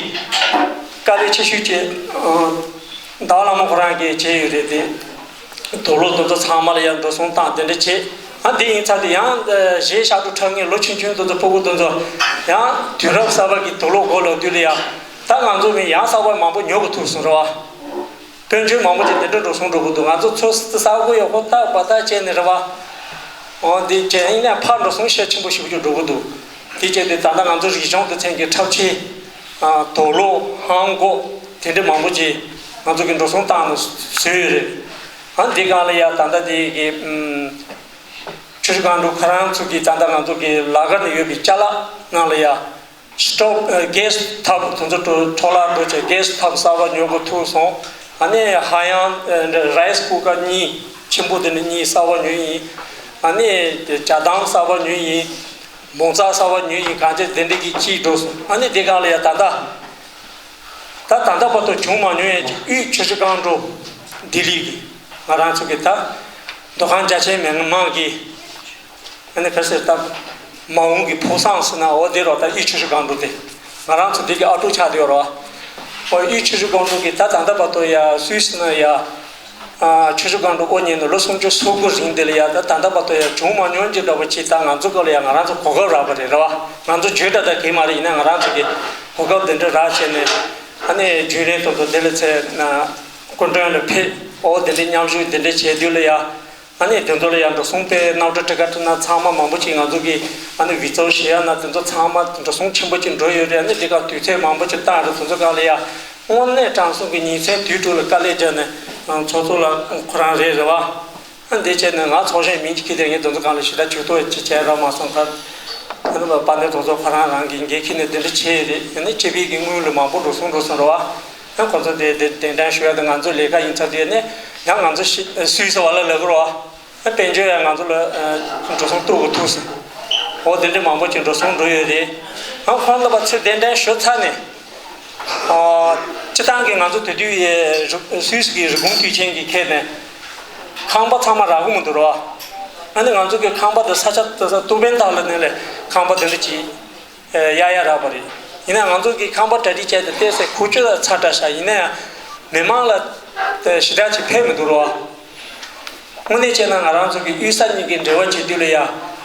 དཀའ་ལས་ཆེ་ཤོས་ཀྱི་ཟླ་བ་ལྷ་མོ་ཁོ་རང་གིས་བྱས་ཡོད་རེད་དེ། དུག་ལོག་དེ་ཚོ་ཚང་མ་ལ་ཡང་འགྲོ་སོང་བཏང་དེ་འདྲ་བྱས། ཨ་འདི་ཡིན་ཚར་དུས་ཡང་གཞས་ཞབས་བྲོ་འཁྲབ་མཁན་ལོ་ཆུང་ཆུང་དེ་ཚོ་སྤུ་གུ་དེ་ཚོ་ཡང་དུས་རབས་གསར་པ་གི་དུག་ལོག་མགོ་ལོག་དུས་ལ་ཡང་ད་ང་ཚོ་མི་ཡང་གསར་པ་མང་པོ་ཉོ་གི་ཐུག་སོང་རེད་བ། དཔལ་འབྱོར་མང་པོ་ཅིག་དེ་འདྲ་འགྲོ་སོང་འགྲོ་གི་འདུག་ང་ཚོ་ཚོ་ས་གོ་ཡོད་ཁོ་ཏག་པ་ཏག་བྱས་ནས་རེད་བ། འོ་འདི་བྱས་ཡིན་ན་ཕར་འགྲོ་སོང་ཤས་ཆེན་པོ་ཞིག་ཅིག་འགྲོ་གི་འདུག་དེ་བྱས་ཏེ་ད་ལྟ་ང་ཚོ་རིག་གཞུང་དེ་ཚན་གྱི་འཁྲབ་ཆས། དོག་ལོག་ཧང་གོ་དེ་འདྲ་མང་པོ་ཅིག་ང་ཚོ་གི་འགྲོ་སོང་བཏང་ནས་བཟོས་ཡོད་རེད། ཨ་འདི་སྒང་ལ་ཡ་ད་ལྟ་དེ་གི་ཆུ་བཞི་སྒང་དྲུག་ཁོ་རང་ཚོ་གི་ད་ལྟ་ང་ཚོ་གི་ལ་ག་ནས་ཡོད་པའི་ཅ་ལག་ནང་ལ་ཡ། སི་ཊོབ་ཨ་གེ་སི་ཐབ་དེ་ཚོ་འཕྲོ་འཕྲོ་བརླག་འགྲོ་བྱས་གེ་སི་ཐབ་གསར་པ་ཉོ་དགོས་ཐུག་སོང་། ཨ་ནི་ཧ་ཡང་ཨ་རའི་སི་ཀུ་ཀར་གཉིས་ཆེན་པོ་དེ་འདྲ་གཉིས་གསར་པ་ཉོས་ཡིན། ཨ་ནི་ཇ་དམ་གསར་པ་ཉོས་ཡིན། བོང་ཚ་གསར་པ་ཉོས་ཡིན། གང་ཅི་དེ་འདྲ་གི་གཅིག་འགྲོ་སོང་། ཨ་ནི་དེ་སྒང་ལ་ཡ་ད་ལྟ་ད་ད་ལྟ་བར་དུ་བྱུང་མ་མྱོང་ཡ་གཅིག་དབུས་ཆུ་བཞི་སྒང་དྲུག་ལྡི་ལི་གི་ང་རང་ཚོ་གི་ད་མདོ་ཁམས་རྒྱ་ཆེའི་མི་མང་གི་ཨ་ནི་ག་ཟེར་ད། མ་འོངས་ཀྱི་ཕོ་བཟང་ཟེར་ན་འོ་དེ་རོ། ད་དབུས་ཆུ་བཞི་སྒང་དྲུག་དེ་ང་རང་ཚོ་འདི་གི་ཨ་ཀྲུག་ཆགས་བསྡད་ཡོད་རོ། འོ་དབུས་ཆུ་བཞི་སྒང་དྲུག་གི་ད་ད་ལྟ་བར་དུ་ཡ་སུད་སི་ན་ཡ། ཨ་ཆུ་བཞི་སྒང་དྲུག་དབུ་བརྙེས་ནས་ལོ་སུམ་ཅུ་སོ་དགུ་རིང་དེ་ལ་ཡ་ད་ད་ལྟ་བར་དུ་ཡ་བྱུང་མ་མྱོང་གི་འདྲ་པོ་ཅིག་ད་ང་ཚོ་སྐབས་ལ་ཡ་ང་རང་ཚོ་གོ་སྐབས་རག་པ་རེད་རེད་བ། ང་ཚོ་བརྗོད་འདྲ་ད་གི་མ་རེད། ཡིན་ན་ང་རང་ཚོ་གི་གོ་སྐབས་འདི་འདྲ་རག་བྱས་ནས་ཨ་ནི་རྒྱུན་ལས་ཐོག་ཏུ་འདི་ལ་ཚེ་ན་སྐུ་མགྲོན་ལ་ཕེབས། འོ་དེ་འདྲའི་མཉམ་ཞུགས་འདི་འདྲ་བྱས་དུས་ལ་ཡ། ཨ་ནི་དེ་ཚོ་ལ་ཡང་འགྲོ་སོང་དཔེ་རྣམ་གྲངས་ཁྲི་ཁ་ཁྲི་ན་ཚང་མ་མང་པོ་ཅིག་ང་ཚོ་གི་ཨ་ནི་བི་ཛ་བྱེད་ཡ་ན་དེ་ཚོ་ཚང་མ་འགྲོ་སོང་ཆེན་པོ་ཅིག་འགྲོ་ཡོད་རེད། ཨ་ནི་དེ་ག་དུས་ཚོད་མང་པོ་ཅིག་བཏང་རེད། དེ་ཚོ་ག་ལ་ཡ་དངོས་གནས་དྲང་གསུང་གི་ཉིན་མཚན་དུས་དྲུག་ལ་དཀའ་ལས་བརྒྱབ་ནས་ཚོགས་གཙོ་ལ་ཁོ་རང་རེད་རེད་བ། ཨ་འདི་བྱས་ནས་ང་ཚོགས་གཞོན་མིང་ཅིག་ཁྱེར་ཏེ་ངས་དེ་ཚོ་གང་ལ་ཞེ་དྲག་ཇུས་གཏོགས་ཅིག་བྱས་རོགས་མ་སོང་ཁར། ཨ་ནི་དཔལ་ལྡན་དེ་ཚོ་ཁོ་རང་རང་གི་འགན་འཁྱེར་ནས་དེ་འདྲ་བྱས་རེད། ཨ་ནི་སྤྱི་པའི་གི་དངུལ་ལ་མང་པོ་འགྲོ་སོང་འགྲོ་སོང་རེད་བ། ཡང་ཁོ་ཚོ་དེ་དེ་གདན་འདྲེན་ཞུ་ཡ་དང་ང་ཚོ་ལས་ཀ་ཡིན་ཚར་དུས་ནས་ཡང་ང་ཚོ་ཤི་སུད་སི་བ་ལ་ལབ་དགོས་རེད་བ། དཔལ་འབྱོར་ཡང་ང་ཚོ་ལ་འགྲོ་སོང་གཏོང་དགོས་ཐུག་སོང་། འོ་དེ་འདྲ་མང་པོ་ཅིག་འགྲོ་སོང་འགྲོ་ཡོད་རེད། ཡང་ཁོང་ལ་བ་ཚོས་གདན་འདྲེན་ཞུ་ཚར་ནས། སྤྱི་བཏང་གི་ང་ཚོ་དེ་དུས་ཡི་རི་སུད་སི་གི་རི་གོང་དུས་ཆེན་གྱི་ཁེལ་ནས་ཁང་པ་ཚང་མ་རག་གི་མི་འདུག་རོ། ཨ་ནི་ང་ཚོ་གི་ཁང་པ་དེ་ས་ཆ་དེ་ས་ཏུ་བན་ཏཱ་ལ་ནས་ལས་ཁང་པ་དེ་འདྲ་ཅིག་གཡར་ཡ་རག་པ་རེད། ཡིན་ན་ང་ཚོ་གི་ཁང་པ་གྲ་སྒྲིག་བྱས་ཏེ་བལྟས་ཚེ་ཁུག་ཀྱོག་ཚ་དྲགས་ཤག་ཡིན་ན་ཡང་མི་མང་ལ་ཞེ་དྲག་ཅིག་ཕན་མི་འདུག་རོ། དངོས་གནས་བྱས་ན་ང་རང་ཚོ་གི་དབུས་ས་གཉིས་ཀྱི་འབྲེལ་བ་བྱེད་དུས་ལ་ཡ་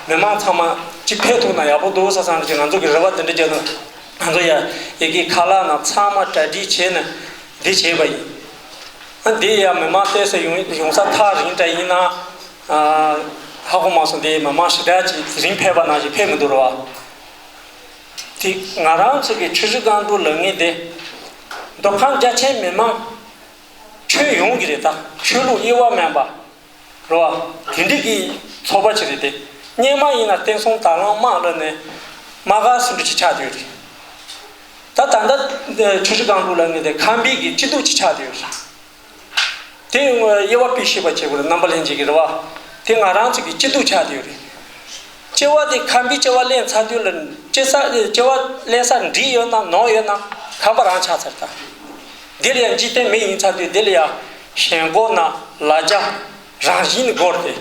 མི་མང་ཚང་མ་ཅིག་ཕེབས་ཐུབ་ན་ཡག་པོ་འདུག་ས་བསམ་གྱི་ང་ཚོ་གི་རེ་བ་དེ་འདྲ་བརྒྱབ་ན་ང་ཚོ་ཡ་ཡི་གེ་ཁ་ལག་ནང་ཚང་མ་གྲ་སྒྲིག་བྱས་ནས་འདི་བྱས་པ་ཡིན། ཨ་འདི་ཡ་མི་མང་བལྟས་ས་ཡོང་ཡོང་ས་ཐག་རིང་དྲགས་ཡིན་ན་ཧ་གོ་མ་སོང་། དེ་མི་མང་ཞེ་དྲག་ཅིག་དེ་རིང་ཕེབས་པ་ནང་བཞིན་ཕེབས་མི་འདུག་རོ། དེ་ང་རང་ཚོ་གི་ཆུ་བཞི་སྒང་དྲུག་ལབ་མཁན་དེ་མདོ་ཁམས་རྒྱ་ཆེའི་མི་མང་ཁྱོན་ཡོངས་ཀྱི་རེད། ད་ཆོས་ལུགས་དབྱེ་བ་མེད་པ། རེད་བ། དེ་འདྲ་གི་ཚོགས་པ་ཅིག་རེད་དེ། སྔོན་མ་ཡིན་ན་བསྟན་སྲུང་དར་ལམ་དམག་ལ་ནས་དམག་སྒར་ཟེར་འདྲ་ཅིག་ཆགས་བསྡད་ཡོད་རེད། ད་ད་ལྟ་ཆུ་བཞི་སྒང་དྲུག་ལབ་མཁན་དེ་ཁམས་པའི་གི་སྐྱིད་སྡུག་ཅིག་ཆགས་བསྡད་ཡོད་རེད། དེ་དབྱེ་བ་དཔེ་ཤེས་པ་བྱེད་དགོས་རེད། རྣམ་པ་ལྷན་རྒྱས་ཀྱི་རེད་བ། དེ་ང་རང་ཚོ་གི་སྐྱིད་སྡུག་ཆགས་བསྡད་ཡོད་རེད། སྐྱེ་བ་དེ་ཁམས་པའི་སྐྱེ་བ་ལེན་ཚར་དུས་ལ་སྐྱེ་ས་སྐྱེ་བ་ལེན་ས་འགྲིག་ཡོད་ན་ནོར་ཡོད་ན་ཁམས་པ་རང་ཆགས་ཚར། ད་འདིར་ཡང་འཇིག་རྟེན་མི་ཡིན་ཚར་དུས་འདི་ལ་ཡང་ཞེན་ཁོག་ན་ལ་རྒྱ་རང་བཞིན་ནི་སྐོར་ཏེ།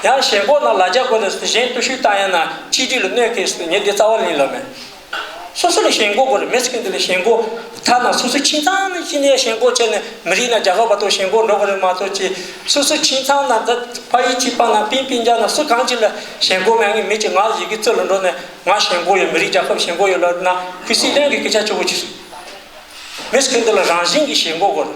ཡང་ཞེན་ཁོག་ན་ལ་རྒྱ་སྐོར་ཏེ་གཞན་སྟོབས་ཤུགས་བཏང་ཡང་ན་གཅིག་སྒྲིལ་ལ་གནོད་སྐྱེལ་སྲིད། ངས་འདི་རྩ་བ་ལེན་ལབ་མེད། སོ་སོ་ལ་ཞེན་ཁོག་དགོས་རེད། མི་སྲིད་མཁན་དེ་ལ་ཞེན་ཁོག་ཐ་ན་སོ་སོའི་ཁྱིམ་ཚང་ནས་ཕྱི་ནས་ཞེན་ཁོག་བྱས་ནས་མི་རིགས་ན་རྒྱལ་ཁབ་བར་དུ་ཞེན་ཁོག་འགྲོ་གི་རེད་མ་གཏོགས་ཅི། སོ་སོའི་ཁྱིམ་ཚང་ན་ད་ཕ་ཡུལ་གཅིག་པ་ན་པིན་པིན་རྒྱ་ན་སུ་གང་ཅིག་ལ་ཞེན་ཁོག་མེད་མཁན་མི་གཅིག་ང་ཡི་གེ་རྩིས་ལ་འགྲོ་ནས་ང་ཞེན་ཁོག་ཡོད། མི་རིགས་རྒྱལ་ཁབ་ཞེན་ཁོག་ཡོད་ལབ་ན་ཁུ་སི་ལྡན་གྱི་སྐད་ཆ་གཅིག་པོ་ཅི། མི་སྲིད་མཁན་དེ་ལ་རང་བཞིན་གྱི་ཞེན་ཁོག་དགོས་རེད།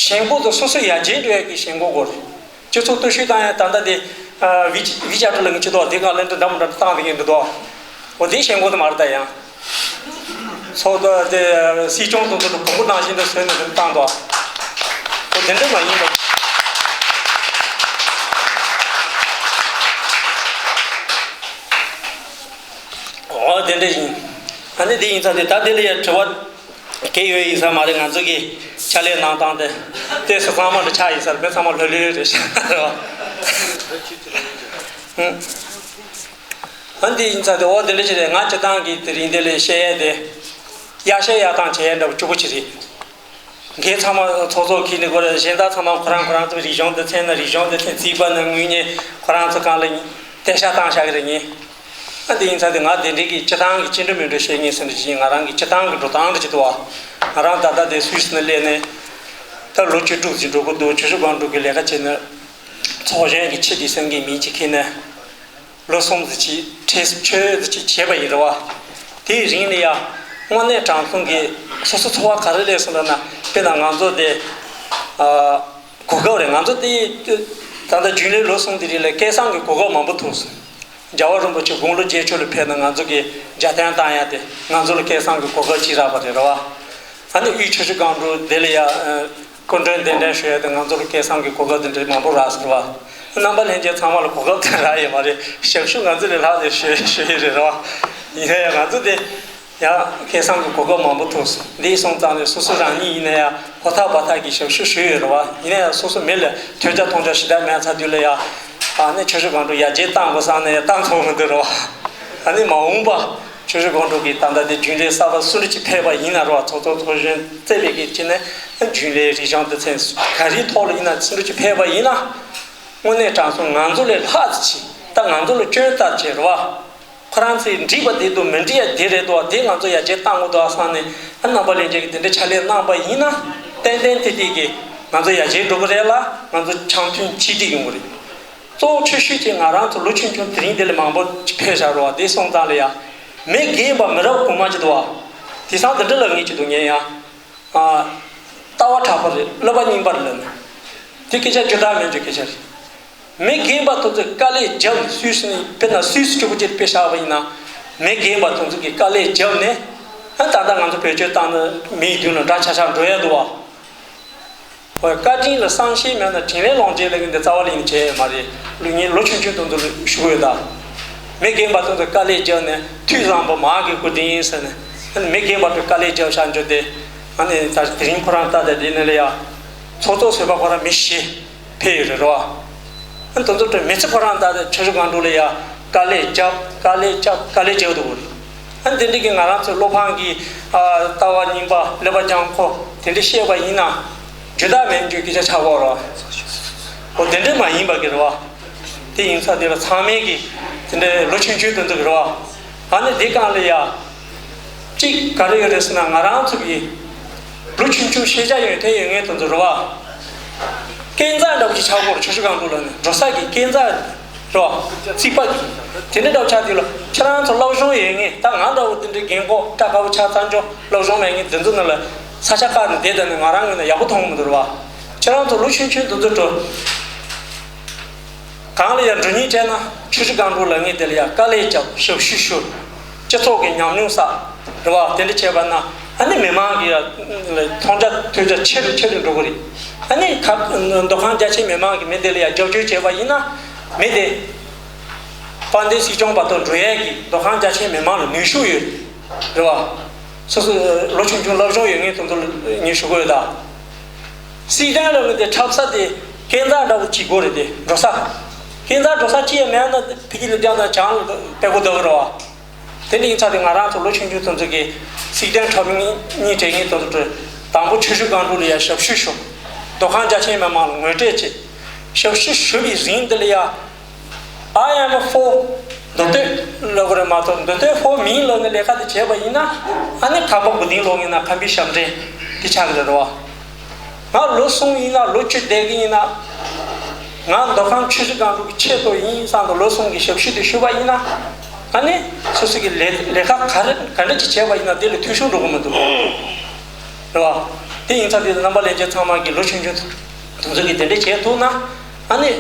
ཞེན་ཁོག་དང་སོ་སོ་ཡར་རྒྱས་འགྲོ་ཡག་གི་ཞེན་ཁོག་དགོས་རེད། སྤྱི་ཚོགས་སྟོབས་ཤུགས་བཏང་ཡག་ད་ལྟ་དེ་ཨ་ཝི་ཝི་ཅེཊ་ལ་ངས་ཅི་ཐོག་དེ་ག་ལེན་དུ་འདྲ་མི་འདྲ་བཏང་དེ་ངས་འདུག་དོ། འོ་དེ་ཞེན་ཁོག་དེ་མ་རེད་ད་ཡང་། ཚོགས་འདུ་དེ་སྲིད་སྐྱོང་དང་དུ་གོང་བུ་ནང་བཞིན་དུ་བཟོས་ནས་དེ་བཏང་དོ། འོ་དེ་འདྲ་མ་ཡིན་པ། འོ་དེ་འདྲ་ཡིན། ཨ་ནི་དེ་ཡིན་ཙང་དེ་ད་དེ་ལ་ཡང་དྲི་བ་གལ་ཡོད་ཡིན་ས་མ་རེད། ང་ཚོ་གི་ཕྱག་ལས་གནང་སྟངས་དེ་ལྟས་སུ་གཙང་མ་འདྲ་ཆགས་ཡིན་ས་རེད། མི་ཚང་མ་ལྷོད་ལྷོད་རེད་ཤག་རེད་བ། ཨ་འདི་ཡིན་ཙང་དེ་འོ་དེ་འདྲ་ཅིག་རེད། ང་སྤྱི་བཏང་གི་དེ་རིང་དེ་ལ་བཤད་ཡས་དེ་ཡར་བཤད་ཡར་བཏང་བྱེད་ཡས་འདྲ་པོ་གཅིག་པོ་ཅིག་རེད། ངས་ཚང་མ་ཚོགས་གཙོ་ཁྱེད་ནི་གོ་རེ་གཞན་དག་ཚང་མ་ཁོ་རང་ཁོ་རང་ཚོ་རིག་གཞུང་སྡེ་ཚན་ན་རིག་གཞུང་སྡེ་ཚན་རྩིས་པ་ན་དངུལ་གཉེར་ཁོ་རང་ཚོ་གང་ལ་ཡིན་དེ་ཤ་བཏང་བཞག་གི་རེད། ངས་ཨ་དེ་ཡིན་ཙང་དེ་ང་དེ་འདྲའི་གི་སྤྱི་བཏང་གི་སྤྱི་འགྲོ་མི་འགྲོ་བཤད་ངེས་ཟེར་ནས་བཞིན་ང་རང་གི་སྤྱི་བཏང་གི་འགྲོ་སྟངས་དེ་ཅི་འདུག་བ། ང་རང་ད་ལྟ་དེ་སུད་སི་ན་སླེབས་ནས་ད་ལོ་བཅུ་དྲུག་ཙམ་འགྲོ་གི་འདུག་ཆུ་ཤུར་སྒང་དྲུག་གི་ལས་ཀ་བྱས་ནས་ཚོགས་གཞོན་གྱི་ཆེད་དུ་སེམས་ཀྱི་མིང་ཅིག་ཁྱེར་ནས། ལོ་གསུམ་ཙམ་ཅིག་ཁྲལ་ཆོད་ཙམ་ཅིག་བྱས་པ་ཡིན་རེད་བ། དེའི་རིང་ལ་ཡང་དངོས་གནས་དྲང་གསུང་གི་སོ་སོ་ཚོར་བ་ག་རེ་སླེབས་སོང་ལབ་ན། དཔེར་ན་ང་ཚོ་དེ་ཨ་གོ་སྐབས་རེད། ང་ཚོ་དེ་ད་ལྟ་རྒྱུན་ལས་ལོ་གསུམ་དེ་རིང་ལ་སྐལ་བཟང་གི་གོ་སྐབས་མང་པོ་ཐོབ་སོང་། རྒྱལ་བ་རིན་པོ་ཆེ་དགུང་ལོ་བརྒྱད་ཅུ་ལ་ཕེབས་ནས་ང་ཚོ་གི་རྒྱལ་བསྟན་བཏང་ཡ་དེ་ང་ཚོ་ལ་སྐལ་བཟང་གི་གོ་སྐབས་ཅིག་རག་པ་རེད་རེད་བ། ཨ་ནི་དབུས་ཆུ་བཞི་སྒང་དྲུག་དེ་ལ་ཡ་སྐུ་མགྲོན་གདན་འདྲེན་ཞུ་ཡ་དེ་ང་ཚོ་ལ་སྐལ་བཟང་གི་གོ་སྐབས་དེ་འདྲ་མང་པོ་རག་ཟེར་བ། རྣམ་པ་ལྷན་རྒྱས་ཚང་མ་ལ་གོ་སྐབས་དེ་རག་ཡོད་མ་རེད། ཞབས་ཞུ་ང་ཚོ་ལས་ལྷག་ནས་ཞུ་ཞུ་ཡི་རེད་རེད་བ། ཡིན་ན་ཡང་ང་ཚོ་དེ། ཡང་སྐལ་བཟང་གི་གོ་སྐབས་མང་པོ་ཐོབ་སོང་། འདི་སོང་ཙང་ནས་སོ་སོ་རང་ཉིད་ཡིན་ན་ཡང་ཧོ་ཐག་བ་ཐག་གི་ཞབས་ཞུ་ཞུས་ཡོད་རེད་བ། ཡིན་ན་ཡང་སོ་སོ་མི་ལ་ཐོས་རྒྱ་མཐོང་རྒྱ་ཞེ་དྲག་མེད་ཚར་དུས་ལ་ཡང་ཨ་ནི་ཆུ་བཞི་སྒང་དྲུག་ཡར་རྒྱས་བཏང་དགོས་བསམ་ནས་ཡང་བཏང་ཐུབ་མི་འདུག་རེད་བ། ཨ་ནི་མ་འོངས་པ་ཆུ་བཞི་སྒང་དྲུག་གི་ད་ལྟ་དེ་རྒྱུན་ལས་གསར་པ་སུ་འདྲ་ཅིག་ཕེབས་པ་ཡིན་ན་རེད་བ། ཚོགས་གཙོ་ཚོགས་གཞོན་བརྩིས་པའི་གི་ཅི་ནས་རྒྱུན་ལས་རིག་གཞུང་སྡེ་ཚན་ག་རེའི་ཐོག་ལ་ཡིན་ན་སུ་འདྲ་ཅིག་ཕེབས་པ་ཡིན་ན་དངོས་གནས་དྲང་སྲོང་ང་ཚོ་ལས་ལྷག་ཙམ་ཅིག་ད་ང་ཚོ་ལ་སྐྱོན་ལྟར་བྱས་རེད་བ། ཁོ་རང་ཚོས་འགྲིག་པ་དེ་འདུག་མི་འགྲིག་ཡ་དེ་རེད་འདུག་དེ་ང་ཚོ་ཡར་རྒྱས་བཏང་དགོས་འདུག་བསམ་ནས་ཨ་རྣམ་པ་ལྷན་རྒྱས་ཀྱིས་དེ་འདྲའི་ཕྱག་ལས་གནང་པ་ཡིན་ན་ཏན་ཏན་ཏིག་ཏིག་གིས་ང་ཚོ་ཡར་རྒྱས་འགྲོ་གི་རེད་ལ་ང་ཚོ་འཆམ་མཐུན་གཅིག་སྒྲིལ་ཡོང་གི་རེད། གཙོ་བོ་ཆེ་ཤོས་ཀྱི་ང་རང་ཚོ་ལོ་ཆུང་ཆུང་དེ་རིང་དེ་ལས་མང་པོ་ཕེབས་བཞག་རོགས་དེ་སོང་ཙང་ལ་ཡ་མི་རྒན་པ་མི་རབས་གོང་མ་ཅིག་འདུག་བ། དེང་སང་དེ་འདྲ་ལབ་ངེས་ཀྱི་འདུག་ངས་ཡང་། ལྟ་བ་དྲག་པོ་རེད། བསླབ་པ་རྙིང་པ་རེད་ལབ་ནས། དེ་སྐད་ཆ་རྒྱུ་དག་མེད་རྒྱུ་སྐད་ཆ་རེད། མི་རྒན་པ་དེ་ཚོས་དཀའ་ལས་བརྒྱབ་ནས་སུད་སི་ནས་དཔེར་ན་སུད་སི་སྐྱོ་པོ་ཅིག་དཔེ་བཞག་པ་ཡིན་ན། མི་རྒན་པ་དེ་ཚོ་གིས་དཀའ་ལས་བརྒྱབ་ནས་ཨ་ད་ལྟ་ང་ཚོ་བེད་སྤྱོད་བཏང་ན་མིའི་མདུན་ལ་འདྲ་ཆགས་ཆགས་འགྲོ་ཡ་འདུག་བ། ཨོ་བཀའ་དྲིན་ལ་བསམ་ཤེས་མེད་ན་དྲིན་ལན་ལོག་འཇལ་ལབ་མཁན་འདི་རྩ་བ་ལ་ཡིན་བྱས་ཡོད་མ་རེད། ལུས་ངན་ལོ་ཆུང་ཆུང་དེ་ཚོ་ལ་ཞུ་གི་ཡོད་ད། མི་རྒན་པ་དེ་ཚོ་དཀའ་ལས་བརྒྱབ་ནས་མཐུ་བཟང་པོ་མ་གི་སྐུ་དྲིན་ཡིན་ཟེར་ནས་མི་རྒན་པ་ཚོས་དཀའ་ལས་བརྒྱབ་བཞག་འཇོག་དེ། ཨ་ནི་ད་དེ་རིང་ཁོ་རང་ལྟ་དེ་དེ་ནས་ལ་ཡ། ཚོགས་གཙོ་ཟུར་པ་ཁོ་རང་མི་བཞི་ཕེབས་ཡོད་རེད་རོ། ཨ་ནི་དེ་ཚོ་དེ་མི་ཚེ་ཁོ་རང་ལྟ་དེ་ཆུ་བཞི་སྒང་དྲུག་ལ་ཡ་དཀའ་ལས་བརྒྱབ་དཀའ་ལས་བརྒྱབ་དཀའ་ལས་བརྒྱབ་འདུག་གོ་རེད། ཨ་ནི་དེ་འདྲ་གི་ང་རང་ཚོའི་བློ་ཕམ་གྱི་ཨ་ལྟ་བ་རྙིང་པ་ཀླད་པ་རྒྱང་ཁོ་དེ་འདྲ་བཤད་པ་ཡིན་ན་རྒྱུ་དག་མེད་རྒྱུ་སྐད་ཆ་ཆགས་ཀྱི་ཡོད་རེད། འོ་དེ་འདྲ་མ་ཡིན་པ་གི་རེད་བ། དེ་ཡིན་ཙང་དེ་ལ་ཚང་མས་ཀྱི་དེ་འདྲའི་ལོ་ཆུང་ཆུང་དེ་ཚོ་གི་རེད་བ། ཨ་ནི་དེ་སྒང་ལ་ཡ། གཅིག་ག་རེ་ཡོད་རེད་ཟེར་ན་ང་རང་ཚོ་གི་ལོ་ཆུང་ཆུང་ཤེས་བྱ་ཡོན་ཏན་ཡོད་མཁན་དེ་ཚོ་རེད་བ། སྐས་འཛེག་འདྲ་བོ་ཞིག་ཆགས་ཀྱི་ཡོད་རེད། ཆུ་བཞི་སྒང་དྲུག་ལ་ནི་འགྲོ་ས་གི་སྐས་འཛེག་རེད་བ། རྩིག་པ་གི་དེ་འདྲ་འདྲ་བོ་ཆགས་དུས་ལ་ཁྱེད་རང་ཚོ་སློབ་སྦྱོང་ཡོད་མཁན་ད་ང་འདྲ་བོ་དེ་འདྲའི་རྒན་གོག་སྐྲ་དཀར་པོ་ཆགས་ཚར་འཇོག་སློབ་སྦྱོང་མེད་མཁན་དེ་ཚོ་ནང་ལ་ས་ཆ་བཀག་ནས་བསྡད་ད་ནི་ང་རང་ངོས་ནས་ཡག་པོ་མཐོང་གི་མི་འདུག་རེད་བ། ཁྱེད་རང་ཚོ་ལོ་ཆུང་ཆུང་དེ་ཚོ་འགྲོ། གང་ལ་ཡང་འགྲོ་སྙིང་བྲལ་ན་ཆུ་བཞི་སྒང་དྲུག་ལ་ངས་དེ་ལ་ཡང་དཀའ་ལས་བརྒྱབ་ཞབས་ཞུ་ཞུ། སྤྱི་ཚོགས་ཀྱི་ཉམས་མྱོང་བསགས་རེད་བ། དེ་འདྲ་བྱས་པ་ན་ཨ་ནི་མི་མང་གི་ཡང་མཐོང་རྒྱ་ཐོས་རྒྱ་ཆེ་རུ་ཆེ་རུ་འགྲོ་གི་རེད། ཨ་ནི་ཁ་མདོ་ཁམས་རྒྱ་ཆེའི་མི་མང་གི་མི་དེ་ལ་ཡང་རྒྱབ་སྐྱོར་བྱས་པ་ཡིན་ན་མི་དེ་དཔལ་ལྡན་སྲིད་སྐྱོང་བར་དུ་འགྲོ་ཡས་ཀྱི་མདོ་ཁམས་རྒྱ་ཆེའི་མི་མང་ལ་ནུས་ཤུགས་ཡོད་རེད་བ། སོ་སོ་ལོ་ཆུང་ཆུང་སློབ་སྦྱོང་ཡོད་མཁན་དེ་ཚོ་ལ་ངས་ཞུ་གི་ཡོད་ད། སྲིད་དོན་ལ་ངོས་དེ་འཁྲབ་ས་དེ་སྐས་འཛེག་འདྲ་བོ་གཅིག་དགོས་རེད་དེ་འགྲོ་ས། སྐས་འཛེག་འགྲོ་ས་གཅིག་ཡང་མེད་ན་ཕ་གི་ལ་བསྡད་ན་བྱང་ལ་དཔྲལ་མགོ་ལྡབ་རོགས། དེ་འདྲ་ཡིན་ཙང་དེ་ང་རང་ཚོ་ལོ་ཆུང་ཆུང་དེ་ཚོ་གི་སྲིད་དོན་འཁྲབ་མཁན་གཉིས་དྲན་མཁན་དེ་ཚོ་དང་པོ་ཆུ་བཞི་སྒང་དྲུག་ལ་ཡ་ཞབས་ཞུ་ཞུ། མདོ་ཁམས་རྒྱ་ཆེའི་མི་མང་ལ་ངོ་སྤྲོད་བྱེད། ཞབས་ཞུ་ཞུ་བའི་རིང་འདི་ལ་ཡ། I am for མདོ་སྟོད་ལབ་དགོས་རེད་མ་གཏོགས་མདོ་སྟོད་for me ལབ་ནས་ལས་ཀ་དེ་བྱས་པ་ཡིན་ན་ཨ་ནི་ཁང་པ་དགུ་སྡིངས་སློག་ཡིན་ན་ཁང་པའི་ཞབས་འདྲེན་དེ་ཆགས་ཀྱི་རེད་བ། ང་ལོ་གསུམ་ཡིན་ན་ལོ་བཅུ་བསྡད་ཀྱི་ཡིན་ན་ང་མདོ་ཁམས་ཆུ་བཞི་སྒང་དྲུག་གི་ཆེད་དུ་ཡིན་བསམ་དུ་ལོ་གསུམ་གྱི་ཞབས་ཞུ་དེ་ཞུས་པ་ཡིན་ན་ཨ་ནི་སོ་སོ་གི་ལས་ལས་ཀ་ག་རེ་ག་འདྲ་ཅིག་བྱས་པ་ཡིན་ན་དེ་ལ་འཐུས་ཤོར་འགྲོ་གི་མི་འདུག་རེད་བ། དེ་ཡིན་ཙང་དེ་རྣམ་པ་ལྷན་རྒྱས་ཚང་མ་གི་ལོ་ཆུང་ཆུང་དེ་ཚོ་གི་དེ་འདྲ་བྱས་ཐུབ་ན་ཨ་ནི།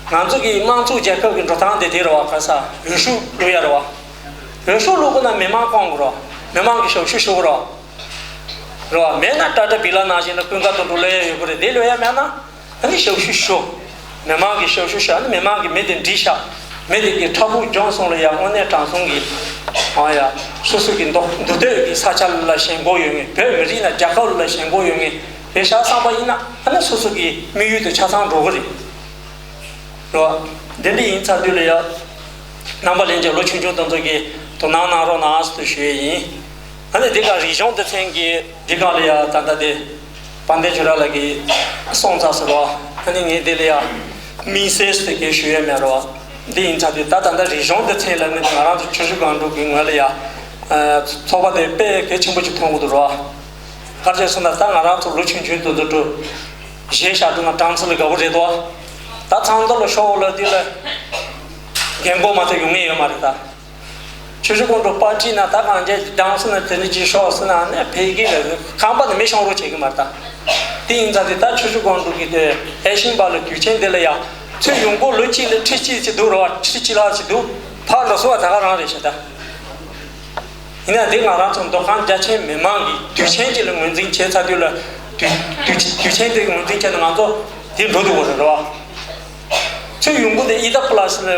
ང་ཚོ་གི་དམངས་གཙོ་རྒྱལ་ཁབ་ཀྱི་འགྲོ་སྟངས་དེ་དེ་རེད་བ། ག་ས་འོས་ཤོག་བླུག་ཡ་རེད་བ། འོས་ཤོག་བླུག་དགོས་ན་མི་མང་སྐོང་དགོས་རེད་བ། མི་མང་གི་ཞབས་ཞུ་ཞུ་དགོས་རེད་བ། རེད་བ། མེད་ན་ཏྲ་ཏྲ་བི་ལ་ནང་བཞིན་ལ་ཀུན་དགའ་དོན་གྲུབ་ལོས་ཡ་ཡོད་དགོས་རེད། དེ་ལོས་ཡ་མེད་ན་ཨ་ནི་ཞབས་ཞུ་ཞུ། མི་མང་གི་ཞབས་ཞུ་ཞུ། ཨ་ནི་མི་མང་གི་མི་དེ་འདྲི་ཤག་མི་དེ་གི་ཕྲག་ཕུག་ལྗོངས་སོང་ལ་ཡ་དངོས་གནས་དྲང་སྲོང་གི་ཨ་ཡ་སོ་སོ་གི་མདོ་མདོ་སྟོད་ཀྱི་ས་ཆ་ལ་ཞེན་ཁོག་ཡོད་ངེས། བོད་མི་རིགས་ན་རྒྱལ་ཁབ་ལ་ཞེན་ཁོག་ཡོད་ངེས། རེད་ཤག་བསམ་པ་ཡིན་ན་ཨ་ནི་སོ་སོ་གི་དམིགས་ཡུལ་དེ་ཆ་ཚང་འགྲོ་གི་རེད། རེད་བ། འདི་འདྲ་ཡིན་ཚར་དུས་ལ་ཡ། རྣམ་པ་ལྷན་རྒྱས་ལོ་ཆུང་ཆུང་དེ་ཚོ་གིས་དོ་སྣང་གནང་རོགས་གནང་ཟེར་དུ་ཞུ་ཡས་ཡིན། ཨ་ནི་འདི་ག་རིག་གཞུང་སྡེ་ཚན་གྱི་འདི་ག་ལ་ཡ་ད་ལྟ་དེ། དཔལ་ལྡན་ཆོས་གྲགས་ལགས་ཀྱིས་གསུངས་ཚར་ཟེར་བ། ཨ་ནི་ངས་འདི་ལ་ཡ། དམིགས་བསལ་ཟེར་གྱི་ཞུ་ཡས་མེད་རེད་བ། འདི་ཡིན་ཚར་དུས་ད་ད་ལྟ་རིག་གཞུང་སྡེ་ཚན་ལ་ནི་ང་རང་ཚོ་ཆུ་བཞི་སྒང་དྲུག་གི་ངོས་ལ་ཡ། ཚོགས་པ་དེ་དཔེ་གལ་ཆེན་པོ་ཅིག་མཐོང་གི་འདུག་རེད་བ། ག་རེ་བྱས་སོང་ན་ད་ང་རང་ཚོ་ལོ་ཆུང་ཆུང་དེ་ཚོ་གྲོས་གཞས་ཤར་དུས་ན་སྦྲང་རྩི་ལ་དགའ་པོ་རེད་དོ། ད་ཚང་མདོ་ལ་ཤོག་ལ་དུས་ལ་རྒན་གོག་མ་ཚད་ཡོང་ངེས་ཡོད་མ་རེད་ད། ཆུ་བཞི་སྒང་དྲུག་པར་ཊི་ན་ད་གང་བྱས་སྦྲང་རྩི་ན་དེ་འདྲ་ཅིག་ཤོག་ཟེར་ན་ནས་ཕལ་གི་ལ་ཁང་པ་ནས་མི་ཤོང་རོགས་བྱེད་གི་མ་རེད་ད། དེ་ཡིན་ཙང་དེ་ད་ཆུ་བཞི་སྒང་དྲུག་གི་དེ་ཨེ་ཤིང་པ་ལ་དུས་ཆེན་དེ་ལ་ཡ། ཚོད་ཡོང་སྒོ་ལོ་གཅིག་ལ་ཁྲི་གཅིག་ཅིག་འདུག་རེད་བ། ཁྲི་གཅིག་ལྷག་ཅིག་འདུག་ཕར་ལ་སོ་བ་ད་ག་རང་རེད་ཤག་ད། ཡིན་ན་འདི་ང་རང་ཚོ་མདོ་ཁམས་རྒྱ་ཆེན་མི་མང་གི་དུས་ཆེན་གཅིག་ལ་ངོས་འཛིན་བྱས་ཚར་དུས་ལ། དུས་དུས་དུས་ཆེན་དེ་ངོས་འཛིན་བྱས་ནས་ང་ཚོ་འདི་འགྲོ་འདུག་པ་རེད་རེད་བ། ཚོད་ཡོང་སྒོ་དེ་ཨི་ད་པ་ལ་སི་ལ་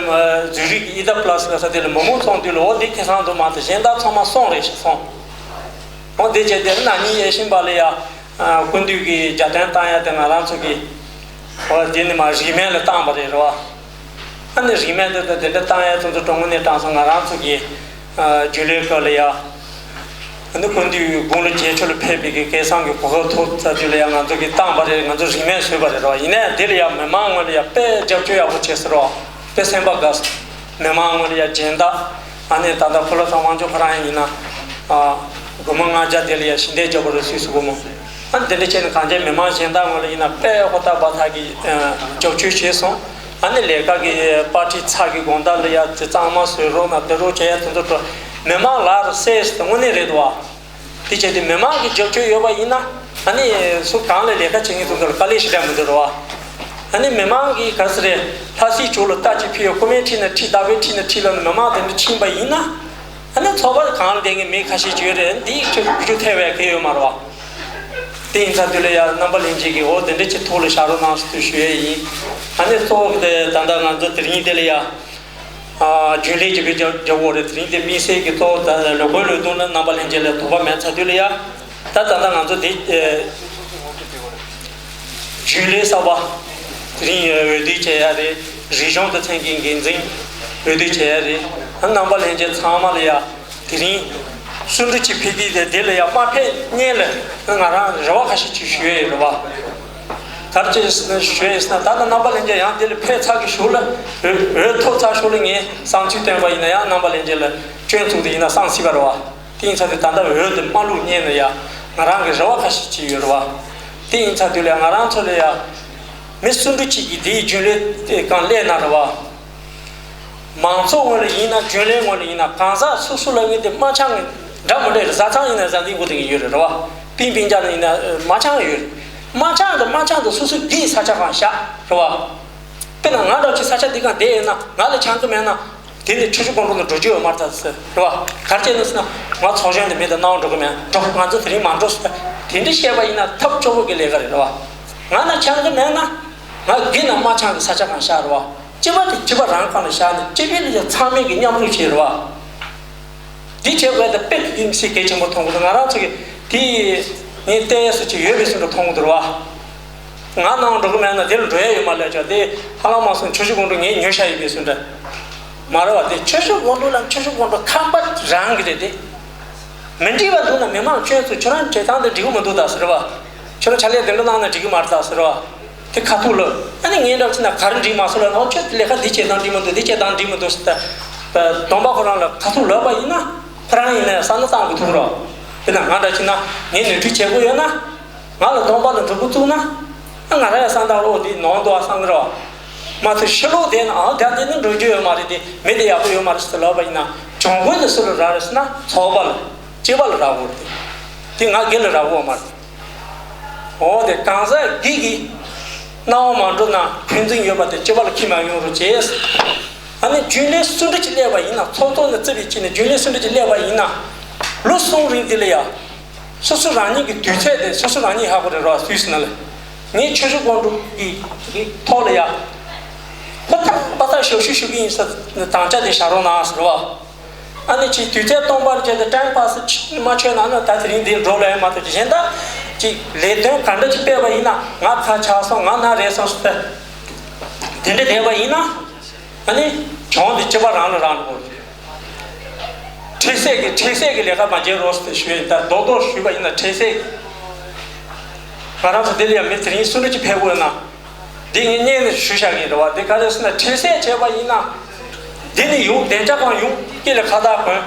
ཟུ་རིག་གི་ཨི་ད་པ་ལ་སི་ལ་ས་དེ་ལ་མི་མང་ཚོགས་འདུས་ལ། འོ་འདི་ཁེ་བཟང་འདུག་མ་གཏོགས་གཞན་དག་ཚང་མ་སོང་རེད་ཤག་སོང་། འོ་འདི་བྱས་དེ་ན་ནིང་ཡེ་ཤིང་པ་ལ་ཡ། སྐུ་མདུན་གྱི་རྒྱབ་རྟེན་བཏང་ཡ་དེ་ང་རང་ཚོ་གི། འོ་དེ་ནི་མ་རིས་མེད་ལ་བཏང་བ་རེད་རེད་བ། ཨ་ནི་རིས་མེད་དེ་དེ་འདྲ་བཏང་ཡ་དེ་ཚོ་དྲང་པོ་ནས་དྲང་སོང་། ང་རང་ཚོ་གི་རྒྱུན་ལས་སྐབས་ལ་ཡ། ཨ་ནི་སྐུ་མདུན་དགུང་ལོ་བརྒྱད་ཅུ་ལ་ཕེབས་པའི་གི་སྐལ་བཟང་གི་གོ་སྐབས་ཐོབ་ཚར་དུས་ལ་ཡ་ང་ཚོ་གི་བཏང་བ་རེད། ང་ཚོ་རིས་མེད་བཟོས་པ་རེད་རེད་བ། ཡིན་ནའི་དེ་ལ་ཡ་མི་མང་ངོས་ལ་ཡ་དཔེ་རྒྱབ་སྐྱོར་ཡག་པོ་བྱས་ཟེར་རོ། དཔེ་སེམས་པ་དགའ་སོང་། མི་མང་ངོས་ལ་ཡ་སྦྱིན་བདག་ཨ་ནི་ད་ལྟ་ཕོ་ལོ་ཚང་དབང་ཕྱུག་ཁོ་རང་ཡིན་ན། ཨ། སྒོར་མོ་ལྔ་བརྒྱ་དེ་ལ་ཡ་ཞལ་འདེབས་རྒྱབ་པ་རེད་སུད་སི་སྒོར་མོ། ཨ་ནི་དེ་འདྲ་བྱས་ནས་གང་ཅི་མི་མང་གཞན་དག་ངོས་ལ་ཡིན་ན་དཔེ་ཧུར་ཐག་འབད་ཐག་གིས་རྒྱབ་སྐྱོར་བྱས་སོང་། ཨ་ནི་ལས་ཀ་གི་པར་ཊི་ཚགས་ཀྱི་དགོང་དག་ལ་ཡ་དེ་གཙང་མ་བཟོས་རོགས་གནང་། དེ་རོགས་བྱས་ཡ་དེ་ཚོ་འགྲོ། མི་མང་ལ་རུ་སེ་སི་དེ་དངོས་གནས་རེད་འདུག་བ། དེ་བྱས་ཏེ་མི་མང་གི་རྒྱབ་སྐྱོར་ཡོད་པ་ཡིན་ན། ཨ་ནི་སུ་གང་ལ་ལས་ཀ་བྱེད་མཁན་ཚོ་ཚོ་ལ་དཀའ་ལས་ཞེ་དྲག་མི་འདུག་རེད་བ། ཨ་ནི་མི་མང་གིས་ག་ཚོད་རེད། ལྷ་སའི་ཕྱོགས་ལ་རྟ་ཅིག་ཕུད་ཡོད། ཁོ་མའི་འཁྲིས་ནས་ཁྲིད། ད་བའི་འཁྲིས་ནས་ཁྲིད་ལ་ནི་མི་མང་དེ་འདྲ་ཕྱིན་པ་ཡིན་ན། ཨ་ནི་ཚོགས་པ་གང་ལ་བསྡད་མཁན་མི་ཁ་ཤས་ཅིག་ཡོད་རེད། འདིའི་ཁྲོད་རྒྱུ་ཐེ་བའི་གལ་ཡོད་མ་རེད་བ། དེ་ཡིན་ཙང་དུས་ལ་ཡ་རྣམ་པ་ལྷན་རྒྱས་ཀྱིས་འོ་དེ་འདྲ་ཅིག་ཐོག་ལ་བཞག་རོགས་གནང་ཟེར་དུ་ཞུ་ཡས་ཡིན། ཨ་ནི་གཙོ་བོ་དེ་ད་ལྟ་ང་ཚོ་དེ་རིང་དེ་ལ་ཡ། ཨ། རྒྱུན་ལས་ཀྱི་བེད་སྤྱོད་རྒྱག་དགོས་རེད། དེ་རིང་དེ་དམིགས་བསལ་གྱི་གཙོ་བོ་ད་ལོ་དགུའི་ལོ་ཐོག་ནས་རྣམ་པ་ལྷན་རྒྱས་ལ་དོགས་པ་མེད་ཚར་དུས་ལ་ཡ། ད་ད་ལྟ་ང་ཚོ་འདི། ཨེ། རྒྱུན་ལས་གསར་པ་དེ་རིང་འོས་བསྡུ་བྱས་ཡ་རེད། རིག་གཞུང་དང་མཚན་གྱི་འགན་འཛིན་འོས་བསྡུ་བྱས་ཡ་རེད། ད་རྣམ་པ་ལྷན་རྒྱས་ཚང་མ་ལ་ཡ་དེ་རིང་གསུང་གྲོས་ཅིག་ཕེབས་དུས་དེ་འདི་ལ་ཡ་མ་ཕེབས་སྔོན་ལ་ང་རང་རེ་བ་ཁ་ཤས་ཅིག་ཞུ་ཡ་ཡོད་རེད་བ། ག་རེ་ཞུ་ཡིན་ཟེར་ན། ད་ལྟ་རྣམ་པ་ལྷན་རྒྱས་ཡང་འདི་ལ་ཕེབས་ཚར་གི་གཞུག་ལ། འོས་འོས་ཐོབ་ཚར་གཞུག་ལ་ངས་བསམ་ཚུལ་བཏོན་པ་ཡིན་ན་ཡང་རྣམ་པ་ལྷན་རྒྱས་ལ་སྐྱོན་བཙུགས་ཏེ་ཡིན་ན་བསམ་སྲིད་པ་རེད་བ། དེ་ཡིན་ཙང་དེ་ད་ལྟ་འོས་དེ་མ་བླུགས་སྔོན་ལ་ཡ་ང་རང་གི་རེ་བ་ཁ་ཤས་ཅིག་ཡོད་རེད་བ། དེ་ཡིན་ཙང་དུས་ལ་ང་རང་ཚོ་ལ་ཡ་མི་སུ་འདྲ་ཅིག་གིས་དེའི་རྒྱུན་ལས་དེ་གང་སླེབས་ན་རེད་བ། མང་ཚོགས་ངོས་ལ་ཡིན་ན། རྒྱུན་ལས་ངོས་ལ་ཡིན་ན། གང་ཟག་སོ་སོ་ལ་ངོས་དེ་མ་འཆམ་གི་འདྲ་མི་འདྲ་རེད། བཟའ་ཚང་ཡིན་ན་བཟའ་ཟླའི་མགོ་དེ་གི་ཡོད་རེད། རེད་བ། སྤུན་སྤུན་ཀྱག་ནང་ཡིན་ན་མ་འཆམ་ཡོད་རེད། མ་འཆམ་དང་མ་འཆམ་དང་སོ་སོ་སྒེར་ས་ཆ་གང་བཞག་རེད་བ། དཔེར་ན་ང་འདྲ་ཅིག་ས་ཆ་འདི་གང་བསྡད་ཡོད་ན། ང་ལ་འཆམ་གི་མེད་ན། དེ་ནི་ཆུ་བཞི་སྒང་དྲུག་ལ་འགྲོ་རྒྱུ་ཡོད་མ་རེད་ད་ཟེར། རེད་བ། ག་རེ་བྱས་ནས་ཟེར་ན། ང་ཚོགས་གཞོན་དེ་མི་དང་སྣང་བ་འགྲོ་གི་མེད། འགྲོ། ང་ཚོ་དེ་རིང་མ་འགྲོ་ཟེར། དེ་འདྲ་བཤད་པ་ཡིན་ན་ཐབས་སྐྱོ་པོ་གི་ལས་ཀ་རེད། རེད་བ། ང་ན་འཆམ་གི་མེད་ན། ང་སྒེར་ན་མ་འཆམ་གི་ས་ཆ་གང་བཞག་རེད་བ། སྤྱི་པ་དེ་སྤྱི་པ་རང་སྒང་ལ་བཞག་ནས་སྤྱི་པའི་ལ་ཡ་ཚང་མས་ཀྱི་མཉམ་རུབ་བྱེད་རེད་བ། འདི་བྱེད་དགོས་དེ་དཔེ་དེ་མི་སྲིད་གལ་ཆེན་པོ་མཐོང་གི་འདུག་ང་རང་ཚོ་གི་དེ་ངས་བལྟས་སུ་ཅིག་ཡོད་པའི་སུ་འདྲ་མཐོང་གི་འདུག་རེད་བ། ང་ནང་འགྲོ་གི་མེད་ན་དེ་ལ་འགྲོ་ཡ་ཡོད་མ་ལས་ཀྱང་དེ་ཧ་ལམ་མ་སོང་ཆུ་བཞི་སྒང་དྲུག་ངས་ཉོས་བཞག་ཡོད་པའི་སུ་འདྲ་མ་རེད་བ། དེ་ཆུ་བཞི་སྒང་དྲུག་ལ་ཆུ་བཞི་སྒང་དྲུག་ཁང་པ་རང་གི་རེད་དེ། མི་འགྲིག་པ་འདུག་ན་མི་མང་ཁྱོད་ཚོ་ཁྱོད་རང་བྱེད་སྟངས་དེ་འགྲིག་གི་མི་འདུག་ད་ཟེར་བ། ཁྱོད་རང་ཕྱག་ལས་དེ་འདྲ་གནང་ན་འགྲིག་གི་མ་རེད་ད་ཟེར་བ། དེ་ཁ་ཐུག་ལབ། ཨ་ནི་ངས་འདྲ་བྱས་ན་ག་རེ་འགྲིག་མ་སོང་ལབ་ན། ཨོ་ཁྱོད་ལས་ཀ་འདི་བྱེད་སྟངས་འགྲིག་མི་འདུག་འདི་བྱེད་སྟངས་འགྲིག་མི་འདུག་ཟེར་ད། སྡོམ་པ་ཁོ་རང་ལ་ཁ་ཐུག་ལབ་པ་ཡིན་ན། ཁོ་རང་ཡིན་ན་ཡང་བསམ་བློ་བཏང་དགོས་ཐུག་རོགས། དེ་ན་ང་འདྲ་བྱས་ན་ངས་ནོར་འཁྲུལ་བྱེད་དགོས་ཡོད་ན། ང་ལ་སྡོམ་པ་ལ་འགྲོ་འགོ་བཙུགས་ན། ཨ་ང་རང་ཡང་བསམ་བཏང་རོགས་འདི་ནོར་འདུག་ཨ་བསམ་གི་རོགས། མ་ཚད་ཕྱི་ལོགས་དེ་ན་ཨ་ད་འདི་ནི་འགྲོ་རྒྱུ་ཡོད་མ་རེད། དེ་མི་དེ་ཡག་པོ་ཡོད་མ་རེད་ཟེར་ལབ་པ་ཡིན་ན། གྱོང་གུན་དེ་སུ་ལ་རག་རེད་ཟེར་ན་ཚོགས་པ་ལ། སྐྱེས་པ་ལ་རག་གོ་རེད། དེ་ང་སྒེར་ལ་རག་གོ་མ་རེད། འོ་དེ་གང་ཟག་སྒེར་གྱི་སྣང་བ་མ་འགྲོ་ན་ཕན་ཚུན་ཡོད་པ་དེ་སྤྱི་པ་ལ་ཁྱི་མ་ཡོང་རོགས་བྱས། ཨ་ནི་རྒྱུན་ལས་སུ་འདྲ་ཅིག་སླེབས་པ་ཡིན་ན། ཚོགས་གཙོ་ནས་བརྩི་བའི་ཅིག་ནས་རྒྱུན་ལས་སུ་འདྲ་ཅིག་སླེབས་པ་ཡིན་ན། ལོ་གསུམ་རིང་དེ་ལ་ཡ། སོ་སོ་རང་ཉིད་ཀྱི་དུས་ཚོད་དེ་སོ་སོ་རང་ཉིད་ཧ་གོ་རེད་རོགས་སུད་སི་ནང་ལ། ངས་ཆུ་བཞི་སྒང་དྲུག་གི་གི་ཐོག་ལ་ཡ། ཧུར་ཐག་པ་ཐག་ཞབས་ཞུ་ཞུ་གི་ཡིན་ཟེར་དམ་བཅའ་དེ་བཞག་རོགས་གནང་ཟེར་བ། ཨ་ནི་ཅིག་དུས་ཚོད་སྟོང་པར་བྱས་ཏེ་ཊའིམ་པ་སི་ཅིག་མ་ཆོད་ན་ནི་ད་དེ་རིང་འདིར་འགྲོ་ལེ་མ་གཏོགས་ཅིག་གཞན་དག་ཅིག་ལས་དོན་ག་འདྲ་ཅིག་སྤེལ་བ་ཡིན་ན། ང་ཁ་ཆག་སོང་། ང་ན་རེད་སོང་ཟེར་ཏེ། དེ་འདྲ་བསྡད་པ་ཡིན་ན། ཨ་ནི་གྱོང་དེ་སྤྱི་པ་རང་ལ་རག་འགྲོ་གི་རེད། འཕྲལ་སེལ་གྱི་འཕྲལ་སེལ་གྱི་ལས་ཀ་མ་བྱེད་རོགས་ཟེར་ཞུ་ཡིན། ད་རྡོག་རྡོག་ཞུས་པ་ཡིན་ན་འཕྲལ་སེལ། ང་རང་ཚོ་འདི་ལ་ཡང་མི་དེ་རིང་སུ་འདྲ་ཅིག་ཕེབས་དགོས་ན། འདི་ངས་བརྙན་ནས་ཞུ་བཞག་གི་རེད་བ། འདི་ག་རེ་ཟེར་ན་འཕྲལ་སེལ་བྱས་པ་ཡིན་ན། འདི་ནས་ཡོང་བདེ་འཇགས་ཁང་ཡོང་དཀྱིལ་ལ་ཁ་བཏགས་གོན།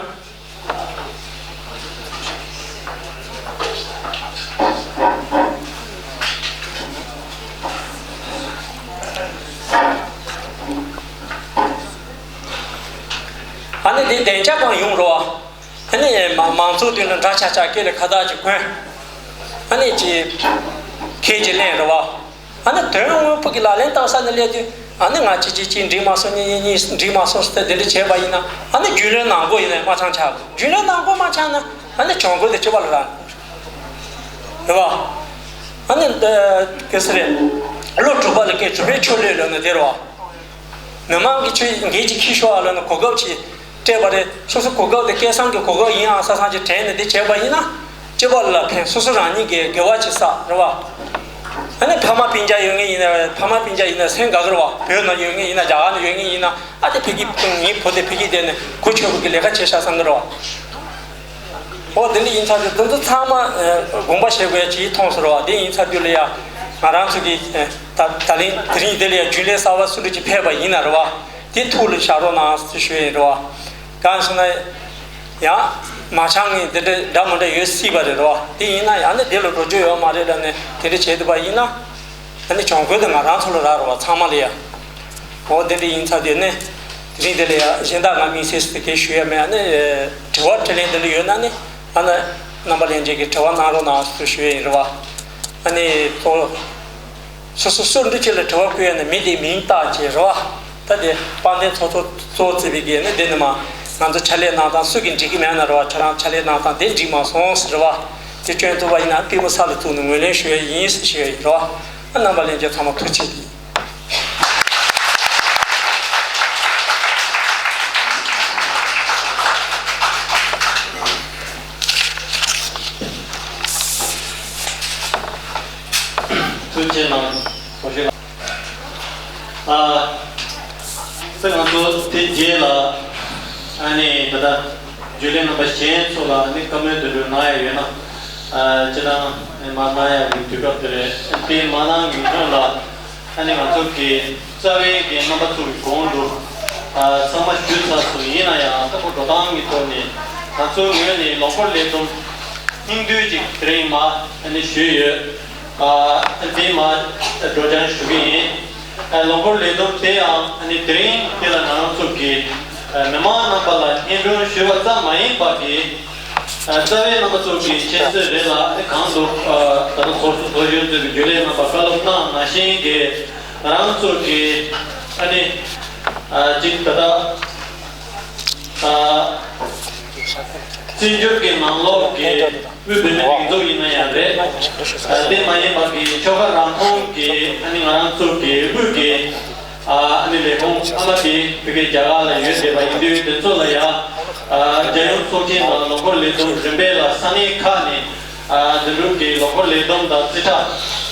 ཨ་ནི་འདི་བདེ་འཇགས་ཁང་ཡོང་རོགས། ཨ་ནི་མ་མང་ཚོགས་མདུན་ལ་འདྲ་ཆགས་ཆགས་དཀྱིལ་ལ་ཁ་བཏགས་ཅིག་གོན། ཨ་ནི་ཅིག་ཁྱེད་ཀྱིས་ལེན་རོགས། ཨ་ནི་དོན་དངོས་པོ་གི་ལག་ལེན་བསྟར་ས་ནས་སླེབས་དུས། ཨ་ནི་ང་གཅིག་གཅིག་གཅིག་འགྲིག་མ་སོང་གཉིས་གཉིས་གཉིས་འགྲིག་མ་སོང་ཟེར་ཏེ་དེ་འདྲ་བྱས་པ་ཡིན་ན། ཨ་ནི་རྒྱུན་ལས་ནང་ཁུལ་ཡིན་ན་མ་ཆང་ཆགས་དགོས། རྒྱུན་ལས་ནང་ཁུལ་མ་ཆགས་ན་ཨ་ནི་གྱོང་གུན་དེ་སྤྱི་པ་ལ་རག་རེད་བ། ཨ་ནི་ག་ཟེར་རེད། ལོ་དྲུག་པ་ལ་སྐད་གྲུབ་པའི་ཆོས་ལས་ལོན་ན་དེ་རེད་བ། མི་མང་གི་ཆོས་འགན་ཅིག་འཁྱེར་ཤོག་ཨ་ལབ་ན་གོ་སྐབས་ཅིག་སྤྲད་པ་རེད། སོ་སོ་གོ་སྐབས་དེ་སྐལ་བཟང་གི་གོ་སྐབས་ཡིན་ཨང་བསམ་བསམ་ཅིག་དྲན་ནས་དེ་བྱས་པ་ཡིན་ན་སྤྱི་པ་ལ་ཕན། སོ་སོ་རང་ཉིད་ཀྱི་དགེ་བ་ཅིག་བསགས་རེད་བ། ཨ་ནི་ཕ་མ་སྤུན་ཀྱག་ཡོད་མཁན་ཡིན་ན། ཕ་མ་སྤུན་ཀྱག་ཡིན་ན་སེམས་དགའ་གི་རེད་བ། བོད་ནང་ཡོད་མཁན་ཡིན་ན། རྒྱ་གར་ནང་ཡོད་མཁན་ཡིན་ན། ཨ་དེ་ཕ་གི་ངའི་བུ་དེ་ཕ་གི་བསྡད་ནས་གོ་ཆོད་པོ་གི་ལས་ཀ་བྱས་ཤག་བསམ་གི་རེད་བ། འོ་དེ་འདྲ་ཡིན་ཙང་དེ་ཚོ་ཚང་མ་ཨ་དགོངས་པ་བཞེས་དགོས་ཡ་ཅིག་མཐོང་སོང་རེད་བ། དེ་ཡིན་ཙང་དུས་ལ་ཡ་ང་རང་ཚོ་གི་ཨ་ད་ད་ལན་དེ་རིང་དེ་ལ་ཡ་རྒྱུན་ལས་གསར་བ་སུ་འདྲ་ཅིག་ཕེབས་པ་ཡིན་ན་རེད་བ། དེ་ཐུགས་ལ་བཞག་རོགས་གནང་ཞུ་ཡ་ཡིན་རེད་བ། གང་ཞེ་ན། ཡང་མ་ཆགས་མཁན་དེ་འདྲ་འདྲ་མི་འདྲ་ཡོད་སྲིད་པ་རེད་རོ། དེ་ཡིན་ན་ཡང་ནི་དེ་ལ་འགྲོ་རྒྱུ་ཡོད་མ་རེད་ལབ་ནས་དེ་འདྲ་བྱས་འདུག་པ་ཡིན་ན། ཨ་ནི་གྱོང་གུན་དེ་ང་རང་ཚོ་ལ་རག་རོ་བ། ཚང་མ་ལ་ཡ། འོ་དེ་འདྲ་ཡིན་ཙང་དེ་ནི་དེ་རིང་དེ་ལ་ཡ་གཞན་དག་ང་དམིགས་བསལ་ཞིག་དེ་གས་ཞུ་ཡ་མེད། ཨ་ནི་དྲི་བ་དྲིས་ལན་དེ་འདྲ་ཡོད་ན་ནི་ཨ་ནི་རྣམ་པ་ལྷན་རྒྱས་ཀྱིས་དྲི་བ་གནང་རོགས་གནང་ཞུ་ཡ་ཡིན་རེད་བ། ཨ་ནི་ཏོ། སོ་སོ་སོ་འདི་ཁྱེད་ལ་དྲི་བ་བཀོད་ཡ་ནི་མི་དེའི་མིང་བཏགས་བྱས་རེད་བ། ད་དེ་དཔལ་ལྡན་ཚོགས་གཙོ་གཙོ་བོ་བརྩིས་པའི་གི་ནི་འདི་ནི་མ་ང་ཚོ་ཕྱག་ལས་གནང་སྟངས་སུ་གི་འགྲིག་གི་མེད་ན་རེད་བ། ཁྱེད་རང་ཕྱག་ལས་གནང་སྟངས་དེ་འགྲིག་མ་སོང་ཟེར་རེད་བ། དེ་སྐྱོན་ཐུབ་པ་ཡིན་ན་པུས་མོ་ས་ལ་བཙུགས་ནས་ངོས་ལེན་ཞུ་ཡ་ཡིན་ཟེར་ཞུ་ཡ་ཡིན་རེད་བ། ཨ་རྣམ་པ་ལྷན་རྒྱས་ཚང་མ་ཐུགས་རྗེ་ཆེ། ཐུགས་རྗེ་གནང་། ཨ། ཚེ་ང་ཚོ་དེ་རྗེས་ལ་ཨ་ནི་ད་ལྟ་རྒྱུན་ལས་རྣམ་པ་གཞན་ཚོ་ལ་ཨ་ནི་བཀའ་མོལ་དེ་འདྲ་གནང་ཡ་ཡོད་ན། ཨ། སྤྱིར་བཏང་མ་གནང་ཡ་གི་དུས་སྐབས་དེ་རེད། དེ་མ་གནང་གི་སྔོན་ལ་ཨ་ནི་ང་ཚོ་གི་རྩ་བའི་གི་རྣམ་པ་ཚོ་གི་གོང་དུ་ཨ་ཚང་མ་ཞུས་ཚར་སོང་། ཡིན་ན་ཡང་ད་ཁོ་འགྲོ་སྟངས་ཀྱི་ཐོག་ནས་ང་ཚོའི་ངོས་ནས་ལོ་འཁོར་ལས་བསྡོམས་སྙིང་བསྡུས་ཅིག་དེ་རིང་མ་ཨ་ནི་ཞུས་ཡོད། ཨ། དེ་མ་སྒྲོག་སྦྱང་ཞུ་གི་ཡིན། ཨ། ལོ་འཁོར་ལས་བསྡོམས་དེ་ཡང་ཨ་ནི་དེ་རིང་འདི་ལ་ང་རང་ཚོ་གི་ཨ་མི་མང་རྣམ་པ་ལ་སྙན་སྒྲོན་ཞུ་བ་ཙམ་མ་ཡིན་པ་གི། ཨ། རྩ་བའི་རྣམ་པ་ཚོ་གི་མཁྱེན་གསལ་རེད་ལ། ཨ་ནི་གང་དུ་ཨ་ད་ལྟ་ཚོགས་གཙོ་ཚོགས་གཞོན་ཚོས་ཀྱི་རྒྱུན་ལས་རྣམ་པ་བཀའ་སློབ་གནང་ནང་བཞིན་གི་ང་རང་ཚོ་གི་ཨ་ནི་ཨ་ཅིག་ད་ལྟ་ཨ་བཙན་བྱོལ་གི་ནང་ལོགས་གི་དབུས་བོད་མིའི་སྒྲིག་འཛུགས་ཡིན་ན་ཡང་རེད། ཨ་དེ་མ་ཡིན་པ་གི་ཆོལ་ཁ་རང་ཁོངས་ཀྱི་ཨ་ནི་ང་རང་ཚོ་གི་དབུས་ཀྱི་ཨ་ནི་ལས་ཁུངས་ཨ་མ་དེ་བོད་ཀྱི་རྒྱ་གར་ལ་ཡོད་བསྡད་པ་ཡིན་དུས། དེ་ཚོ་ལ་ཡང་ཨ་རྒྱལ་ཡོངས་ཚོགས་ཆེན་དང་ལོ་འཁོར་ལས་བསྡོམས་རིམ་པས་ལ་ས་གནས་ཁག་ནས་ཨ་དེ་འདྲ་གི་ལོ་འཁོར་ལས་བསྡོམས་དང་རྩིས་ཁྲ་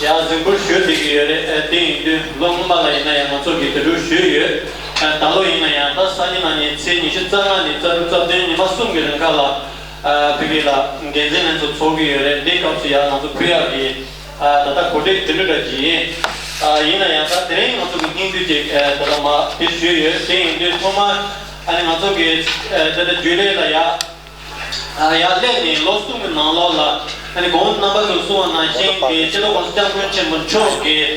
ཡང་གཟིགས་འབུལ་ཞུས་བསྡད་ཀྱི་ཡོད་རེད། ཨ་དེ་ཡིན་དུས་ལོ་སྔོན་མ་ལ་ཡིན་ན་ཡང་ང་ཚོ་གིས་དེ་འདྲ་ཞུས་ཡོད། ཨ་ད་ལོ་ཡིན་ན་ཡང་ད་སང་ཉིན་གནངས་ཉིན་ཚེས་ཉི་ཤུ་རྩ་ལྔ་ནས་རྩ་དྲུག་རྩ་བདུན་ཉི་མ་གསུམ་གྱི་རིང་ཁ་ལ་ཨ་ཕ་གི་ལ་འགན་འཛིན་ལྷན་ཚོགས་ཚོགས་ཀྱི་ཡོད་རེད། འདི་སྐབས་སུ་ཡང་ང་ཚོ་ཕུལ་ཡག་གི་ཨ་ད་ལྟ་གོ་སྒྲིག་དེ་འདྲ་འདྲ་ཅིག་ཡིན། ཨ་ཡིན་ན་ཡང་ད་དེ་རིང་ང་ཚོ་གི་སྙིང་བསྡུས་ཅིག་ཨ་ད་ལྟ་མ་དེ་ཞུས་ཡོད། དེ་ཡིན་དུས་ཐོག་མར་ཨ་ནི་ང་ཚོ་གི་ཨ་ད་ལྟ་རྒྱུན་ལས་ལ་ཡ། ཨ་ཡར་སླེབས་ནས་ལོ་གསུམ་གྱི་ནང་ལོགས་ལ་ཨ་ནི་གོང་རྣམ་པ་ཚོས་གསུངས་པ་ནང་བཞིན་གྱི་སྤྱི་ནོར་༸གོང་ས་༸སྐྱབས་མགོན་ཆེན་པོ་མཆོག་གིས་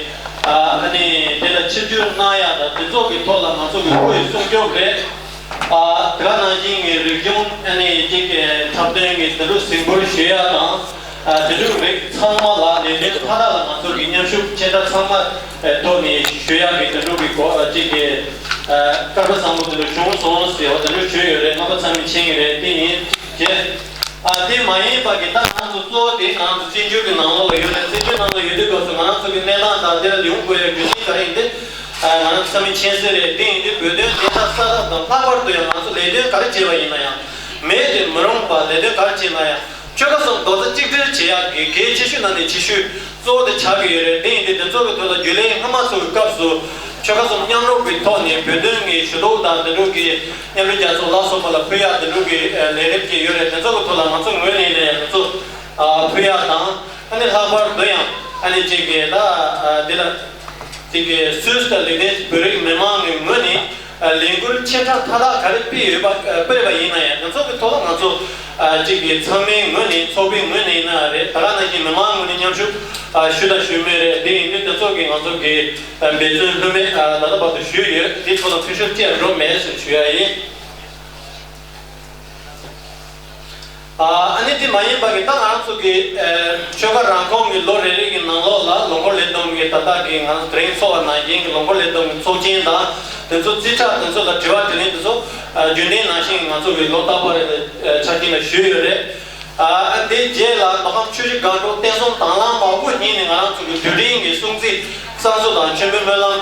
ཨ་ཨ་ནི་དེ་ལ་ཆིབས་བསྒྱུར་གནང་ཡག་དང་དེ་ཚོ་གི་ཐོག་ལ་ང་ཚོ་གི་སྐུ་ཡི་སྲུང་སྐྱོབ་རེད། ཨ་དེ་ག་ནང་བཞིན་གྱི་རིག་གཞུང་ཨ་ནི་གཅིག་གི་འཁྲབ་སྟོན་གྱི་དེ་འདྲ་གཟིགས་འབུལ་ཞུ་ཡག་དང་། ཨ་དེ་འདྲ་རིགས་ཚང་མ་ལ་ལས་དོན་མཐའ་དག་ལ་ང་ཚོ་གི་མཉམ་ཞུགས་ཆེ་ཕྲ་ཚང་མ་ཐོག་ནས་ཞུ་ཡག་གི་དེ་འདྲ་གི་གོ་གཅིག་གི་ཨ་སྐལ་པ་བཟང་པོ་དེ་འདྲ་བྱུང་སོང་ཟེར་བ་དེ་འདྲ་ཞུས་ཡོད་རེད། རྣམ་པ་ཚང་མས་མཁྱེན་གྱི་རེད། དེ་ཡིན་གྱི། ཨ་དེ་མ་ཡིན་པ་གི་ད་ང་ཚོ་གཙོ་བོ་དེ་ང་ཚོ་བཙན་བྱོལ་གྱི་ནང་ལོགས་ལ་ཡོད་རེད། བཙན་བྱོལ་ནང་ལ་ཡོད་དུས་སྐབས་སུ་ང་རང་ཚོ་གི་གནས་སྟངས་དང་དེ་ལ་ཡོང་དགོས་ཡ་རྒྱུ་མཚན་ག་རེ་ཡིན་ཏེ། ཨ་ང་རང་ཚོ་ཚང་མས་མཁྱེན་གསལ་རེད། དེ་ཡིན་དུས་བོད་དོན་བདེན་མཐའ་གསལ་ཐབས་དང་ལྷག་པར་དུ་ཡང་ང་ཚོ་ལས་དོན་ག་རེ་བྱས་པ་ཡིན་ན་ཡང་། མེད་དུ་མི་རུང་བ་ལས་དོན་ག་རེ་བྱས་ན་ཡང་། ཆོལ་ཁ་གསུམ་རྡོག་རྩ་གཅིག་སྒྲིལ་བྱེད་ཡག་གི་གལ་ཆེ་ཤོས་ནང་ནས་ཆེ་ཤོས་གཙོ་བོ་དེ་ཆགས་ཀྱི་ཡོད་རེད། དེ་ཡིན་དུས་དེ་ཚོ་གི་ཐོག་ལ་རྒྱུན་ལས་སྔོན་མ་ཚོ་གི་སྐབས་སུ་ཆོལ་ཁ་གསུམ་མཉམ་རུབ་ཀྱི་ཐོག་ནས་བོད་དོན་གྱི་ཞུ་གཏུག་དང་དེ་འདྲ་གི་མཉམ་འབྲེལ་རྒྱལ་ཚོགས་ལ་སོགས་པ་ལ་ཕུལ་ཡག་དེ་འདྲ་གི་ལས་རིམ་ཅིག་ཡོད་རེད། དེ་ཚོ་གི་ཐོག་ལ་ང་ཚོ་ངོས་ནས་ལས་ཡག་དེ་ཚོ་ཕུལ་ཡག་དང་། ཨ་ནི་ལྷག་པར་དུ་ཡང་ཨ་ནི་གཅིག་གི་ད་འདི་ལ་གཅིག་གི་སུད་སི་དང་ལིག་ཏེན་བོད་རིགས་མི་མང་གི་ངོས་ནས། ལས་འགུལ་ཆེ་ཕྲ་མཐའ་དག་ག་རེ་སྤེལ་ཡོད་པ་སྤེལ་བ་ཡིན་ན་ཡང་དེ་ཚོ་གི་ཐོག་ལ་ང་ཚོ་གཅིག་གི་ཚང་མའི་ངོས་ནས་ཚོགས་པའི་ངོས་ནས་ཡིན་ན་རེད། ད་ག་ནང་བཞིན་མི་མང་ངོས་ནས་མཉམ་ཞུགས་ཞུ་དང་ཞུ་མུས་རེད། དེ་ཡིན་དུས་དེ་ཚོ་གི་ང་ཚོ་གི་འབད་བརྩོན་ལྷོད་མེད་ད་ལྟ་བར་དུ་ཞུས་ཡོད། དེ་ཐོག་ལ་འཐུས་ཤོར་ཅི་ཡང་འགྲོ་མེད་ཟེར་ཞུ་ཡ་ཡིན། ཨ་ནི་དེ་མ་ཡིན་པ་གི་ད་ང་རང་ཚོ་ གི་ཆོལ་ཁ་རང་ཁོངས་ཀྱི་ལོ་རེ་རེ་གི་ནང་ལོགས་ལ་ལོ་འཁོར་ལས་བསྡོམས་ཀྱི་ད་ལྟ་གི་ང་རང་དེ་རིང་ཚོགས་པ་ནང་བཞིན་གྱི་ལོ་འཁོར་ལས་བསྡོམས་ཀྱི་ཚོགས་ཆེན་དང་། དེ་ཚོ་རྩིས་ཁྲ་དེ་ཚོ་ལ་དྲི་བ་དྲིས་ལན་དེ་ཚོ་རྒྱུན་ལྡན་ནང་བཞིན་ང་ཚོ་གི་ལོ་རྟག་པར་ཆ་རྐྱེན་ལ་ཞུས་ཡོད་རེད། ཨ་དེའི་རྗེས་ལ་མདོ་ཁམས་ཆུ་བཞི་སྒང་དྲུག་བསྟན་སྲུང་དྭང་བླངས་པ་དབུ་བརྙེས་ནས་ང་རང་ཚོ་གི་དུས་དྲན་གྱི་སྲུང་བརྩི་གསར་བཟོ་དང་མཆོད་འབུལ་སྨོན་ལམ་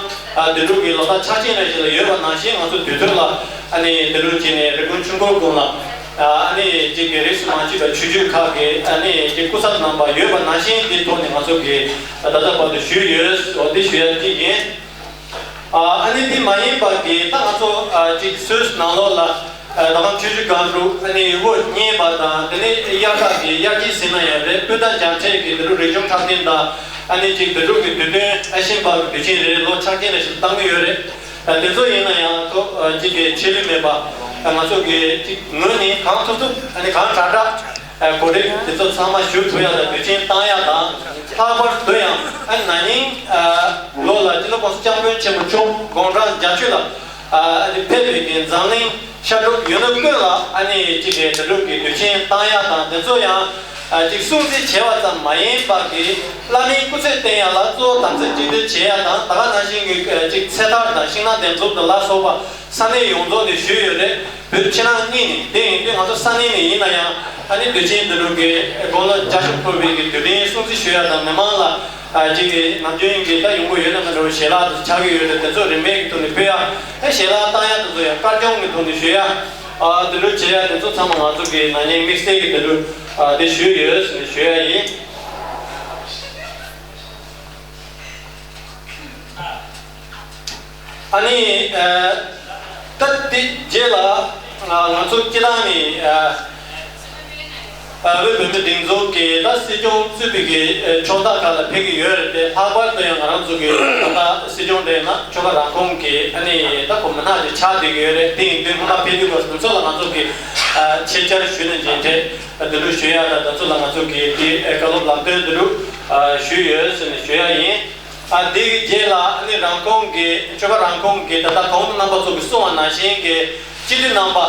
དེ་འདྲ་གི་ལོ་རྟགས་ཆ་རྐྱེན་རེ་ཞིག་ལ་ཡོད་པ་ནང་བཞིན། ང་ཚོ་དུས་ཚོད་ལ་ཨ་ནི་དེ་འདྲ་བྱས་ནས་རི་ཀོན་ཆུ་འགོ་དགོན་ལ་ཨ་ནི་གཅིག་གི་རིས་སུ་མ་ཆད་པའི་ཆོས་བརྒྱུད་ཁག་གི་ཨ་ནི་གཅིག་སྐུ་ཚབ་རྣམ་པ་ཡོད་པ་ནང་བཞིན། དེའི་ཐོག་ནས་ང་ཚོ་གི་ད་ལྟ་བར་དུ་ཞུས་ཡོད། འོ་དེ་ཞུ་ཡ་གཅིག་ཡིན། ཨ་ནི་དེ་མ་ཡིན་པ་གི་ད་ང་ཚོ་གཅིག་སུད་སི་ནང་ལོགས་ལ་ད་ལྟ་ཆུ་བཞི་སྒང་དྲུག་ཨ་ནི་དབུ་བརྙེས་པ་དང་། དེ་ནས་དབྱར་ཁ་གི་དབྱར་སྐྱིད་ཟེར་ན་ཡང་རེད། སྤོས་ཟླ་འཇམ་འཕྲད་ཀྱི་དེ་འདྲ་རིག་གཞུང་འཁྲབ་སྟོན་དང་། ཨ་ནི་གཅིག་དེ་འདྲ་གི་དུས་སྟོན་ཨེ་ཤེས་པ་གི་དུས་ཆེན་རེ་རེ་ལོ་ཆ་རྐྱེན་རེ་ཞིག་བཏང་གི་ཡོད་རེད། དེ་ཚོ་ཡིན་ན་ཡང་ཐོག་གཅིག་གི་ཆད་ལུས་མེད་པ་ང་ཚོ་གི་གཅིག་ངོས་ནས་གང་ཐུབ་ཐུབ་ཨ་ནི་གང་དྲག་དྲག་གོ་སྒྲིག་དེ་ཚོ་ཚང་མ་ཞུ་ཐུབ་ཡ་དང་དུས་ཆེན་བཏང་ཡ་དང་། ལྷག་པར་དུ་ཡང་ཨ་ནི་ན་ནིང་ལོ་ལ་སྤྱི་ནོར་༸གོང་ས་༸སྐྱབས་མགོན་ཆེན་པོ་མཆོག་དགུང་གྲངས་བརྒྱད་ཅུ་ལ་ཨ་ནི་ཕེབས་པའི་གི་འཛམ་གླིང་ཤར་ནུབ་ཡུལ་ནི་ཀུན་ལ་ཨ་ནི་གཅིག་གི་དེ་འདྲ་གི་དུས་ཆེན་བཏང་ཡ་དང་། དེ་ཚོ་ཡང་གཅིག་སྲུང་བརྩི་བྱས་པ་ཙམ་མ་ཡིན་པར་གི་བླ་མའི་སྐུ་ཚེ་བརྟན་ཡ་ལ་གཙོ་བོ་དམ་ཚིག་གཅིག་སྒྲིལ་བྱེད་ཡ་དང་། ད་ག་ནང་བཞིན་གི་གཅིག་ཚེ་ཐར་དང་ཤིང་ནགས་འདེབས་འཛུགས་དང་ལ་སོགས་པ་ས་གནས་ཡོངས་རྫོགས་ནས་ཞུས་ཡོད་རེད། བོད་ཕྱི་ནང་གཉིས་ནས། དེ་ཡིན་དུས་ང་ཚོ་ས་གནས་ནས་ཡིན་ན་ཡང་ཨ་ནི་དུས་ཆེན་འདི་འདྲ་གི་དགུང་ལོ་བརྒྱད་ཅུ་འཁོར་བའི་གི་དུས་དྲན་སྲུང་བརྩི་ཞུ་ཡ་དང་། མི་མང་ལ་ཨ་ཅིག་གི་ནམ་རྒྱུན་གྱི་ད་ཡོང་གི་ཡོད་ན་མི་འདྲ་བའི་ཞལ་ལག་དེ་ཆགས་ཀྱི་ཡོད་རེད། དེ་ཚོ་རིན་མེད་ཀྱི་ཐོག་ནས་ཕུལ་ཡ། ཨ་ཞལ་ལག་བཏང་ཡ་དེ་ཚོ་ཡང་དཀར་གྱོང་གི་ཐོག་ནས་ཞུ་ཡ། ཨ་འདི་འདྲ་བྱེད་ཡ་དེ་ཚོ་ཚང་མ་ང་ཚོ་གི་ན་ནིང་དམིགས་བསལ་གྱི་དེ་འདྲ་ཨ་དེ་ཞུས་ཡོད་ཟེར་ནས་ཞུ་ཡ་ཡིན། ཨ་ནི་ཨ་ད་དེ་རྗེས་ལ་ང་ཚོ་སྤྱི་བཏང་ནས་ཨ་ཨ་བོད་མི་སྡེ་ཚོགས་ཀྱི་ད་སྲིད་སྐྱོང་གཙོས་པའི་གི་ཨ་ཕྱོགས་མཐའ་ཁག་ལ་ཕེབས་ཀྱི་ཡོད་རེད་དེ། ལྷག་པར་དུ་ཡང་ང་རང་ཚོ་གི་ད་ལྟ་སྲིད་སྐྱོང་འདྲ་ཡིན་ན་ཆོལ་ཁ་རང་ཁོངས་ཀྱི་ཨ་ནི་ད་ཁོ་མི་སྣ་ཅིག་ཆགས་བསྡད་ཀྱི་ཡོད་རེད། དེ་ཡིན་དུས་སྔོན་མ་ཕེབས་དུས་སྐབས་སུ་དེ་ཚོ་ལ་ང་ཚོ་གི་ཨ་ཆེད་བཅར་ཞུས་ནས་མཇལ་འཕྲད་དེ་འདྲ་ཞུ་ཡ་དང་། དེ་ཚོ་ལ་ང་ཚོ་གི་དེ་བཀའ་སློབ་ལམ་སྟོན་དེ་འདྲ་ཞུས་ཡོད་ཟེར་ནས་ཞུ་ཡ་ཡིན། ཨ་དེ་གི་རྗེས་ལ་ཨ་ནི་རང་ཁོངས་ཀྱི་ཆོལ་ཁ་རང་ཁོངས་ཀྱི་ད་ལྟ་གོང་དུ་རྣམ་པ་ཚོ་གིས་གསུངས་པ་ནང་བཞིན་གྱི་སྤྱི་འཐུས་རྣམ་པ་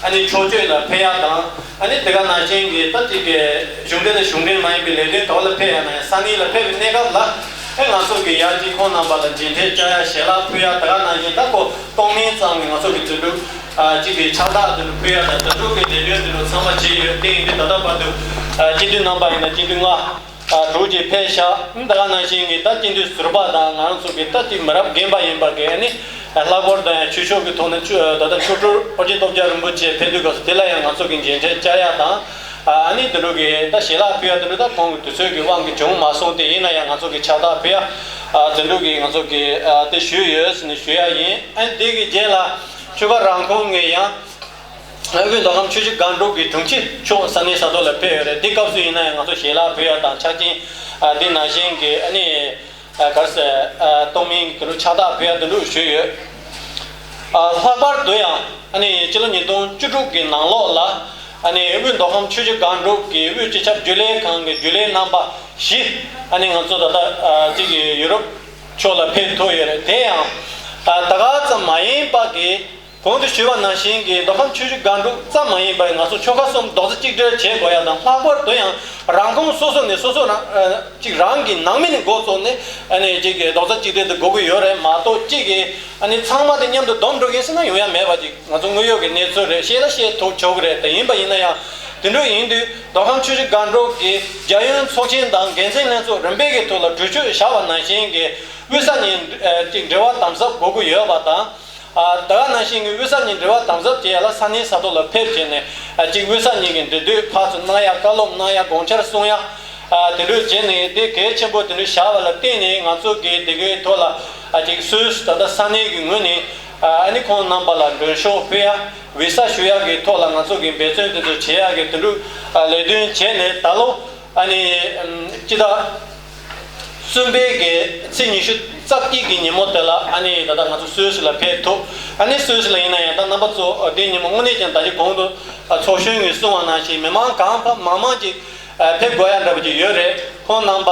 ཨ་ནི་ཕྱོགས་བསྐྱོད་ལ་ཕེབས་ཡ་དང་། ཨ་ནི་དེ་ག་ནང་བཞིན་གྱི་ད་ཅིག་གི་གཞུང་འབྲེལ་དང་གཞུང་འབྲེལ་མ་ཡིན་པའི་ལས་དོན་དག་ལ་ཕེབས་ཡ་ན་ཡང་། ས་གནས་ལ་ཕེབས་པའི་གནས་སྐབས་ལ་ཨེ་ང་ཚོ་གི་ཡ་གཅིག་ཁོང་རྣམ་པ་ལ་མཇལ་འཕྲད་བཅར་ཡ། ཞལ་ལག་ཕུལ་ཡ། དེ་ག་ནང་བཞིན་ད་ཁོ་གཏོང་མིན་ཙམ་གྱི་ང་ཚོ་གི་དེ་འདྲ་ཨ་ཅིག་གི་ཕྱག་རྟགས་དེ་འདྲ་ཕུལ་ཡ་དང་། དེ་འདྲ་གི་ལས་དོན་དེ་འདྲ་ཚང་མ་བྱས་ཡོད། དེ་ཡིན་དུས་ད་ལྟ་བར་དུ་ཨ་སྤྱི་འཐུས་རྣམ་པ་ཡིན་ན་སྤྱི་འཐུས་ལྔ། ཨ་དྲུག་ཅིག་ཕེབས་ཤག་ད་ག་ནང་བཞིན་གྱི་ད་སྤྱི་འཐུས་ཟུར་པ་དང་ང་རང་ཚོ་གི་ད་ཅིག་མི་རབས་རྒན་པ་ཡིན་པ་གི་ཨ་ནི་ལྷག་པར་དུ་ཡང་ཆོས་ཕྱོགས་ཀྱི་ཐོག་ནས་ཆོས་ད་ལྟ་མཆོག་སྤྲུལ་ཨོ་རྒྱན་སྟོབས་རྒྱལ་རིན་པོ་ཆེ་ཕེབས་དུས་སྐབས་སུ་དེ་ལ་ཡང་ང་ཚོ་གི་མཇལ་འཕྲད་བཅར་ཡ་དང་། ཨ་ནི་དེ་འདྲ་གི་ད་ཞལ་ལག་ཕུལ་ཡ་དེ་འདྲ་ད་ཁོང་གི་དུས་ཚོད་ཀྱི་དབང་གིས་བྱུང་མ་སོང་སྟེ། ཡིན་ན་ཡང་ང་ཚོ་གི་ཕྱག་རྟགས་ཕུལ་ཡ་ཨ་དེ་འདྲ་གི་ང་ཚོ་གི་ཨ་དེ་ཞུས་ཡོད་ཟེར་ནས་ཞུ་ཡ་ཡིན། ཨ་ནི་དེ་གི་རྗེས་ལ་ཆོལ་ཁ་རང་ཁོངས་ཀྱི་ཡང་། དབུས་མདོ་ཁམས་ཆུ་བཞི་སྒང་དྲུག་གི་དྲུང་ཆེ་མཆོག་ས་གནས་ས་ཐོག་ལ་ཕེབས་ཡོད་རེད། དེ་སྐབས་སུ་ཡིན་ན་ཡང་ང་ཚོ་ཞལ་ལག་ཕུལ་ཡ་དང་ཆ་རྐྱེན་ཨ་དེ་ནང་བཞིན་གྱི་ཨ་ནི་ཨ་ག་རེ་ཟེར་ཨ་གཏོང་མིན་གྱི་དེ་འདྲ་ཕྱག་རྟགས་ཕུལ་ཡ་དེ་འདྲ་ཞུས་ཡོད། ཨ་ལྷག་པར་དུ་ཡང་ཨ་ནི་སྤྱི་ལོ་ཉིས་སྟོང་བཅུ་དྲུག་གི་ནང་ལོགས་ལ་ཨ་ནི་དབུས་མདོ་ཁམས་ཆུ་བཞི་སྒང་དྲུག་གི་དབུས་སྤྱི་ཁྱབ་རྒྱུན་ལས་ཁང་གི་རྒྱུན་ལས་རྣམ་པ་བཞི་ཨ་ནི་ང་ཚོ་ད་ལྟ་ཨ་གཅིག་གི་ཡུ་རོབ་ཕྱོགས་ལ་ཕེབས་ཐུབ་ཡོད་རེད། དེ་ཡང་ཨ་ད་ག་ཙམ་མ་ཡིན་པ་གི་གོང་དུ་ཞུས་པ་ནང་བཞིན་གྱི་མདོ་ཁམས་ཆུ་བཞི་སྒང་དྲུག་ཙམ་མ་ཡིན་པར་ང་ཚོ་ཆོལ་ཁ་གསུམ་རྡོག་རྩ་གཅིག་སྒྲིལ་བྱེད་དགོས་ཡ་དང་། ལྷག་པར་དུ་ཡང་རང་ཁོངས་སོ་སོ་ནས་སོ་སོ་རང་ཨ་གཅིག་རང་གི་ནང་མི་ནས་འགོ་བཙུགས་ནས་ཨ་ནི་གཅིག་གི་རྡོག་རྩ་གཅིག་སྒྲིལ་དུ་དགོས་ཀྱི་ཡོད་རེད་མ་གཏོགས། གཅིག་གི་ཨ་ནི་ཚང་མ་དེ་མཉམ་དུ་བསྡོམས་འགྲོ་གི་ཡིན་ཟེར་ན་ཡོང་ཡ་མེད་པ་ཅིག་ང་ཚོ་དངོས་ཡོད་ཀྱི་གནས་ཚུལ་རེད། བཤད་ན་བཤད་ཐུབ་ཆོག་གི་རེད། དེ་ཡིན་པ་ཡིན་ན་ཡང་དེ་འདྲ་ཡིན་དུས་མདོ་ཁམས་ཆུ་བཞི་སྒང་དྲུག་གི་རྒྱལ་ཡོངས་ཚོགས་ཆེན་དང་འགན་འཛིན་ལྷན་ཚོགས་རིམ་པས་ཀྱི་ཐོག་ལ་གྲོས་ཆོད་བཞག་པ་ནང་བཞིན་གྱི་དབུས་ས་གཉིས་ཨ་གཅིག་འབྲེལ་བ་དམ་ཟབ་དགོས་ཀྱི་ཡོད་པ་དང་། ཨ་ད་ག་ནང་བཞིན་གྱི་དབུས་ས་གཉིས་འབྲེལ་བ་དམ་ཟབ་བྱེད་ཡ་ལ་ས་གནས་ས་ཐོག་ལ་ཕེབས་བྱས་ནས་ཨ་གཅིག་དབུས་ས་གཉིས་ཀྱི་འབྲེལ་མཐུད་ཕར་ཚུར་གནང་ཡ། བཀའ་སློབ་གནང་ཡ། དགོངས་འཆར་གསུང་ཡ། ཨ་དེ་འདྲ་བྱས་ནས་དེ་གལ་ཆེན་པོ་དེ་འདྲ་བཞག་པ་ལ་བརྟེན་ནས་ང་ཚོ་གིས་དེ་གའི་ཐོག་ལ་ཨ་གཅིག་སུད་སི་ད་ལྟ་ས་གནས་ཀྱི་ངོས་ནས་ཨ་ནི་ཁོང་རྣམ་པ་ལ་མགྲོན་ཤོག་ཕུལ་ཡ། བི་ས་ཞུ་ཡ་གི་ཐོག་ལ་ང་ཚོ་གིས་འབད་བརྩོན་དེ་ཚོ་བྱེད་ཡ་གི་དེ་འདྲ་ཨ་ལས་དོན་བྱས་ནས་ད་ལོ་ཨ་ནི་ཨམ་སྤྱི་ཟླ་གསུམ་པའི་གི་ཚེས་ཉི་ཤུ་རྩ་གཅིག་གི་ཉིན་མོ་དེ་ལ་ཨ་ནི་ད་ལྟ་ང་ཚོ་སུད་སི་ལ་ཕེབས་ཐུབ། ཨ་ནི་སུད་སི་ལ་ཡིན་ན་ཡང་ད་རྣམ་པ་ཚོ་དེའི་ཉིན་མོ་དངོས་གནས་ཀྱང་ད་ཅི་གོང་དུ་ཚོགས་གཞོན་གྱིས་གསུངས་པ་ནང་བཞིན་མི་མང་གང་ཕ་མང་མང་ཅིག་ཨ་ཕེབས་དགོས་ཡ་འདྲ་པོ་ཅིག་ཡོད་རེད། ཁོང་རྣམ་པ་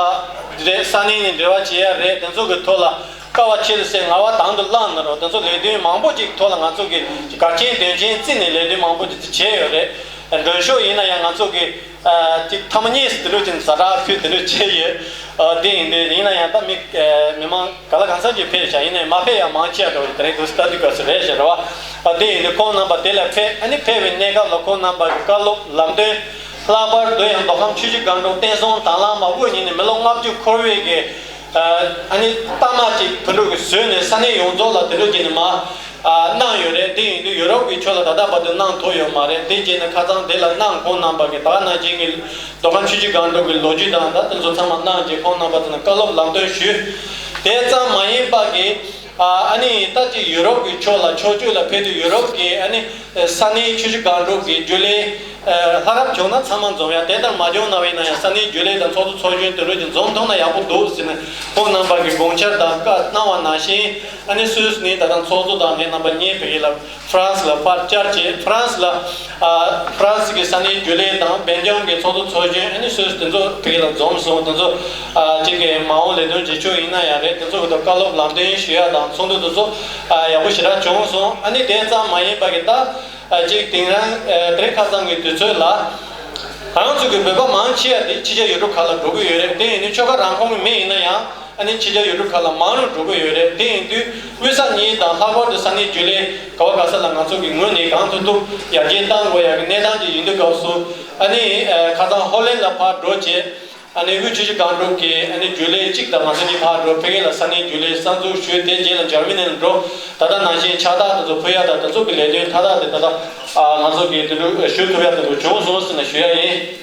རེད། ས་གནས་ནས་འབྲེལ་བ་བྱེད་ཡ་རེད། དེ་ཚོ་གི་ཐོག་ལ་དཀའ་བ་ཆེ་རུ་སེ་ངལ་བ་དང་དུ་བླངས་ན་རོགས། དེ་ཚོ་ལས་དོན་མང་པོ་ཅིག་ཐོག་ལ་ང་ཚོ་གི་གལ་ཆེན་དོན་ཆེན་བརྩིས་ནས་ལས་དོན་མང་པོ་ཅིག་བྱས་ཡོད་རེད། མགྲོན་ཤོག་ཡིན་ན་ཡང་ང་ཚོ་གི་ཨ་ཅིག་ཐ་མ་གཉིས་སུ་དེ་འདྲ་ཅིག་ཛ་དྲག་ཕུལ་དེ་འདྲ་བྱས་ཡོད། ཨ་དེ་ཡིན་དུས་ཡིན་ན་ཡང་ད་མི་ཨ་མི་མང་ག་ལ་གང་འཚམ་ཅིག་ཕེབས་བཞག་ཡིན་ན་ཡང་མ་ཕེབས་ཡང་མང་ཆེ་བ་འགྲོ་དེ་རིང་དུ་སྟབས་བདེ་སྐབས་སུ་རེད་ཞེས་རེད་བ། ཨ་དེ་ཡིན་དུས་ཁོང་རྣམ་པ་དེ་ལ་ཕེབས། ཨ་ནི་ཕེབས་པའི་གནས་སྐབས་ལ་ཁོང་རྣམ་པ་གི་བཀའ་སློབ་ལམ་སྟོན། ལྷག་པར་དུ་ཡང་མདོ་ཁམས་ཆུ་བཞི་སྒང་དྲུག་བསྟན་སྲུང་དྭང་བླངས་མ་དབུ་བརྙེས་ནས་མི་ལོ་ལྔ་བཅུ་འཁོར་བའི་གི་ཨ་ནི་རྟགས་མ་ཅིག་དེ་འདྲ་གི་བཟོས་ནས་ས་གནས་ཡོངས་རྫོགས་ལ་དེ་འདྲ་བྱས་ནས་མ་གནང་ཡོད་རེད། དེ་ཡིན་དུས་ཡུ་རོབ་ཀྱི་ཕྱོགས་ལ་ད་ལྟ་བར་དུ་གནང་ཐུབ་ཡོད་མ་རེད། དེ་བྱས་ནས་ཁ་སང་དེ་ལ་གནང་ཁོང་རྣམ་པ་གི་ད་ག་ནང་བཞིན་གྱི་མདོ་ཁམས་ཆུ་བཞི་སྒང་དྲུག་གི་ལོ་རྒྱུས་དང་ད་དེ་ཚོ་ཚང་མ་གནང་རྗེས་ཁོང་རྣམ་པ་ཚོ་ནས་བཀའ་སློབ་ལམ་སྟོན་ཞུས། དེ་ཙམ་མ་ཡིན་པ་གི་ཨ་ནི་ད་ཅིག་ཡུ་རོབ་ཀྱི་ཕྱོགས་ལ་ཕྱོགས་བཅུ་ལ་ཕེབས་དུས་ཡུ་རོབ་ཀྱི་ཨ་ནི་ས་གནས་ཆུ་བཞི་སྒང་དྲུག་གི་རྒྱུན་ལས་ལྷག་རབ་བྱུང་ན་ཚང་མ་འཛོམས་ཡ། དེ་ལྟར་མ་བྱུང་ན་བས་ན་ཡང་ས་གནས་རྒྱུན་ལས་དང་ཚོགས་གཙོ་ཚོགས་གཞོན་དེ་འདྲ་ཅིག་འཛོམས་ཐུབ་ན་ཡག་པོ་འདུག་ཟེར་ནས་ཁོང་རྣམ་པ་གི་དགོངས་འཆར་དང་བཀའ་གནང་བ་ནང་བཞིན་ཨ་ནི་སུད་སི་ནས་ད་ལྟ་ཚོགས་གཙོ་དང་ངེད་རྣམ་པ་གཉིས་བོད་ཡིག་ལ་ཧྥ་རན་སི་ལ་ཕར་བཅར་བྱས། ཧྥ་རན་སི་ལ་ཨ་ཧྥ་རན་སི་གི་ས་གནས་རྒྱུན་ལས་དང་སྦེལ་ཇམ་གི་ཚོགས་གཙོ་ཚོགས་གཞོན་ཨ་ནི་སུད་སི་དེ་ཚོ་བོད་ཡིག་ལ་འཛོམས་སོང་། དེ་ཚོ་ཨ་གཅིག་གི་མ་འོངས་ལས་དོན་བྱེད་ཕྱོགས་ཡིན་ན་ཡང་རེད། དེ་ཚོ་གི་ཐོག་བཀའ་སློབ་ལམ་སྟོན་ཞུ་ཡ་དང་ཚོགས་འདུ་དེ་ཚོ་ཨ་ཡག་པོ་ཞེ་དྲག་བྱུང་སོང་། ཨ་ནི་དེ་ཙམ་མ་ཡིན་པ་གི་ད། ཨ་གཅིག་དེང་རང་ཨ་དེ་རིང་ཁ་སང་གི་དུས་ཚོད་ལ་ང་རང་ཚོ་གི་བོད་པ་མང་ཆེ་བ་དེ་ཕྱི་རྒྱལ་ཡུལ་གྲུ་ཁག་ལ་འགྲོ་གི་ཡོད་རེད། དེ་ཡིན་དུས་ཆོལ་ཁ་རང་ཁོངས་ཀྱི་མི་ཡིན་ན་ཡང་ཨ་ནི་ཕྱི་རྒྱལ་ཡུལ་གྲུ་ཁག་ལ་མང་རུ་འགྲོ་གི་ཡོད་རེད། དེ་ཡིན་དུས་དབུས་ས་གཉིས་དང་ལྷག་པར་དུ་ས་གནས་རྒྱུན་ལས་ག་བ་ག་ས་ལ་ང་ཚོ་གི་ངོས་ནས་གང་ཐུབ་ཐུབ་ཡར་རྒྱས་གཏང་དགོས་ཡག་གི་གནས་སྟངས་ཅིག་ཡིན་དུས་སྐབས་སུ་ཨ་ནི་ཨ་ཁ་སང་ཧོ་ལན་ལ་ཕར་འགྲོ་བྱས། ཨ་ནི་དབུས་ཆུ་བཞི་སྒང་དྲུག་གི་ཨ་ནི་རྒྱུན་ལས་གཅིག་དང་ང་ཚོ་གཉིས་ཕར་འགྲོ། ཕ་གི་ལ་ས་གནས་རྒྱུན་ལས་གསར་འཛུགས་ཞུས། དེ་རྗེས་ལ་འཇར་མ་ནི་ལ་འགྲོ། ད་ལྟ་ནང་བཞིན་ཕྱག་རྟགས་དེ་ཚོ་ཕུལ་ཡ་དང་དེ་ཚོ་གི་ལས་དོན་མཐའ་དག་དེ་ད་ལྟ་ཨ་ང་ཚོ་གི་དེ་འདྲ་ཞུ་ཐུབ་ཡ་དེ་འདྲ་བྱུང་སོང་ཟེར་ནས་ཞུ་ཡ་ཡིན།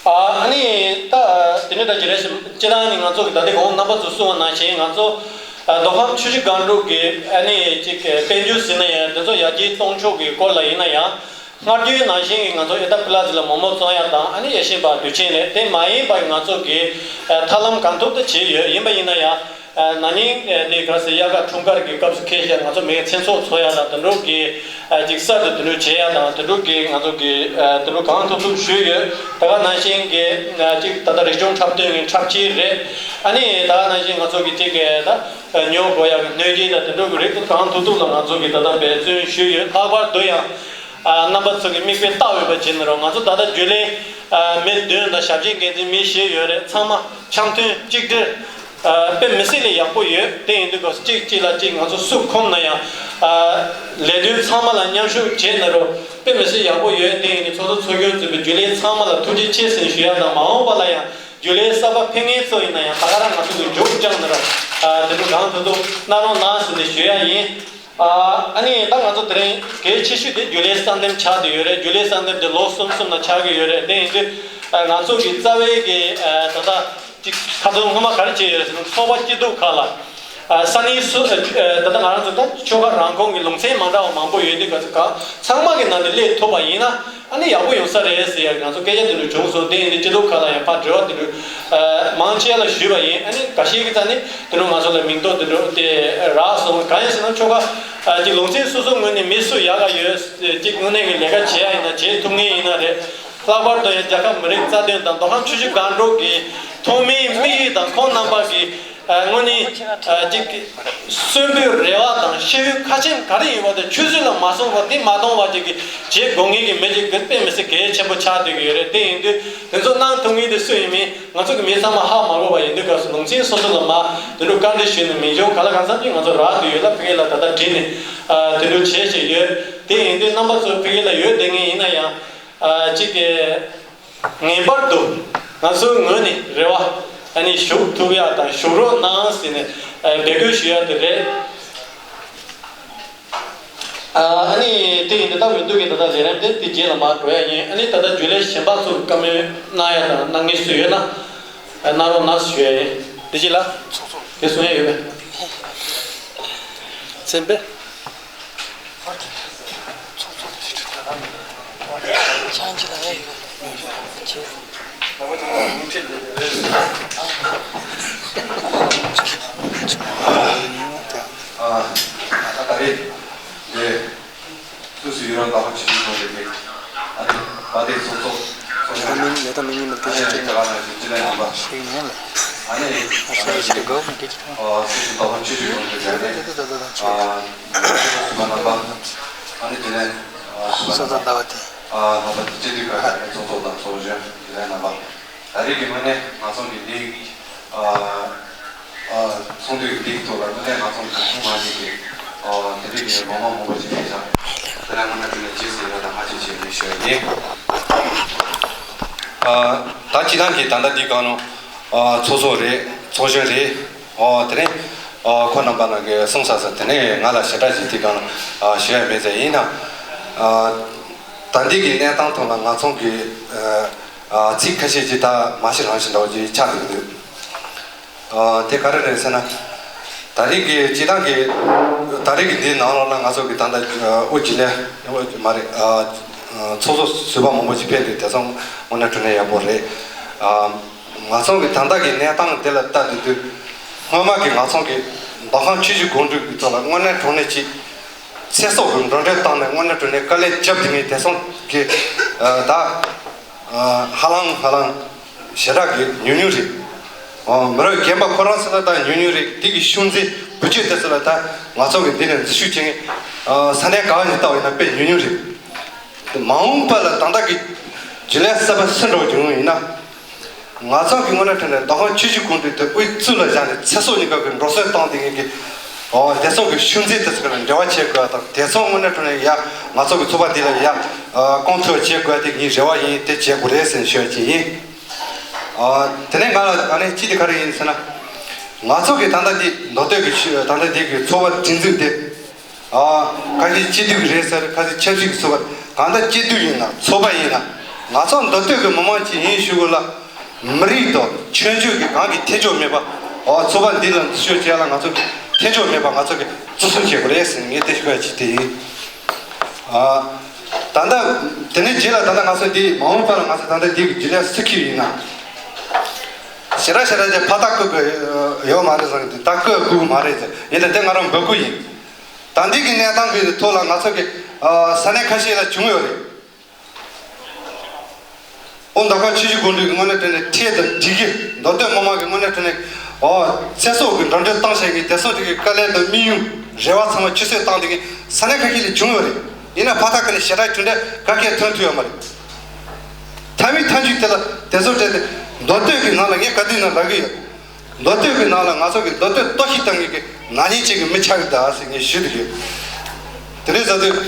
ཨ་ནི་ད་དེ་ནས་ད་ཅི་རེད་ཟེར། སྤྱིར་བཏང་ནི་ང་ཚོ་གི་ད་ལྟའི་གོང་རྣམ་པ་ཚོ་གསུངས་པ་ནང་བཞིན་ང་ཚོ་ཨ་མདོ་ཁམས་ཆུ་བཞི་སྒང་དྲུག་གི་ཨ་ནི་ཅིག་དཔལ་འབྱོར་ཟེར་ན་ཡང་དེ་ཚོ་ཡར་རྒྱས་གཏོང་ཕྱོགས་ཀྱི་སྐོར་ལ་ཡིན་ན་ཡང་སྔར་རྒྱུན་ནང་བཞིན་གྱི་ང་ཚོ་ཨེ་ཏ་པི་ལ་ཙི་ལ་མོག་མོག་བཙོང་ཡ་དང་ཨ་ནི་ཡེ་ཤེས་པ་དུས་ཆེན་རེད། དེ་མ་ཡིན་པ་ང་ཚོ་གི་ཨ་ཐབས་ལམ་གང་ཐུབ་ཏུ་བྱས་ཡོད། ཡིན་པ་ཡིན་ན་ཡང་། ཨ་ན་ནིང་ཨ་ནི་ག་ཟེར་དབྱར་ཁ་འཁྲུངས་སྐར་གྱི་སྐབས་སུ་ཁེལ་བཞག་ང་ཚོ་མིའི་མཚན་ཚོགས་འཚོགས་ཡ་དང་དེ་འདྲ་གི་ཨ་ཅིག་གསར་དུ་དེ་འདྲ་བྱེད་ཡ་དང་དེ་འདྲ་གི་ང་ཚོ་གི་ཨ་དེ་འདྲ་གང་ཐུབ་ཐུབ་ཞུས་ཡོད། ད་ག་ནང་བཞིན་གི་ཨ་ཅིག་ད་ལྟ་རིག་གཞུང་འཁྲབ་སྟོན་གྱི་འཁྲབ་ཁྲིད་རེད། ཨ་ནི་ད་ག་ནང་བཞིན་ང་ཚོ་གི་ཅིག་གི་ད་ཉོ་དགོས་ཡ་གི་སྣོད་ཀྱི་ད་དེ་འདྲ་གི་རིགས་གང་ཐུབ་ཐུབ་ལ་ང་ཚོ་གི་ད་ལྟ་འབད་བརྩོན་ཞུས་ཡོད། ལྷག་པར་དུ་ཡང་ཨ་རྣམ་པ་ཚོ་གི་མིག་དཔེ་ལྟ་འོས་པ་བྱེད་ན་རོགས། ང་ཚོ་ད་ལྟ་རྒྱུན་ལས་ཨ་མི་བདུན་དང་ཞབས་ཕྱི་འགན་འཛིན་མི་བཞི་ཡོད་རེད། ཚང་མ་འཆམ་མཐུན་གཅིག་སྒྲིལ། ཨ་དཔེ་མི་སྲིད་ལས་ཡག་པོ་ཡོད། དེ་ཡིན་དུས་སྐབས་སུ་གཅིག་གཅིག་ལ་གཅིག་ང་ཚོ་སུ་ཁོམ་ན་ཡང་ཨ་ལས་དོན་ཚང་མ་ལ་མཉམ་ཞུགས་བྱས་ན་རོགས། དཔེ་མི་སྲིད་ཡག་པོ་ཡོད། དེ་ཡིན་དུས་ཚོགས་གཙོ་ཚོགས་གཞོན་གཙོས་པའི་རྒྱུན་ལས་ཚང་མ་ལ་ཐུགས་རྗེ་ཆེ་ཟེར་ཞུ་ཡ་དང་། མ་འོངས་པ་ལ་ཡང་རྒྱུན་ལས་གསར་པ་ཕེབས་མཁན་ཚོ་ཡིན་ན་ཡང་ད་ག་རང་ང་ཚོ་གི་མཇུག་བསྐྱངས་ན་རོགས། ཨ་དེ་ཚོ་གང་ཐུབ་ཐུབ་གནང་རོགས་གནང་ཟེར་ནས་ཞུ་ཡ་ཡིན། ཨ་ཨ་ནི་ད་ང་ཚོ་དེ་རིང་གལ་ཆེ་ཤོས་དེ་རྒྱུན་ལས་གསར་འདེམས་ཆགས་བསྡད་ཡོད་རེད། རྒྱུན་ལས་གསར་འདེམས་དེ་ལོ་གསུམ་གསུམ་ལ་ཆགས་ཀྱི་ཡོད་རེད། དེ་ཡིན་དུས་ཨ་ང་ཚོ་གི་རྩ་བའི་གི་ཨ་ད་ལྟ་ཅིག་ཁ་ཚོན་སྔོན་མ་ག་རེ་བྱས་ཡོད་རེད་ཟེར་ན། ཚོགས་པ་སྐྱིད་སྡུག་ཁག་ལ་ཨ་ས་གནས་སུ་ཨ་ད་ལྟ་ང་རང་ཚོ་ད་ཆོལ་ཁ་རང་ཁོངས་ཀྱི་ལུང་ཚན་མ་འདྲ་བ་མང་པོ་ཡོད་དུས་ག་ཚོད་ག་ཚང་མ་གི་ནང་ནས་སླེབས་ཐུབ་པ་ཡིན་ན་ཨ་ནི་ཡག་པོ་ཡོང་ས་རེད་ཟེར་ཡ་ང་ཚོ་སྐད་ཆ་དེ་འདྲ་བྱུང་སོང་། དེ་ཡིན་དུས་སྐྱིད་སྡུག་ཁག་ལ་ཡང་ཕར་འབྲེལ་བ་དེ་འདྲ་ཨ་མང་ཆེ་ལ་ཞུས་པ་ཡིན། ཨ་ནི་འགའ་ཤས་ཀྱི་རྩ་ནས་དེ་འདྲ་ང་ཚོ་ལ་མིང་ཐོ་དེ་འདྲ་དེ་རག་སོང་། གང་ཡིན་ཟེར་ན་ཆོལ་ཁ་ཨ་ཅིག་ལུང་ཚན་སོ་སོ་ངོས་ནས་མི་སུ་ཡག་ག་ཡོད་ཅིག་དངོས་གནས་ཀྱི་ལས་ཀ་བྱེད་ཡ་ཡིན་ན་བྱེད་ཐུབ་མཁན་ཡིན་ན་རེད། ལྷག་པར་དུ་ཡང་རྒྱལ་ཁབ་མི་རིགས་རྩ་དོན་དང་མདོ་ཁམས་ཆུ་བཞི་སྒང་དྲུག་གི་ཐོག་མའི་དམིགས་ཡུལ་དང་ཁོང་རྣམ་པ་གི་ཨ་དངོས་གནས་ཨ་ཅིག་གསོན་པོའི་རེ་བ་དང་ཤི་བོའི་ཁ་ཆེམས་ག་རེ་ཡིན་པ་དེ་ཆུད་ཟོས་ལ་མ་སོང་བར་དེ་མ་གཏོང་བ་ཅིག་གི་བྱེད་དགོས་ངེས་ཀྱི་མི་ཅིག་གི་དཔེ་མི་སྲིད་གལ་ཆེན་པོ་ཆགས་བསྡད་ཀྱི་ཡོད་རེད། དེ་ཡིན་དུས་དེ་ཚོ་གནང་ཐུབ་མཁན་དེ་སུ་ཡིན་མིན་ང་ཚོ་གི་མི་ཚང་མ་ཧ་མ་གོ་བ་ཡིན་དུས་སྐབས་སུ་ལུང་ཚན་སོ་སོ་ལ་མ་དེ་འདྲ་བཀའ་འདྲི་ཞུས་ནས་མི་འབྱུང་། ག་ལ་གང་འཚམ་ཅིག་ང་ཚོ་རག་བསྡད་ཡོད་ལ་ཕ་གི་ལ་ད་ལྟ་བྲིས་ནས་ཨ་དེ་འདྲ་བྱས་བྱས་ཡོད། དེ་ཡིན་དུས་རྣམ་པ་ཚོ་ཕ་གི་ལ་ཡོད་བསྡད་མཁན་ཡིན་ན་ཡང་། ཨ་གཅིག་གི་ངེས་པར་དུ་ང་ཚོའི་ངོས་ནས་རེ་བ་ཨ་ནི་ཞུ་ཐུབ་ཡ་དང་ཞུ་རོགས་གནང་ཟེར་ནས་ཨ་འབོད་སྐུལ་ཞུ་ཡ་དེ་རེད། ཨ་ནི་དེ་ཡིན་དུས་ད་འོས་བསྡུ་གི་ད་ལྟ་ལས་རིམ་དེ་དེ་རྗེས་ལ་མར་འགྲོ་ཡ་ཡིན། ཨ་ནི་ད་ལྟ་རྒྱུན་ལས་གཞན་པ་ཚོར་བཀའ་མོལ་གནང་ཡ་དང་གནང་མཁན་སུ་ཡོད་ན་ཨ་གནང་རོགས་གནང་ཞུ་ཡ་ཡིན། དེ་རྗེས་ལ་དེ་གསུང་ཡ་ཡོད་པས། བཙན་པས། ཆང་ཅི་ལ་ཡ་ཡོད། ཨ་ད་ད་རེད། དེ་སུ་སུ་ཡུལ་རང་དགའ་པོ་བྱེད་ཀྱི་ཡོད་རེད། དེ་ཨ་ནི་བ་དེ་སོ་སོ་སོ་སོ་ལ་མིན་ལས་དང་མི་ཉིད་མི་སྐད་ཆ་ཨ་ནི་དེ་ག་ལ་ཅི་ལ་ཡིན་པ་ཞིག་ཡིན་ལ། ཨ་ནི་ཨ་ནི་ཨ་སྲིད་སྤྱི་ཟླ་བ་བཅུ་གཅིག་གོང་དུ་བྱས་ནས་ཨ་ཚོགས་གཙོ་ཟུར་པ་རྣམ་པ། ཨ་ནི་དེ་ནས་ཨ་ཟུར་པ་རྣམ་པ། ཨ་ལྷག་པར་དུ་སྤྱི་འཐུས་ཁག་ནས་ཚོགས་གཙོ་དང་ཚོགས་གཞོན་དེ་ནས་རྣམ་པ། ད་རེས་ཀྱི་དངོས་གནས་ང་ཚོ་གི་འདི་ཨ་ཨ་ཚོགས་འདུའི་འདིའི་ཐོག་ལ་དངོས་གནས་ང་ཚོ་གི་ཐུགས་མ་ཉིད་ཀྱི་ཨ་དེ་རིང་གི་མི་མང་མང་པོ་ཞིག་ཕེབས་ཤག་དེ་ལ་དངོས་གནས་དྲང་གནས་རྗེས་སུ་ཡི་རང་དང་ཐུགས་རྗེ་ཆེ་ཞུ་ཡ་ཡིན། ཨ་ད་སྤྱི་བཏང་གི་ད་ལྟ་འདི་གང་ནང་ཨ་ཚོགས་གཙོ་རེད། ཚོགས་གཞོན་རེད། ཨོ་དེ་ནས་ཨ་ཁོང་རྣམ་པ་རྣམས་ཀྱིས་གསུངས་ཚར་ཚར། དེ་ནས་ང་ལ་ཞེ་དྲག་ཅིག་འདི་གང་ནང་ཨ་ཞུ་ཡ་མེད་ཟེར། ཡིན་ནའང་ཨ་ད་འདི་གི་གནས་སྟངས་ཐོག་ལ་ང་ཚོ་གི་ཨ་ཨ་ཚིག་ཁ་ཤས་ཅིག་ད་མ་གཞི་རང་བཞིན་འདྲ་བོ་ཅིག་ཆགས་འདུག་འདུག་ཨ་དེ་ག་རེ་རེད་ཟེར་ན། ད་རེས་ཀྱི་སྤྱི་བཏང་གི་ད་རེས་ཀྱི་འདིའི་ནང་ལོགས་ལ་ང་ཚོ་གི་ད་ལྟ་ཨ་དབུ་འབྱེད་ལས་མ་རེད། ཨ་ཚོགས་གཙོ་ཟུར་པ་མང་པོ་ཞིག་ཕེབས་འདུག་དེ་ཚོ་དངོས་གནས་དྲང་གནས་ཡག་པོ་རེད། ཨ་ང་ཚོ་གི་ད་ལྟ་གི་གནས་སྟངས་དེ་ལ་ལྟ་དུས་དུས་སྔོན་མ་གི་ང་ཚོ་གི་མདོ་ཁམས་ཆུ་བཞི་སྒང་དྲུག་གི་ཐོག་ལ་དངོས་གནས་དྲང་གནས་ཅིག་ཚེ་སྲོག་གི་འགྲོ་གྲོན་བཏང་ནས་དངོས་གནས་དྲང་གནས་དཀའ་ལས་བརྒྱབ་བསྡད་མཁན་དེ་ཚོ་གི་ཨ་ད་ཨ་ཧ་ལམ་ཧ་ལམ་ཞེ་དྲག་གི་ཉུང་ཉུང་རེད། ཨ་མི་རབས་རྒན་པ་ཁོ་རང་ཚོ་ལ་ད་ཉུང་ཉུང་རེད། དེ་གི་ཤུལ་འཛིན་བུ་བཅོལ་དེ་ཚོ་ལ་ད་ང་ཚོ་གི་འདི་ནས་འཛུལ་ཞུགས་བྱེད་མཁན་ཨ་ས་གནས་གང་ཞིག་ལྟ་བ་ཡིན་ན་དཔེ་ཉུང་ཉུང་རེད། མ་འོངས་པ་ལ་ད་ལྟ་གི་རྒྱུན་ལས་གསར་པ་སུ་འགྲོ་བྱུང་ཡིན་ན། ང་ཚོ་གི་དངོས་གནས་དྲང་གནས་མདོ་ཁམས་ཆུ་བཞི་སྒང་དྲུག་དེ་དབུ་གཙུག་ལ་བཞག་ནས་ཚེ་སྲོག་གཉིས་ཀ་གི་འགྲོ་སོན་བཏང་བསྡད་མཁན་གྱི་ཨོ་དེ་ཚོ་གི་ཤུལ་འཛིན་དེ་ཚོ་གི་ལ་འབྲེལ་བ་བྱེད་དགོས་དང་། དེ་ཚོ་དངོས་གནས་དྲང་གནས་ཡ་ང་ཚོ་གི་ཚོགས་པ་འདི་ལ་ཡ་ཨ་སྐོང་ཚོགས་བྱེད་དགོས་དེ་ངའི་རེ་བ་ཡིན། དེ་བྱེད་དགོས་རེད་ཟེར་ནས་ཞུ་ཡ་ཅིག་ཡིན། ཨ་དེ་ནས་ང་ལ་ཨ་ནི་ཅི་དེ་ག་རེ་ཡིན་ཟེར་ན། ང་ཚོ་གི་ད་ལྟ་འདི་མདོ་སྟོད་ཀྱི་ཆུ་ད་ལྟ་འདི་གི་ཚོགས་པ་སྒྲིག་འཛུགས་དེ། ཨ་ཁ་ཤས་སྤྱི་འཐུས་རེད་ཟེར། ཁ་ཤས་ཆབ་སྲིད་ཀྱི་ཚོགས་པ། གང་ལྟར་སྤྱི་འཐུས་ཡིན་ན་ཚོགས་པ་ཡིན་ན་ང་ཚོ་མདོ་སྟོད་ཀྱི་མི་མང་ཅིག་ཡིན་ཞུ་དགོས་ལ། མི་རིགས་དང་ཆོས་བརྒྱུད་ཀྱི་གང་གི་འཐེན་ཕྱོགས་མེད་པ། ཨོ་ཚོགས་པ་འདི་ལ་འཛུལ་ཞུགས་བྱས་ལ་ང་ཚོ་གི་འཐེན་ཕྱོགས་མེད་པ་ང་ཚོ་གི་བརྩི་སྲུང་བྱེད་དགོས་རེད་ཟེར་ངས་དེ་ཞུ་ཡ་ཅིག་དེ་ཡིན། ཨ་ད་ལྟ་དེ་ནས་རྗེས་ལ་ད་ལྟ་ང་ཚོ་འདི་མ་འོངས་པ་ལ་ང་ཚོ་ད་ལྟ་འདི་གི་རྒྱུན་ལས་སུ་འཁྱེར་ཡིན་ན། ཞེ་དྲག་ཞེ་དྲག་ཅིག་ཕར་ལྟ་དགོས་ཀྱི་ཡོད་མ་རེད་ཟེར་གི་འདུག་ད་བསྐོས་དགོས་མ་རེད་ཟེར། ཡིན་ད་དེ་ང་རང་འབོད་སྐུལ་ཡིན། ད་འདི་གི་གནས་སྟངས་ཀྱི་ཐོག་ལ་ང་ཚོ་གི་ཨ་ས་གནས་ཁ་ཤས་ལ་བྱུང་ཡོད་རེད། ཨོ་མདོ་ཁམས་ཆུ་བཞི་སྒང་དྲུག་གི་དངོས་གནས་དྲང་གནས་འཕྲལ་དུ་སྒྲིག་གཞི། མདོ་སྟོད་མི་མང་གི་དངོས་གནས་དྲང་གནས་ཨོ་ཚེ་སྲོག་གི་འགྲོ་གྲོན་བཏང་བཞག་མཁན་དེ་ཚོ་གི་དཀའ་ལས་དང་དམིགས་ཡུལ་རེ་བ་ཚང་མ་ཆུད་ཟོས་བཏང་བསྡད་མཁན་ས་གནས་ཁ་ཤས་ལ་བྱུང་ཡོད་རེད། ཡིན་ན་ཕར་ལྟ་ག་ནས་ཞེ་དྲག་གྲུབ་འབྲས་ག་གེ་ཐོན་ཐུབ་ཡོད་མ་རེད། མཐའ་མའི་མཐའ་མཇུག་དེ་ལ་དེ་ཚོ་སྤྲད་དེ་མདོ་སྟོད་ཀྱི་ནང་ལ་ངས་ག་དུས་ན་ལབ་ཀྱི་ཡོད། མདོ་སྟོད་ཀྱི་ནང་ལ་ང་ཚོ་གི་མདོ་སྟོད་གཏོར་བཤིག་བཏང་མཁན་གྱི་ན་ནིང་ཅན་གྱི་མི་ཆགས་ཀྱི་གདའ་ཟེར་ངས་ཞུ་འདོད་ཡོད། དེ་འདྲ་ཟེར་དུས་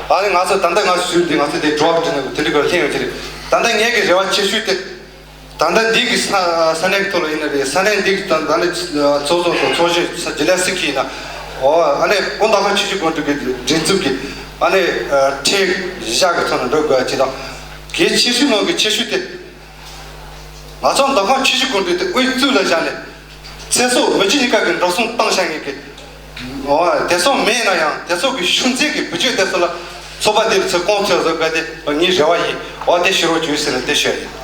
ཨ་ནི་ང་ཚོ་ད་ལྟ་ང་ཚོ་ཞུ་འདི་ང་ཚོ་དེ་drop་དེ་ནས་དེ་འདྲ་གི་ལྷན་ཡོད་ཀྱི་རེད། ད་ལྟ་ངས་ཀྱི་རེ་བ་ཆེ་ཤོས་དེ་ད་ལྟ་འདི་གི་ས་ས་གནས་ཀྱི་ཐོག་ལ་ཡིན་ན་རེད། ས་གནས་འདི་གི་ད་ལྟ་ཚོགས་གཙོ་དང་ཚོགས་གཞོན་ས་རྒྱུན་ལས་སུ་འཁྱེར་ཡིན་ན་ཨོ་ཨ་ནི་ཨོ་མདོ་ཁམས་ཆུ་བཞི་སྒང་དྲུག་གི་སྒྲིག་འཛུགས་ཀྱི་ཨ་ནི་ཁྲལ་བཞག་གི་ཐོག་ནས་འགྲོ་དགོས་ཡ་ཅིག་དང་། གལ་ཆེ་ཤོས་ནང་གི་ཆེ་ཤོས་དེ། ང་ཚོ་མདོ་ཁམས་ཆུ་བཞི་སྒང་དྲུག་དེ་དབུ་གཙུག་ལ་བཞག་ནས་ཚེ་སྲོག་མི་རྒྱུ་གཉིས་ཀ་གི་འགྲོ་སོང་བཏང་བཞག་མཁན་གྱི་འོ་དེ་ཚོ་མེད་ན་ཡང་དེ་ཚོ་གི་ཤུལ་འཛིན་གྱི་བུ་བཅོལ་དེ་ཚོ་ལ་ཚོགས་པ་དེ་ཚོས་སྐོང་ཚོགས་བཟོ་དགོས་དེ་ངའི་རེ་བ་ཡིན། འོ་དེ་ཤེས་རོགས་བྱོས་ཟེར་ནས་དེ་ཞུ་ཡ་ཡིན།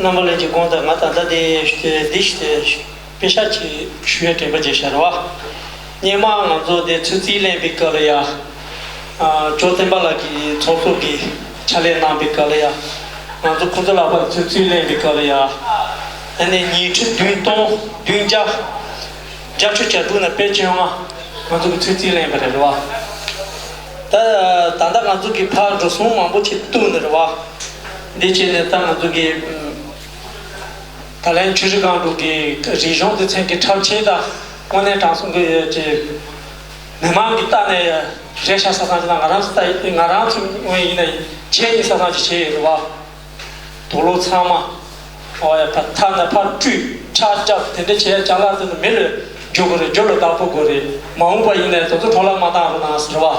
རྣམ་པ་ལྷན་རྒྱས་དགོངས་དག་ང་ད་ལྟ་དེ་འདི་ཞིག་དེ་དཔེ་ཤག་ཅིག་ཞུ་ཡ་དྲན་པ་བརྗེད་ཤག་རེད་བ། སྔོན་མ་ང་ཚོ་དེ་ཚོད་རྩིས་ལེན་པའི་སྐབས་ལ་ཡ། ཨ་ཇོ་བསྟན་པ་ལགས་ཀྱིས་ཚོགས་གཙོ་གི་ཕྱག་ལས་གནང་པའི་སྐབས་ལ་ཡ། ང་ཚོ་ཁོང་ཚོ་ལག་པར་ཚོད་རྩིས་ལེན་པའི་སྐབས་ལ་ཡ། ཨ་ནི་ཉིས་ཁྲི་བདུན་སྟོང་བདུན་བརྒྱ་བརྒྱད་ཅུ་གྱ་དྲུག་ནས་དཔེ་བཅོ་ལྔ་ང་ཚོ་གི་ཚོད་རྩིས་ལེན་པ་རེད་རེད་བ། ད་ད་ལྟ་ང་ཚོ་གི་ཕར་འགྲོ་སོང་མང་པོ་ཅིག་བཏུགས་ནས་རེད་བ། འདི་བྱས་ནས་ད་ང་ཚོ་གི་ད་ལན་ཆུ་བཞི་སྒང་དྲུག་གི་རིག་གཞུང་སྡེ་ཚན་གྱི་འཁྲབ་ཆས་དང་དངོས་གནས་དྲང་སྲོང་གི་ཅིག་མི་མང་གི་ལྟ་ནས་རེད་ཤག་ས་སང་ཅིག་དང་ང་རང་ཚོ་ལྟ་ང་རང་ཚོ་དངོས་ཡིན་ན་ཆེད་ཡིན་ས་སང་ཅིག་བྱས་ཡོད་རེད་བ། དུག་ལོག་ཚང་མ། ཨོ་ཡ་ཕ་ཐ་ན་ཕར་བཀྲུས་ཁྲག་བཀྱག་དེ་འདྲ་བྱས་ཅ་ལག་དེ་ནི་མི་ལ་རྒྱུ་དགོས་རེད། རྒྱུ་ལ་བདག་པོ་དགོས་རེད། མ་འོངས་པ་ཡིན་ནའི་དེ་ཚོ་འཕྲོ་བརླག་མ་བཏང་རོགས་གནང་ཟེར་བ།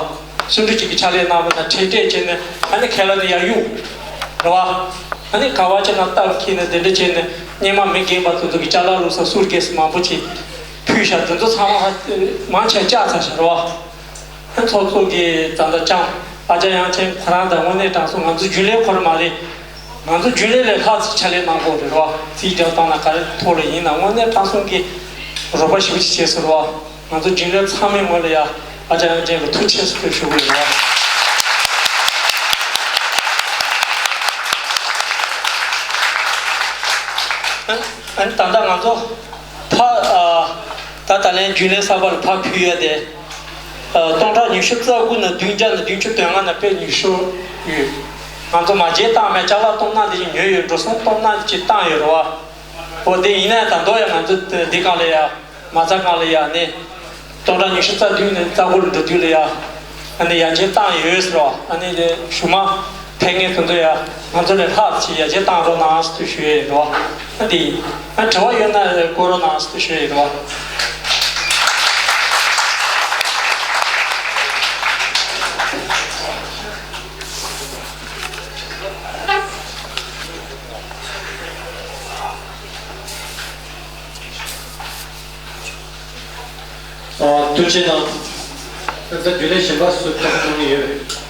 སུ་འདྲ་ཅིག་གིས་ཕྱག་ལས་གནང་བ་དང་ཁྲལ་སྤྲད་བྱས་ནས་ཨ་ནི་ཁས་ལ་ནི་ཡར་གཡུག་རེད་བ། ཨ་ནི་ག་བ་ཅིག་ན་སྟབས་འཁེལ་ནས་དེ་འདྲ་བྱས་ནས་སྔོན་མ་མི་རྒན་པ་དེ་ཚོ་གི་ཅ་ལག་བླུགས་ས་སུར་ཀེ་སི་མང་པོ་ཅིག་ཕུལ་ཤག་དེ་ཚོ་ཚང་མ་ཧ་མང་ཆེ་བཅག་ཚར་ཤག་རེད་བ། ཨ་ཚོགས་གཙོ་གིས་ད་ལྟ་ཅང་ ཨ་ཅག་དབྱངས་ཅན་ཁོ་རང་དང་དངོས་གནས་དྲང་སྲོང་ང་ཚོ་རྒྱུན་ལས་ཁོ་རང་མ་རེད། ང་ཚོ་རྒྱུན་ལས་ལས་ལྷག་ཙམ་ཕྱག་ལས་གནང་དགོས་རེད་བ། རྩིས་རྒྱག་སྟངས་ལ་ག་རེ་ཐོག་ལ་ཡིན་ན་དངོས་གནས་དྲང་སྲོང་གི་རོགས་པ་ཞེ་པོ་ཅིག་བྱས་སོང་རེད་བ། ང་ཚོ་རྒྱུན་ལས་ཚང་མའི་ངོས་ལ་ཡ་ཨ་ཅག་དབྱངས་ཅན་ལ་ཐུགས་རྗེ་ཆེ་ཞུ་གི་ཡོད་རེད་བ། ཨ་ནི་ད་ལྟ་ང་ཚོ་ཕ་ཨ་ད་ད་ལན་རྒྱུན་ལས་གསར་པ་ལ་ཕར་ཕུལ་ཡ་དེ། ཨ་སྟོང་ཕྲག་ཉི་ཤུ་རྩ་དགུ་ནས་བདུན་བརྒྱ་ནས་བདུན་ཅུ་དོན་ལྔ་ནས་དཔེ་ཉུང་ཤོས་ཡོད། ང་ཚོ་མ་བརྗེད་བཏང་མེད། ཅ་ལག་སྟོང་ནང་དེ་བཞིན་ཉོས་ཡོད། འགྲོ་སོང་སྟོང་ནང་ཅིག་བཏང་ཡོད་རེད་བ། འོ་དེ་ཡིན་ནའི་ད་དུང་ཡང་ང་ཚོ་འདི་སྒང་ལ་ཡ་མ་རྩ་སྒང་ལ་ཡ་ནི་སྟོང་ཕྲག་ཉི་ཤུ་རྩ་བདུན་ནས་རྩ་དགུ་ལ་འགྲོ་དུས་ལ་ཡ་ཨ་ནི་ཡར་རྒྱས་བཏང་ཡོད་ཟེར་བ། ཨ་ནི་དེ་གཞུག་མ་ཕེབས་མཁན་དེ་ཚོ་ཡ་ང་ཚོ་ལས་ལྷག་ཅིག་ཡར་རྒྱས་བཏང་རོགས་གནང་ཟེར་དུ་ཞུ་ཡས་ཡིན་རོགས། ཨ་འདི་ཨ་དྲི་བ་ཡོད་ན་བསྐོ་རོགས་གནང་ཟེར་དུ་ཞུ་ཡས་ཡིན་རོགས། ཨ་ཐུགས་རྗེ་གནང་། ད་ལྟ་རྒྱུན་ལས་གཞན་པ་སུ་ཐོག་གཏོང་གི་ཡོད།